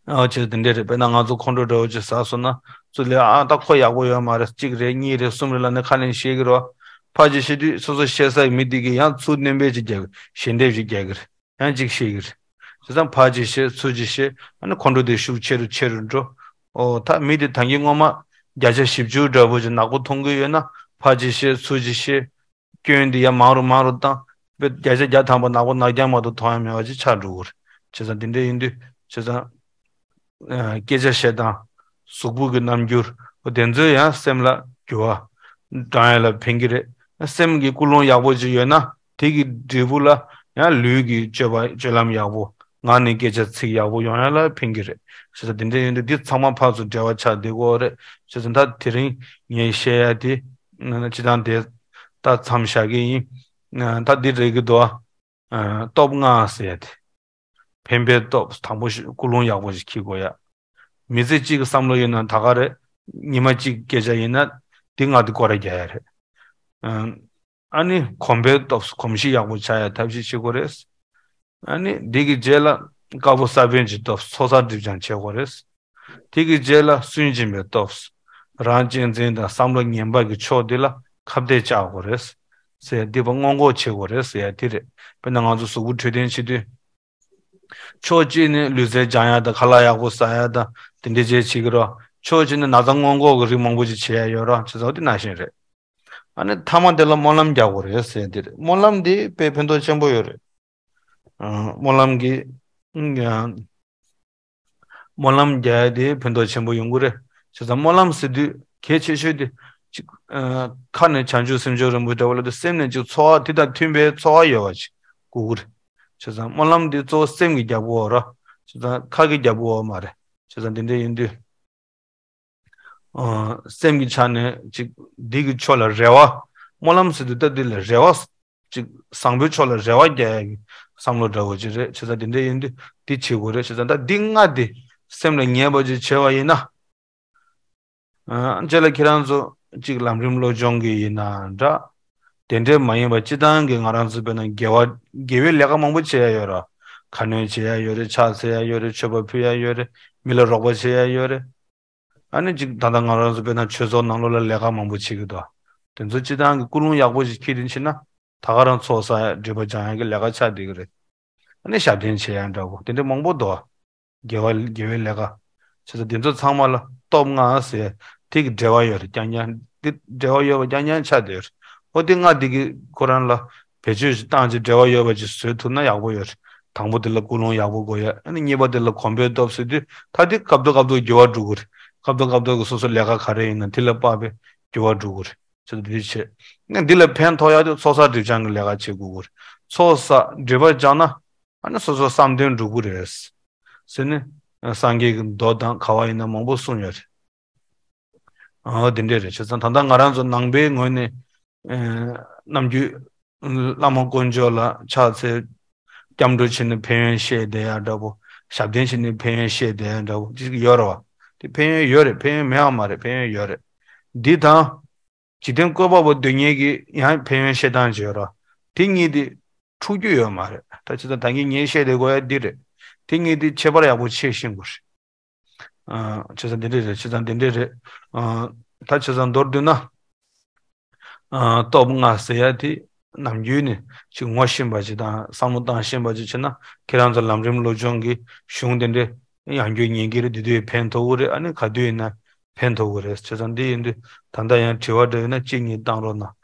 ཨ་ཅེ་དེ་འདྲས་རེད། དཔེར་ན་ང་ཚོ་ཁོང་ཁྲོ་འདྲ་བོ་ཅིག་ཟ་སོང་ན་ཚུར་ལ་ཨ་ད་ཁོ་ཡག་པོ་ཡོད་མ་རེད། གཅིག་རེད་གཉིས་རེད་གསུམ་རེད་ལབ་ནས་ཁ་ནས་བཤད་ཀྱི་རེད་བ། ཕར་ཅིག་བཤད་དུས་སོ་སོ་བཤད་སའི་མི་དེ་གིས་ཡང་ཚུར་སྣོན་པ་ཅིག་རྒྱག་གི་ཞལ་འདེབས་ཅིག་རྒྱག་གི་རེད། ཡང་ཅིག་བཤད་ཀྱི་རེད། བྱས་ཙང་ཕར་ཅིག་བཤད་ཚུར་ཅིག་བཤད་ཨ་ནི་ཁོང་ཁྲོ་དེ་ཤུགས་ཆེ་རུ་ཆེ་རུ་འགྲོ། ཨོ་ད་མི་དེ་ད་གིན་སྔོན་མ་བརྒྱ་ཆ་བཞི་བཅུ་འདྲ་བོ་ཅིག་ནག་པོ་མཐོང་གི་ཡོད་ན་ཕར་ཅིག་བཤད་ཚུར་ཅིག་བཤད། སྐྱོན་འདི་ཡར་མང་རུ་མང་རུ་བཏང་། བརྒྱ་ཆ་བརྒྱ་ཐམ་པ་ནག་པོ་ནག་རྐྱང་མ་གཏོགས་མཐོང་ཡ་མེད་པ་ཅིག་ཆགས་འགྲོ་གི་རེད། བྱས་ཙང་དེ་འདྲ་ཡིན་དུས་བྱས་ཙང་། ཨ་སྐད་ཆ་བཤད་སྟངས། གཟུགས་པོ་གི་རྣམ་འགྱུར། འོ་དེ་ཚོས་ཡང་སེམས་ལ་འགྱུར་བ་བཏང་ཡ་ལ་ཕན་གྱི་རེད། སེམས་ཀྱི་ཀུན་སློང་ཡག་པོ་ཅིག་ཡོད་ན་དེ་གི་འབྲས་བུ་ལ་ཡང་ལུས་ཀྱི་སྤྱོད་པ་སྤྱོད་ལམ་ཡག་པོ། ངག་ནས་སྐད་ཆ་ཚིག་ཡག་པོ་ཡོང་ཡ་ལ་ཕན་གྱི་རེད། བྱས་ཙང་དེ་འདྲ་ཡིན་དུས་འདི་ཚང་མ་ཕར་ཚུར་འབྲེལ་བ་ཆགས་བསྡད་ཀྱི་ཡོད་རེད། བྱས་ཙང་ད་དེ་རིང་ངས་བཤད་ཡ་དེ་སྤྱིར་བཏང་དེ་ད་མཚམས་བཞག་གི་ཡིན། ད་འདི་རེད་ཀྱི་འདུག་ཨ། སྟོབས་ལྔ་ཟེར་ཡ་དེ། ཕན་པའི་སྟོབས་དང་པོ་ཞིག་ཀུན་སློང་ཡག་པོ་ཞིག་འཁྱེར་དགོས་ཡ། མི་ཚེ་གཅིག་གི་བསམ་བློ་ཡིན་ན་ད་ག་རེད། ཉི་མ་གཅིག་སྐད་ཆ་ཡིན་ན་དེ་ལྔ་དེ་སྐོར་ར་རྒྱག་ཡ་རེད། ཨ་ནི་གོམས་པའི་སྟོབས་གོམས་གཤིས་ཡག་པོ་ཆགས་ཡ་ཐབས་ཤེས་བྱེད་དགོས་རེད། ཨ་ནི་འདི་གི་རྗེས་ལ་དཀར་པོ་ས་བོན་གྱི་སྟོབས་ཚོགས་བསགས་སྒྲིབ་སྦྱང་བྱེད་དགོས་རེད། དེ་གི་རྗེས་ལ་སུན་འབྱིན་པའི་སྟོབས། རང་གཅེས་འཛིན་དང་བསམ་བློ་ངན་པ་གི་ཕྱོགས་འདི་ལ་ཁ་གཏད་བཅག་དགོས་རེད། ཟེར་འདི་པ་སྔོན་འགོག་བྱེད་དགོས་རེད་ཟེར་ཡ་དེ་རེད། དཔེར་ན་ང་ཚོ་གཟུགས་པོ་འཕྲོད་བསྟེན་བྱེད་དུས། ཕྱོགས་གཅིག་ནས་ལུས་རྩལ་སྦྱང་ཡ་དང་ཁ་ལག་ཡག་པོ་ཟ་ཡ་དང་དེ་འདྲ་བྱས་བྱེད་ཀྱི་རོ། ཕྱོགས་གཅིག་ནས་ན་ཚ་སྔོན་འགོག་གི་རིགས་མང་པོ་ཅིག་བྱེད་ཡ་ཡོད་རོ། བྱས་ཙང་འོ་དེ་ནང་བཞིན་རེད། ཨ་ནི་མཐའ་མ་དེ་ལ་སྨོན་ལམ་རྒྱག་དགོས་རེད་ཟེར་དེ་རེད། སྨོན་ལམ་དེ་དཔེ་ཕན་ཐོགས་ཆེན་པོ་ཡོད་རེད། ཨ། སྨོན་ལམ་གྱི་ཨང་། སྨོན་ལམ་རྒྱག་ཡ་དེ་ཕན་ཐོགས་ཆེན་པོ་ཡོང་གི་རེད། བྱས་ཙང་སྨོན་ལམ་ཟེར་དུས་གལ་ཆེ་ཤོས་དེ་ཅིག་ཨ། ཁ་ནས་བྱང་ཆུབ་སེམས་མཆོག་རིན་པོ་ཆེ་འདྲ་བོ་ལབ་དུས་སེམས་ནས་ཅིག་ཚོར་བ་དེ་དང་མཐུན་པའི་ཚོར་བ་ཡོད་པ་ཅིག་དགོས་ཀྱི་རེད། བྱས་ཙང་སྨོན་ལམ་དེ་གཙོ་བོ་སེམས་ཀྱི་རྒྱབ་ཀྱི་ཡོད་ར། བྱས་ཙང་ཁ་གི་རྒྱབ་ཀྱི་ཡོད་མ་རེད། བྱས་ཙང་དེ་འདྲ་ཡིན་དུས། ཨ། སེམས་ཀྱི་ཆ་ནས་ཅིག་འདི་གི་ཕྱོགས་ལ་རེ་བ། སྨོན་ལམ་ཟེར་དུས་སྟབས་བདེ་ལ་རེ་བ་ཅིག་བཟང་པོའི་ཕྱོགས་ལ་རེ་བ་རྒྱག་ཡ་གི་བསམ་བློ་འདྲ་བོ་ཅིག་རེད། བྱས་ཙང་དེ་འདྲ་ཡིན་དུས་འདི་བྱེད་དགོས་རེད། བྱས་ཙང་ད་འདི་ལྔ་དེ་སེམས་ལ་ངེས་པ་ཅིག་བྱས་པ་ཡིན་ན། ཨ། རྗེས་ལ་ཁྱེད་རང་ཚོ་ཅིག་ལམ་རིམ་བློ་སྦྱོང་གི་ཡིན་ན་འདྲ། དེ་འདྲས་མ་ཡིན་པ་སྤྱིར་བཏང་གི་ང་རང་ཚོ་དཔེར་ན་དགེ་བ་དགེ་བའི་ལས་ཀ་མང་པོ་བྱེད་ཡ་ཡོད་ར། ཁ་སྣོན་བྱེད་ཡ་ཡོད་རེད། ཕྱག་འཚལ་ཡ་ཡོད་རེད། མཆོད་པ་ཕུལ་ཡ་ཡོད་རེད། མི་ལ་རོགས་པ་བྱེད་ཡ་ཡོད་རེད། ཨ་ནི་ཅིག་ད་ལྟ་ང་རང་ཚོ་དཔེར་ན་ཆོས་ཚོགས་ནང་ལོགས་ལ་ལས་ཀ་མང་པོ་བྱེད་ཀྱི་འདུག་དེ་ཚོ་སྤྱིར་བཏང་གི་ཀུན་སློང་ཡག་པོ་ཞིག་འཁྱེར་ཏེ་ཕྱིན་ན་ད་ག་རང་ཚོགས་བསགས་ཡ་སྒྲིབ་པ་སྦྱང་ཡ་གི་ལས་ཀ་ཆགས་བསྡད་ཀྱི་རེད། ཨ་ནི་ཞབས་བརྟན་བྱེད་ཡ་འདྲ་བོ་དེ་འདྲ་མང་པོ་འདུག་དགེ་བ་དགེ་བའི་ལས་ཀ། བྱས་ཙང་དེ་ཚོ་ཚང་མ་ལ་སྟོབས་ལྔ་ཟེར་དེ་གི་འབྲེལ་བ་ཡོད་རེད། རྐྱང་རྐྱང་དེ་འབྲེལ་བ་ཡོད་པ་རྐྱང་རྐྱང་ཆགས་བསྡད་ཡོད་རེད། ཨོ་དེ་ལྔ་དེ་གི་ཁོ་རང་ལ་བེད་སྤྱོད་ཞིག་བཏང་ཅིག་འབྲེལ་བ་ཡོད་པ་ཅིག་བཟོས་ཐུབ་ན་ཡག་པོ་ཡོད་རེད། དང་པོ་དེ་ལ་ཀུན་སློང་ཡག་པོ་དགོས་ཡ། ཨ་ནི་གཉིས་པ་དེ་ལ་གོམས་པའི་སྟོབས་ཟེར་དུས་ད་དེ་སྐབས་ཐོག་སྐབས་ཐོག་འགྱུར་བ་འགྲོ་གི་རེད། སྐབས་ཐོག་སྐབས་ཐོག་གི་སོ་སོ་ལས་ཀ་ག་རེ་ཡིན་ན་དེ་ལ་དཔག་པའི་འགྱུར་བ་འགྲོ་གི་རེད། ཅེས་དེ་བྱས། ཨ་འདི་ལ་ཕན་ཐོགས་ཡ་དེ་ཚོགས་བསགས་སྒྲིབ་སྦྱང་གི་ལས་ཀ་བྱེད་དགོས་གི་རེད། ཚོགས་བསགས་སྒྲིབ་པ་སྦྱངས་ན་ཨ་ནི་སོ་སོ་བསམ་དོན་འགྲུབ་གི་རེད། ཟེར་ནས་སངས་རྒྱས་ཀྱི་མདོ་དང་ག་བ་ཡིན་ན་མང་པོ་གསུངས་ཡོད་རེད། ཨ་དེ་འདྲས་རེད། བྱས་ཙང་ད་ལྟ་ང་རང་ཚོ་ནང་པའི་ངོས་ནས་ཨ་ནམ་རྒྱུན་བླ་མ་དཀོན་མཆོག་ལ་ཕྱག་འཚལ། སྐྱབས་འགྲོ་བྱས་ནས་ཕན་ཡོན་བཤད་བསྡད་ཡ་འདྲ་པོ། ཞབས་བརྟན་བྱས་ནས་ཕན་ཡོན་བཤད་བསྡད་ཡ་འདྲ་པོ་ཅིག་ཡོད་རེད་བ། དེ་ཕན་ཡོན་ཡོད་རེད། ཕན་ཡོན་མེད་པ་མ་རེད། ཕན་ཡོན་ཡོད་རེད། འདི་དང་འཇིག་རྟེན་བཀོད་པ་པོ་སྡོད་མཁན་གྱི་ཡང་ཕན་ཡོན་བཤད་སྟངས་ཅིག་ཡོད་རེད་བ། དེ་གཉིས་དེ་འཁྲུག་རྒྱུ་ཡོད་མ་རེད། ད་བྱས་ཙང་ད་གིན་ངས་བཤད་བསྡད་དགོས་ཡ་འདི་རེད། དེ་གཉིས་དེ་ཁྱད་པར་ཡག་པོ་ཕྱེ་ཤེས་དགོས་རེད། ཨ་བྱས་ཙང་འདི་འདྲས་རེད། བྱས་ཙང་འདི་འདྲས་རེད། ཨ་ད་བྱས་ཙང་མདོར་བསྡུས་ན། ཨ་སྟོབས་ལྔ་ཟེར་ཡ་དེ་ནམ་རྒྱུན་ནས་ཅིག་ངོ་ཤེས་པ་ཅིག་དང་བསམ་བློ་བཏང་ཤེས་པ་ཅིག་བྱས་ན། ཁྱེད་རང་ཚོ་ལམ་རིམ་སློབ་སྦྱོང་གི་གཞུང་དེ་འདྲས་ཡང་བསྐྱར་ཉན་གྱི་རེད། དེ་དུས་ཕན་ཐོགས་ཀྱི་རེད། ཨ་ནི་ག་དུས་ཡིན་ན་ཕན་ཐོགས་ཀྱི་རེད། བྱས་ཙང་འདི་ཡིན་དུས་ད་ལྟ་ཡང་དྲི་བ་འདྲ་ཡོད་ན་གཅིག་གཉིས་བཏང་རོགས་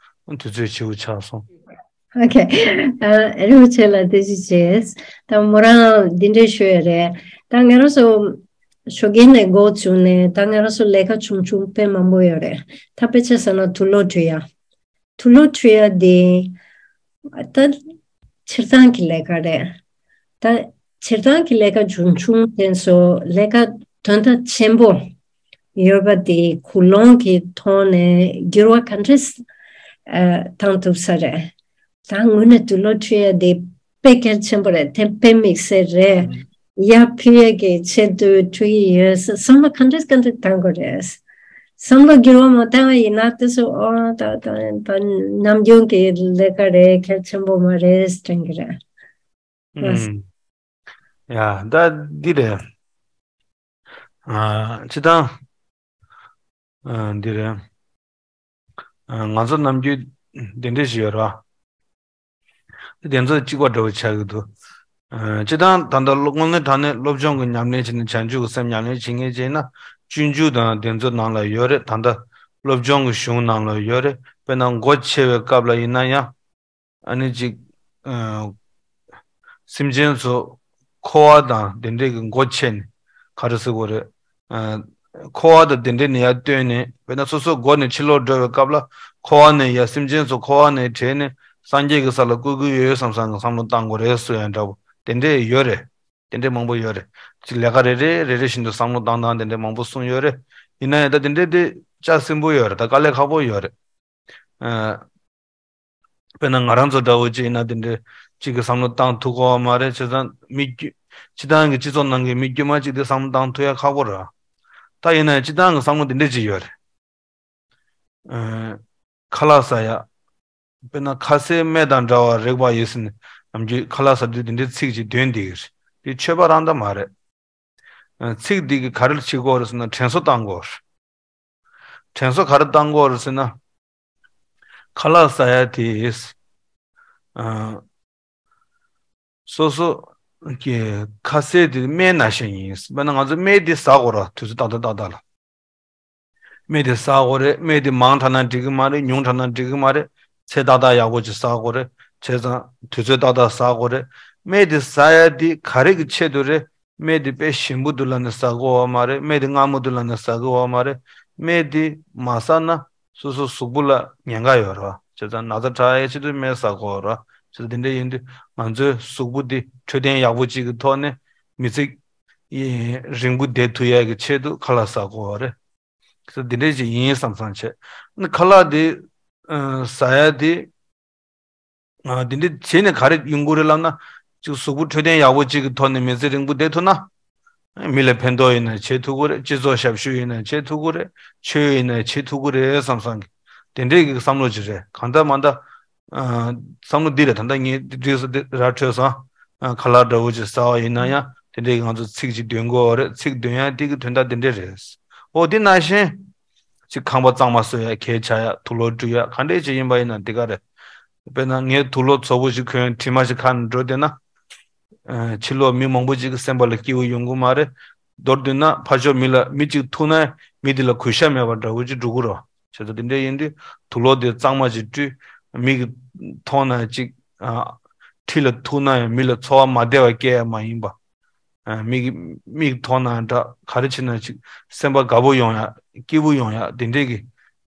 གནང་། དུས་ཚོད་བྱིའུ་ཆགས་སོང་། ཨོ་ཁེ། ཨ་རིན་པོ་ཆེ་ལ་ཐུགས་རྗེ་ཆེ། ད་མོ་རང་འདི་འདྲས་ཞུ་ཡ་རེད། ད་ང་རང་ཚོ་ཞོགས་ཀས་ནས་འགོ་བཙུགས་ནས་ད་ང་རང་ཚོ་ལས་ཀ་ཆུང་ཆུང་དཔེ་མང་པོ་ཡོད་རེད། ད་དཔེ་ཆ་བཞག་ན་དུག་ལོག་འཁྲུད་ཡ། དུག་ལོག་འཁྲུད་ཡ་དེ་ད་སྤྱིར་བཏང་གི་ལས་ཀ་རེད། ད་སྤྱིར་བཏང་གི་ལས་ཀ་ཆུང་ཆུང་དེ་ཚོ་ལས་ཀ་དོན་དག་ཆེན་པོ་ཡོད་པ་དེ་ཀུན་སློང་གི་ཐོག་ནས་འགྱུར་བ་ག་འདྲས་ཨ་བཏང་ཐུབ་ས་རེད། ད་དངོས་གནས་དུག་ལོག་འཁྲུད་ཡ་དེ་དཔེ་གལ་ཆེན་པོ་རེད། དེ་དཔེ་དམིགས་བསལ་རེད། ཡར་ཕུད་ཡ་གི་ཆེད་དུ་འཁྲུད་ཀྱི་ཡོད་ས་བསམ་བློ་ག་འདྲས་ག་འདྲས་བཏང་དགོས་རེད། བསམ་བློ་འགྱུར་བ་མ་བཏང་བ་ཡིན་ན་དེ་ཚོ་ཨོ་ད་ད་ད་ནམ་རྒྱུན་གྱི་ལས་ཀ་རེད། གལ་ཆེན་པོ་མ་རེད་དྲན་གྱི་རེད། ལགས། ཨུམ། ཡ་ད་འདི་རེད། ཨ་སྤྱིར་བཏང་ཨ་འདི་རེད། ཨ་ང་ཚོ་ནམ་རྒྱུན་དེ་འདྲས་ཞིག་ཡོད་རེད་བ། དེ་ཚོ་གཅིག་པ་འདྲ་བོ་ཆགས་ཀྱི་འདུག་ཨ་སྤྱིར་བཏང་ད་ལྟ་སློབ་དངོས་གནས་དྲང་གནས་སློབ་སྦྱོང་གི་ཉམས་ལེན་བྱས་ནས་བྱང་ཆུབ་ཀྱི་སེམས་ཉམས་ལེན་བྱེད་མཁན་བྱས་ན། སྤྱོད་འཇུག་དང་དེ་ཚོ་ནང་ལ་ཡོད་རེད། ད་ལྟ་སློབ་སྦྱོང་གི་གཞུང་ནང་ལ་ཡོད་རེད། དཔེར་ན་སྒོ་ཕྱེ་བའི་སྐབས་ལ་ཡིན་ན་ཡང་། ཨ་ནི་ཅིག་ཨ་སེམས་ཅན་ཚོ་འཁོར་བ་དང་དེ་འདྲས་ཀྱི་སྒོ་ཕྱེ་ནས་ག་རེ་ཟེར་དགོས་རེད། ཨ་འཁོར་བ་དང་དེ་འདྲས་ནས་ཡར་བཏོན་ནས། དཔེར་ན་སོ་སོ་སྒོ་ནས་ཕྱི་ལོགས་འགྲོ་བའི་སྐབས་ལ་འཁོར་བ་ནས་ཡར་སེམས་ཅན་ཚོ་འཁོར་བ་ནས་བྲལ་ནས་སངས་རྒྱས་ཀྱི་ས་ལ་བཀོད་ཀྱི་ཡོད་བསམ་བསམ་གྱི་བསམ་བློ་བཏང་དགོས་རེད་ཟེར་ཡ་འདྲ་བོ་དེ་འདྲས་ཡོད་རེད། དེ་འདྲས་མང་པོ་ཡོད་རེད། ཅིག་ལས་ཀ་རེ་རེ་རེ་རེ་བཞིན་དུ་བསམ་བློ་བཏང་སྟངས་དེ་འདྲས་མང་པོ་གསུངས་ཡོད་རེད། ཡིན་ན་ཡང་ད་དེ་འདྲས་དེ་ལྕགས་སྲིན་པོ་ཡོད་རེད། ད་དཀའ་ལས་ཁག་པོ་ཡོད་རེད། ཨ། དཔེར་ན་ང་རང་ཚོ་འདྲ་བོ་ཅིག་ཡིན་ན་དེ་འདྲའི་གཅིག་གི་བསམ་བློ་བཏང་ཐུབ་ཀྱི་ཡོད་མ་རེད། བྱས་ཙང་མི་དཀྱུས་སྤྱིར་བཏང་གི་སྤྱི་ཚོགས་ནང་གི་མི་དཀྱུས་མ་ཅིག་དེ་བསམ་བློ་བཏང་ཐུབ་ཡ་ཁག་པོ་རེད། ད་ཡིན་ན་ཡང་སྤྱིར་བཏང་གི་བསམ་བློ་དེ་འདྲ་ཅིག་ཡོད་རེད། ཨ། ཁ་ལག་ཟ་ཡ། དཔེར་ན་ཁ་ཟས་སྨན་དང་འདྲ་བར་རེག་པ་ཡིས་ཟེར་ནས་ནམ་རྒྱུན་ཁ་ལག་ཟ་དུས་དེ་འདྲའི་ཚིག་ཅིག་འདོན་བསྡད་ཀྱི་རེད། དེ་ཆོས་པ་རང་ད་མ་རེད། ཨ། ཚིག་འདི་གིས་ག་རེ་བྱེད་ཀྱི་ཡོད་རེད་ཟེར་ན་དྲན་གསོ་བཏང་གི་ཡོད་རེད། དྲན་གསོ་ག་རེ་བཏང་གི་ཡོད་རེད་ཟེར་ན། ཁ་ལག་ཟ་ཡ་དེ། ཨ། སོ་སོ་གི་ཁ་ཟས་དེ་སྨན་ནང་བཞིན་ཡིན། དཔེར་ན་ང་ཚོ་སྨན་དེ་ཟ་དགོས་རེད། དུས་ཚོད་ཏག་ཏག་ཏག་ཏག་ལ། སྨན་དེ་ཟ་དགོས་རེད། སྨན་དེ་མང་དྲགས་ན་འགྲིག་གི་མ་རེད། ཉུང་དྲགས་ན་འགྲིག་གི་མ་རེད། ཚད་ཏག་ཏག་ཡག་པོ་ཅིག་ཟ་དགོས་རེད། བྱས་ཙང་དུས་ཚོད་ཏག་ཏག་ཟ་དགོས་རེད། སྨན་དེ་ཟ་ཡ་དེ་ག་རེ་གི་ཆེད་དུ་རེད། སྨན་དེ་དཔེ་ཞིམ་པོ་འདུག་ལབ་ནས་ཟ་དགོས་པ་མ་རེད། སྨན་དེ་མངར་མོ་འདུག་ལབ་ནས་ཟ་དགོས་པ་མ་རེད། སྨན་དེ་མ་ཟ་ན་སོ་སོ་གཟུགས་པོ་ལ་ཉེན་ཁ་ཡོད་རེད་བ། བྱས་ཙང་ན་ཚ་དྲག་ཡའི་ཆེད་དུ་སྨན་ཟ་དགོས་རེད་བ། བྱས་ཙང་དེ་འདྲ་ཡིན་དུས་ང་ཚོའི་གཟུགས་པོ་དེ་འཕྲོད་བསྟེན་ཡག་པོ་ཅིག་གི་ཐོག་ནས་མི་ཚེ་རིང་པོ་བསྡད་ཐུབ་ཡ་གི་ཆེད་དུ་ཁ་ལག་ཟ་དགོས་པ་རེད། བྱས་ཙང་དེ་འདྲ་ཅིག་ཡིན་བསམ་བསམ་བྱས། ཁ་ལག་དེ་ཟ་ཡ་དེ། ཨ། འདི་འདྲ་བྱས་ནས་ག་རེ་ཡོང་གི་རེད་ལབ་ན། གཅིག་གཟུགས་པོ་འཕྲོད་བསྟེན་ཡག་པོ་གཅིག་གི་ཐོག་ནས་མི་ཚེ་རིང་པོ་བསྡད་ཐུབ་ན། མི་ལ་ཕན་ཐོགས་ཡིན་ན་བྱེད་ཐུབ་ཀྱི་རེད། སྤྱི་ཚོགས་ཞབས་ཞུ་ཡིན་ན་བྱེད་ཐུབ་ཀྱི་རེད། ཆོས་ཡིན་ན་བྱེད་ཐུབ་ཀྱི་རེད་བསམ་བསམ་གི། དེ་འདྲའི་གི་བསམ་བློ་ཅིག་རེད། གང་ལྟར་མ་ལྟར། ཨ། བསམ་བློ་འདི་རེད། ད་ལྟ་ངས་འདི་འདྲ་སོ་འདི་ར་འཕྲོད་སོང་། ཨ། ཁ་ལག་འདྲ་བོ་ཅིག་ཟ་བ་ཡིན་ན་ཡང་དེ་འདྲའི་གི་ང་ཚོ་ཚིག་ཅིག་འདོན་དགོས་པ་རེད། ཚིག་འདོན་ཡ་དེ་གི་དོན་དག་དེ་འདྲ་རེད། འོ་དེ་ནང་བཞིན། ཅིག་ཁང་པ་གཙང་མ་བཟོ་ཡ། གད་བྱ་ཡ། དུག་ལོག་འཁྲུད་ཡ། ག་འདྲས་ཅིག་ཡིན་པ་ཡིན་ན་དེ་ག་རེད། དཔེར་ན་ངས་དུག་ལོག་བཙོག་པོ་ཞིག་གོན། དྲི་མ་ཞིག་ཁ་ནས་འགྲོ་བསྡད་ན། ཨ། ཕྱི་ལོགས་མི་མང་པོ་ཅིག་གི་སེམས་པ་ལ་སྐྱིད་པོ་ཡོང་གི་མ་རེད། མདོར་བསྡུས་ན་ཕར་ཕྱོགས་མི་ལ་མི་གཅིག་ཐུག་ན་མི་དེ་ལ་གུས་ཞབས་མེད་པ་འདྲ་བོ་ཅིག་འགྲོ་གི་རེད། བྱས་ཙང་དེ་འདྲ་ཡིན་དུས་དུག་ལོག་དེ་གཙང་མ་ཅིག་བཀྲུས། མི་གིས་མཐོང་ན་ཅིག་ཨ། ཁྲི་ལ་ཐུག་ན་ཡང་མི་ལ་ཚོར་བ་མ་བདེ་བ་སྐྱེ་ཡ་མ་ཡིན་པ། ཨ། མིག་མིག་མཐོང་ན་འདྲ། ག་རེ་བྱས་ན་ཅིག་སེམས་པ་དགའ་པོ་ཡོང་ཡ། སྐྱིད་པོ་ཡོང་ཡ། དེ་འདྲས་ཀྱི་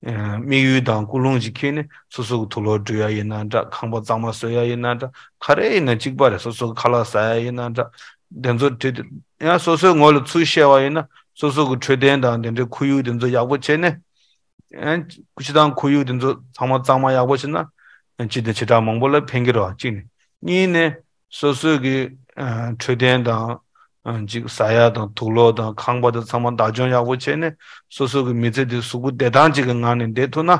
ཨ། དམིགས་ཡུལ་དང་ཀུན་སློང་ཅིག་འཁྱེར་ནས། སོ་སོ་གི་དུག་ལོག་འདྲུ་ཡ་ཡིན་ན་འདྲ། ཁང་པ་གཙང་མ་བཟོ་ཡ་ཡིན་ན་འདྲ། ག་རེ་ཡིན་ན་གཅིག་པ་རེད། སོ་སོ་གི་ཁ་ལག་ཟ་ཡ་ཡིན་ན་འདྲ། དེ་ཚོ་བྲིས་ཏེ། ཡང་སོ་སོའི་ངོ་ལ་ཚུར་བཤད་པ་ཡིན་ན། སོ་སོ་གི་འཕྲོད་བསྟེན་དང་དེ་འདྲའི་ཁོར་ཡུག་དེ་ཚོ་ཡག་པོ་བྱས་ནས། ཨ། སྤྱིར་བཏང་ཁོར་ཡུག་དེ་ཚོ་ཚང་མ་གཙང་མ་ཡག་པོ་བྱས་ན། ཨ། སྤྱི་དང་བྱེ་བྲག་མང་པོ་ལ་ཕན་གྱི་རེད་བ། གཅིག་ནས། གཉིས་ནས། སོ་སོའི་གི་ཨ། འཕྲོད་བསྟེན་དང་། ཨ། ཅིག་ཟ་ཡ་དང་དུག་ལོག་དང་ཁང་པ་དང་ཚང་མ་བདག་སྐྱོང་ཡག་པོ་བྱས་ནས། སོ་སོ་གི་མི་ཚེ་དེ་གཟུགས་པོ་བདེ་ཐང་ཅིག་གི་ངང་ནས་བསྡད་ཐུབ་ན།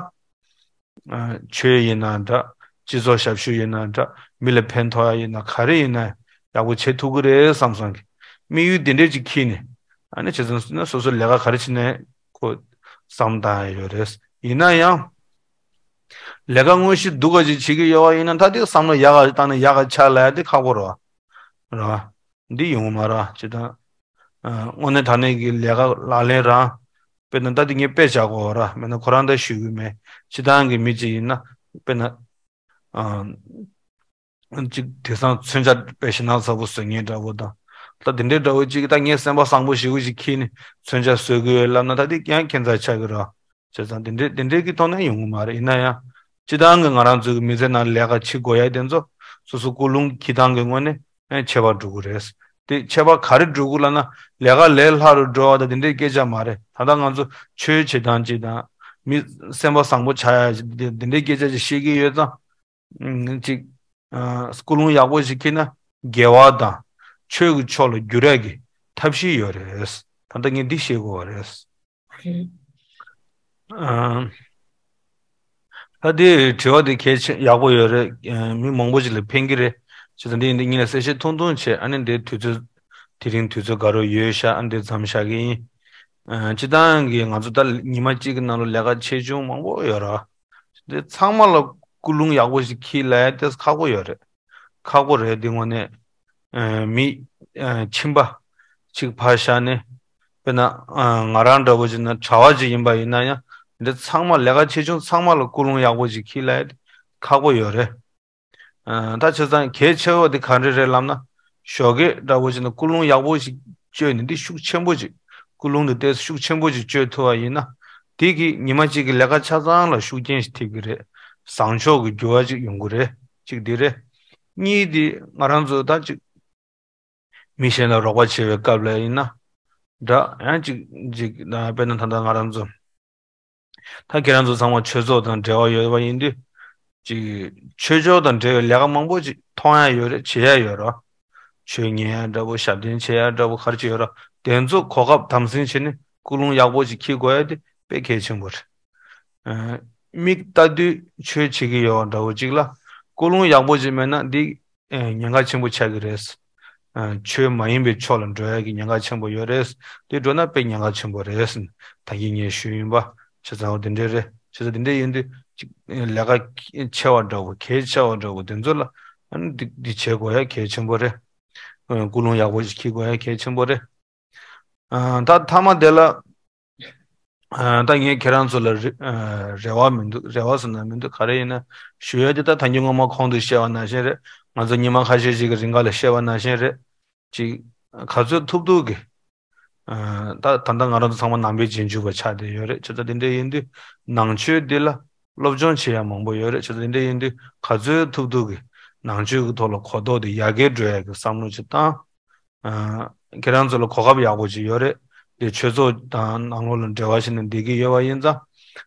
ཨ། ཆོས་ཡིན་ན་འདྲ། སྤྱི་ཚོགས་ཞབས་ཞུ་ཡིན་ན་འདྲ། མི་ལ་ཕན་ཐོགས་ཡ་ཡིན་ན། ག་རེ་ཡིན་ན་ཡག་པོ་བྱེད་ཐུབ་ཀྱི་རེད་བསམ་བསམ་གི་དམིགས་ཡུལ་དེ་འདྲས་ཅིག་འཁྱེར་ནས། ཨ་ནི་བྱས་ཙང་ན་སོ་སོ་ལས་ཀ་ག་རེ་བྱེད་ནས་ཁོ་བསམ་བཏང་ཡ་ཡོད་རེད། ཡིན་ན་ཡང་། ལས་ཀ་དངོས་གཞི་སྡུག་ག་ཅིག་བྱེད་ཀྱི་ཡོད་པ་ཡིན་ན། ད་དེ་བསམ་བློ་ཡག་ག་བཏང་ནས་ཡག་ག་ཆགས་ལབ་ཡ་དེ་ཁག་པོ་རེད་བ། རེད་བ། འདི་ཡོང་གི་མ་རེད་བ། སྤྱིར་བཏང་། ཨ། དངོས་གནས་དྲང་གནས་ཀྱི་ལས་ཀ་ལག་ལེན་རང་། དཔེར་ན་ད་དེ་ངས་དཔེ་བཞག་གོ་ར། མེད་ན་ཁོ་རང་ད་ཞུ་གི་མེད། སྤྱིར་བཏང་གི་མི་གཅིག་ཡིན་ན། དཔེར་ན། ཨ། ཅིག་དེང་སང་མཚོན་ཆ་དཔེ་ཞེ་དྲག་ཚ་པོ་བཟོ་མཁན་འདྲ་པོ་དང་། ད་དེ་འདྲའི་འདྲ་པོ་ཅིག་ད་ངས་སེམས་པ་བཟང་པོ་ཞེ་པོ་ཞིག་འཁྱེར་ནས་མཚོན་ཆ་བཟོ་གི་ཡོད་ལབ་ན། ད་དེ་ཡང་ཁྱད་མཚར་ཆགས་ཀྱི་རེད། བྱས་ཙང་དེ་འདྲའི་དེ་འདྲའི་གི་ཐོག་ནས་ཡོང་གི་མ་རེད། ཡིན་ན་ཡང་། སྤྱིར་བཏང་གི་ང་རང་ཚོའི་གི་མི་ཚེ་ནང་ལས་ཀ་བྱེད་དགོས་ཡ་དེ་ཚོ། སོ་སོ་ཀུན་སློང་འཁྱེར་སྟངས་ཀྱི་ངོས་ནས། ཨེ། ཁྱད་པར་འགྲོ་གི་རེད། དེ་ཁྱད་པར་ག་རེ་འགྲོ་གི་ལབ་ན། ལས་ཀ་ལས་སླ་རུ་འགྲོ་བ་དང་དེ་འདྲའི་སྐད་ཆ་མ་རེད། ད་ལྟ་ང་ཚོ་ཆོས་བྱེད་སྟངས་ཅིག་དང་། མི་སེམས་པ་བཟང་པོ་ཆགས་ཡ་ཅིག་དེ་དེ་འདྲའི་སྐད་ཆ་ཅིག་བཤད་ཀྱི་ཡོད་ཙང་། ཨ། ཅིག་ཨ། ཀུན་སློང་ཡག་པོ་ཞིག་འཁྱེར་ན་དགེ་བ་དང་ཆོས་ཀྱི་ཕྱོགས་ལ་བསྒྱུར་ཡ་གི་ཐབས་ཤེས་ཡོད་རེད། ད་ལྟ་ངས་འདི་བཤད་དགོས་པ་རེད། ཨ། ད་དེ་དྲི་བ་དེ་གལ་ཆེ་ཡག་པོ་ཡོད་རེད། ཨ། མི་མང་པོ་ཞིག་ལ་ཕན་གྱི་རེད། བྱས་ཙང་འདི་འདི་གཉིས་ལ་གསལ་བཤད་ཐུང་ཐུང་བྱས། ཨ་ནི་འདི་དུས་ཚོད། དེ་རིང་དུས་ཚོད་དགའ་རབ་ཡོད་ཤག་ཨ། འདི་མཚམས་བཞག་གི་ཡིན། ཨ། སྤྱིར་བཏང་གི་ང་ཚོ་ད་ཉི་མ་གཅིག་གི་ནང་ལ་ལས་ཀ་ཆེ་ཆུང་མང་པོ་ཡོད་རེད། འདི་ཚང་མ་ལ་ཀུན་སློང་ཡག་པོ་ཞིག་འཁྱེར་ལབ་ཡ་དེ་ཁག་པོ་ཡོད་རེད། ཁག་པོ་རེད། འདི་དངོས་གནས། ཨ། མི། ཨ། ཁྱིམ་པ་གཅིག་ཕར་བཞག་ནས། དཔེར་ན། ཨ། ང་རང་འདྲ་པོ་བྱས་ན་གྲྭ་པ་ཅིག་ཡིན་པ་ཡིན་ན་ཡང་། འདི་ཚང་མ་ལས་ཀ་ཆེ་ཆུང་ཚང་མ་ལ་ཀུན་སློང་ཡག་པོ་ཅིག་འཁྱེར་ལབ་ཡ་དེ་ཁག་པོ་ཡོད་རེད། ཨ། ད་བྱས་ཙང་གལ་ཆེ་བ་དེ་ག་རེ་རེད་ལབ་ན། ཞོགས་ཀས་འདྲ་པོ་བྱས་ན་ཀུན་སློང་ཡག་པོ་ཞིག་བཅོས་ནས། འདི་ཤུགས་ཆེན་པོ་ཅིག་ཀུན་སློང་དེ་ཏོག་ཙམ་ཤུགས་ཆེན་པོ་ཅིག་བཅོས་ཐུབ་པ་ཡིན་ན། དེ་གིས་ཉི་མ་གཅིག་གི་ལས་ཀ་ཆ་ཚང་ལ་ཤུགས་རྐྱེན་ཞིག་ཐེབས་ཀྱི་རེད། བཟང་ཕྱོགས་ཀྱི་འགྱུར་བ་ཅིག་ཡོང་གི་རེད། གཅིག་འདི་རེད། གཉིས་དེ་ང་རང་ཚོ་ད་ཅིག་མི་གཞན་ལ་རོགས་པ་བྱེད་པའི་སྐབས་ལ་ཡིན་ན་འདྲ། ཡང་ཅིག་ཅིག་ད་དཔེར་ན་ད་ལྟ་ང་རང་ཚོ། ད་ཁྱེད་རང་ཚོ་ཚང་མ་ཆོས་ཚོགས་དང་འབྲེལ་བ་ཡོད་པ་ཡིན་དུས། ཅིག་ཆོས་ཕྱོགས་དང་འབྲེལ་བའི་ལས་ཀ་མང་པོ་ཅིག་མཐོང་ཡ་ཡོད་རེད། བྱེད་ཡ་ཡོད་རེད། ཆོས་ཉན་ཡ་འདྲ་པོ། ཞབས་བརྟན་བྱེད་ཡ་འདྲ་པོ། ག་རེ་ཅིག་ཡོད་རེད། དེ་ཚོ་གོ་སྐབས་དམ་འཛིན་བྱས་ནས་ཀུན་སློང་ཡག་པོ་ཅིག་འཁྱེར་དགོས་ཡ་དེ་དཔེ་གལ་ཆེན་པོ་རེད། ཨ། མིག་ལྟ་དུས་ཆོས་བྱེད་ཀྱི་ཡོད་པ་འདྲ་པོ་ཅིག་ལ་ཀུན་སློང་ཡག་པོ་ཅིག་མེད་ན་འདི། ཨ། ཉེན་ཁ་ཆེན་པོ་ཆགས་ཀྱི་རེད། ཨ། ཆོས་མ་ཡིན་པའི་ཕྱོགས་ལ་འགྲོ་ཡ་གི་ཉེན་ཁ་ཆེན་པོ་ཡོད་རེད། དེ་འགྲོ་ན་དཔེ་ཉེན་ཁ་ཆེན་པོ་རེད། ད་གིན་ངས་ཞུས་ཡིན་པ། བྱས་ཙང་འོ་དེ་འདྲས་རེད། བྱས་ཙང་དེ་འདྲས་ཡིན་དུས་ཅིག་ལས་ཀ་ཆེ་བ་འདྲ་པོ། གལ་ཆེ་བ་འདྲ་པོ་དེ་ཚོ་ལ། ཨ་ནི་འདི་འདི་བྱེད་དགོས་ཡ་གལ་ཆེན་པོ་རེད། ཨ། ཀུན་སློང་ཡག་པོ་ཞིག་འཁྱེར་དགོས་ཡ་གལ་ཆེན་པོ་རེད། ཨ། ད་མཐའ་མ་དེ་ལ། ཨ། ད་ངས་ཁྱེད་རང་ཚོ་ལ་རེ། ཨ། རེ་བ་མི་འདུག་རེ་བ་ཟེར་ན་མི་འདུག་ག་རེ་ཡིན་ན། ཞུ་ཡ་དེ་ད་ད་གིན་སྔོན་མ་གོང་དུ་བཤད་པ་ནང་བཞིན་རེད། ང་ཚོ་ཉི་མ་ཁ་ཤས་ཤིག་གི་རིང་ག་ལ་བཤད་པ་ནང་བཞིན་རེད། ཅིག་ག་ཚོད་ཐུབ་ཐུབ་ཀྱིས། ཨ། ད་ད་ལྟ་ང་རང་ཚོ་ཚང་མ་ནང་པའི་རྗེས་འཇུག་པ་ཆགས་བསྡད་ཡོད་རེད། བྱས་ཙང་དེ་འདྲ་ཡིན་དུས་ནང་ཆོས་འདི་ལ་སློབ་སྦྱོང་བྱེད་ཡ་མང་པོ་ཡོད་རེད། བྱས་ཙང་དེ་འདྲ་ཡིན་དུས་ག་ཚོད་ཐུབ་ཐུབ་ཀྱིས་ནང་ཆོས་ཀྱི་ཐོག་ལ་གོ་རྟོགས་དེ་ཡར་རྒྱས་འགྲོ་ཡ་གི་བསམ་བློ་ཅིག་བཏང་། ཨ། ཁྱེད་རང་ཚོ་ལ་གོ་སྐབས་ཡག་པོ་ཅིག་ཡོད་རེད། དེ་ཆོས་ཚོགས་དང་ནང་ལོགས་ལ་འབྲེལ་བ་བྱས་ནས་བསྡད་ཀྱི་ཡོད་པ་ཡིན་ཙང་།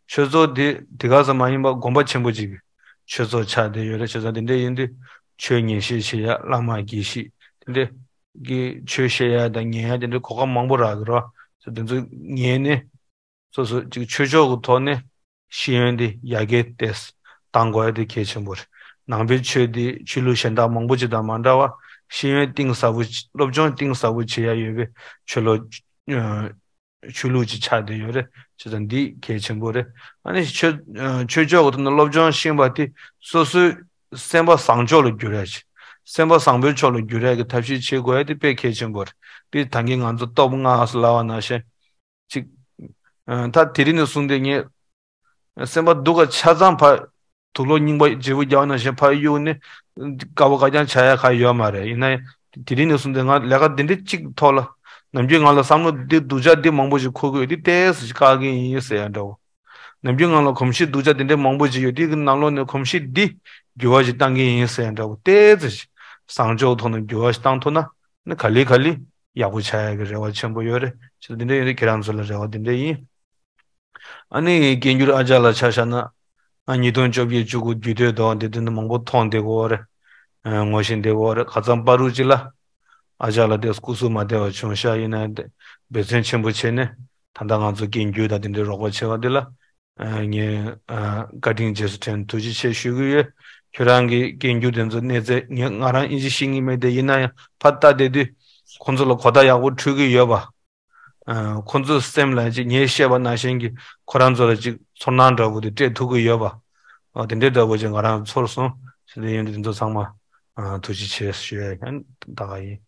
ཆོས་ཚོགས་དེ་དེ་ག་ཙམ་མ་ཡིན་པ་དགོན་པ་ཆེན་པོ་ཅིག་གི་ཆོས་ཚོགས་ཆགས་བསྡད་ཡོད་རེད། བྱས་ཙང་དེ་འདྲ་ཡིན་དུས་ཆོས་ཉན་བཤད་བྱེད་ཡ། བླ་མ་དགེ་བཤེས་དེ་འདྲ་གི་ཆོས་བཤད་ཡ་དང་ཉན་ཡ་དེ་འདྲ་གོ་སྐབས་མང་པོ་རག་གི་རེད། བྱས་ཙང་དེ་ཚོ་ཉན་ནས། སོ་སོ་ཅིག་ཆོས་ཕྱོགས་ཀྱི་ཐོག་ནས་ཤེས་ཡོན་དེ་ཡར་རྒྱས་ཏོག་ཙམ་གཏང་དགོས་ཡ་དེ་གལ་ཆེན་པོ་རེད། ནང་པའི་ཆོས་དེ་ཆོས་ལུགས་གཞན་དག་མང་པོ་ཅིག་དང་མ་འདྲ་བ། ཤེས་ཡོན་གཏིང་ཟབ་པོ། སློབ་སྦྱོང་གཏིང་ཟབ་པོ་བྱེད་ཡ་ཡོད་པའི་ཆོས་ལུགས། ཨ། ཆོས་ལུགས་ཅིག་ཆགས་བསྡད་ཡོད་རེད། བྱས་ཙང་འདི་གལ་ཆེན་པོ་རེད། ཨ་ནི་ཆོས། ཨ། ཆོས་ཕྱོགས་ཀྱི་ཐོག་ནས་སློབ་སྦྱོང་ཤེས་པ་དེ་སོ་སོའི་སེམས་པ་བཟང་ཕྱོགས་ལ་བསྒྱུར་ཡ་ཅིག་སེམས་པ་བཟང་པོའི་ཕྱོགས་ལ་བསྒྱུར་ཡ་གི་ཐབས་ཤེས་བྱེད་དགོས་ཡ་དེ་དཔེ་གལ་ཆེན་པོ་རེད། དེ་ད་གིན་ང་ཚོ་སྟོབས་ལྔ་ཟེར་ལབ་པ་ནང་བཞིན། ཅིག་ཨ། ད་དེ་རིང་ནས་བཟུང་སྟེ་ངས་སེམས་པ་སྡུག་ག་ཆ་ཚང་ཕར། དུག་ལོག་རྙིང་པ་བརྗེ་པོ་རྒྱག་པ་ནང་བཞིན་ཕར་གཡུགས་ནས། དཀའ་བ་ཁ་རྐྱང་བྱ་ཡ་ག་ཡོད་མ་རེད། ཡིན་ན་ཡང་དེ་རིང་ནས་བཟུང་སྟེ་ང་ལས་ཀ་འདི་འདྲ་གཅིག་ཐོག་ལ་ནམ་རྒྱུན་ང་ལ་བསམ་བློ་འདི་སྡུག་ཅག་འདི་མང་པོ་ཞིག་འཁོར་གི་ཡོད། འདི་ཏོག་ཙམ་ཞིག་བཀག་གི་ཡིན་ཟེར་ཡ་འདྲ་བོ། ནམ་རྒྱུན་ང་ལ་གོམས་གཤིས་སྡུག་ཅག་དེ་འདྲའི་མང་པོ་ཞིག་ཡོད། དེ་གི་ནང་ལོགས་ནས་གོམས་གཤིས་འདི་འགྱུར་བ་ཞིག་བཏང་གི་ཡིན་ཟེར་ཡ་འདྲ་བོ། ཏོག་ཙམ་ཞིག་བཟང་ཕྱོགས་ཐོག་ནས་འགྱུར་བ་ཞིག་བཏང་ཐུབ་ན་ནི་ག་ལེ་ག་ལེ་ཡག་པོ་ཆགས་ཡ་གི་རེ་བ་ཆེན་པོ་ཡོད་རེད། ཅི་འདི་འདྲ་ཡོད་དུས་ཁྱེད་རང་ཚོ་ལ་རེ་བ་འདི་འདྲ་ཡིན། ཨ་ནི་སྐད་སྒྱུར་ཨ་ཅག་ལ་ཆ་བཞག་ན། ང་ཉིས་སྟོང་བཅོ་བརྒྱད་བཅུ་དགུ་རྒྱུད་སྟོད་དོ་འདི་དུས་ནི་མང་པོ་མཐོང་བསྡད་ཀྱི་ཡོད་རེད། ཨ་ངོ་ཤེས་བསྡད་ཀྱི་ཡོད་རེད། ཁ་སང་བར་དུ་ཅིག་ལ་ཨ་ཅག་ལ་དེ་སྐུ་གཟུགས་མ་བདེ་བ་བྱུང་ཤག་ཡིན་ན་དེ་འབད་བརྩོན་ཆེན་པོ་བྱས་ནས་ད་ལྟ་ང་ཚོ་སྐད་སྒྱུར་དང་དེ་འདྲའི་རོགས་པ་བྱེད་པ་འདི་ལ་ཨ་ངས་ཨ་བཀའ་དྲིན་རྗེས་སུ་དྲན། ཐུགས་རྗེ་ཆེ་ཞུ་གི་ཡོད། ཁྱོད་རང་གི་སྐད་སྒྱུར་དེ་ཚོ་གནས་ཚད་ངས་ང་རང་ཨིན་ཇི་ཤེས་ཀྱི་མེད་དེ། ཡིན་ན་ཡང་ཕར་ལྟ་བསྡད་དུས་ཁོང་ཚོ་ལ་གོ་བརྡ་ཡག་པོ་འཕྲོད་ཀྱི་ཡོད་པ། ཨ་ཁོང་ཚོའི་སེམས་ལ་ཅིག་ངས་བཤད་པ་ནང་བཞིན་གྱི་ཁོ་རང་ཚོ་ལ་ཅིག་ཚོར་སྣང་འདྲ་པོ་དེ་སྤྲད་ཐུབ་ཀྱི་ཡོད་པ། ཨ་དེ་འདྲའི་འདྲ་པོ་ཅིག་ང་རང་ཚོར་སོང་། ཞེས་དེ་ཡིན་དུས་དེ་ཚོ་ཚང་མ་ཨ་ཐུགས་རྗེ་ཆེ་ཞུ་ཡ་ཡིན། ད་ག་ཡིན།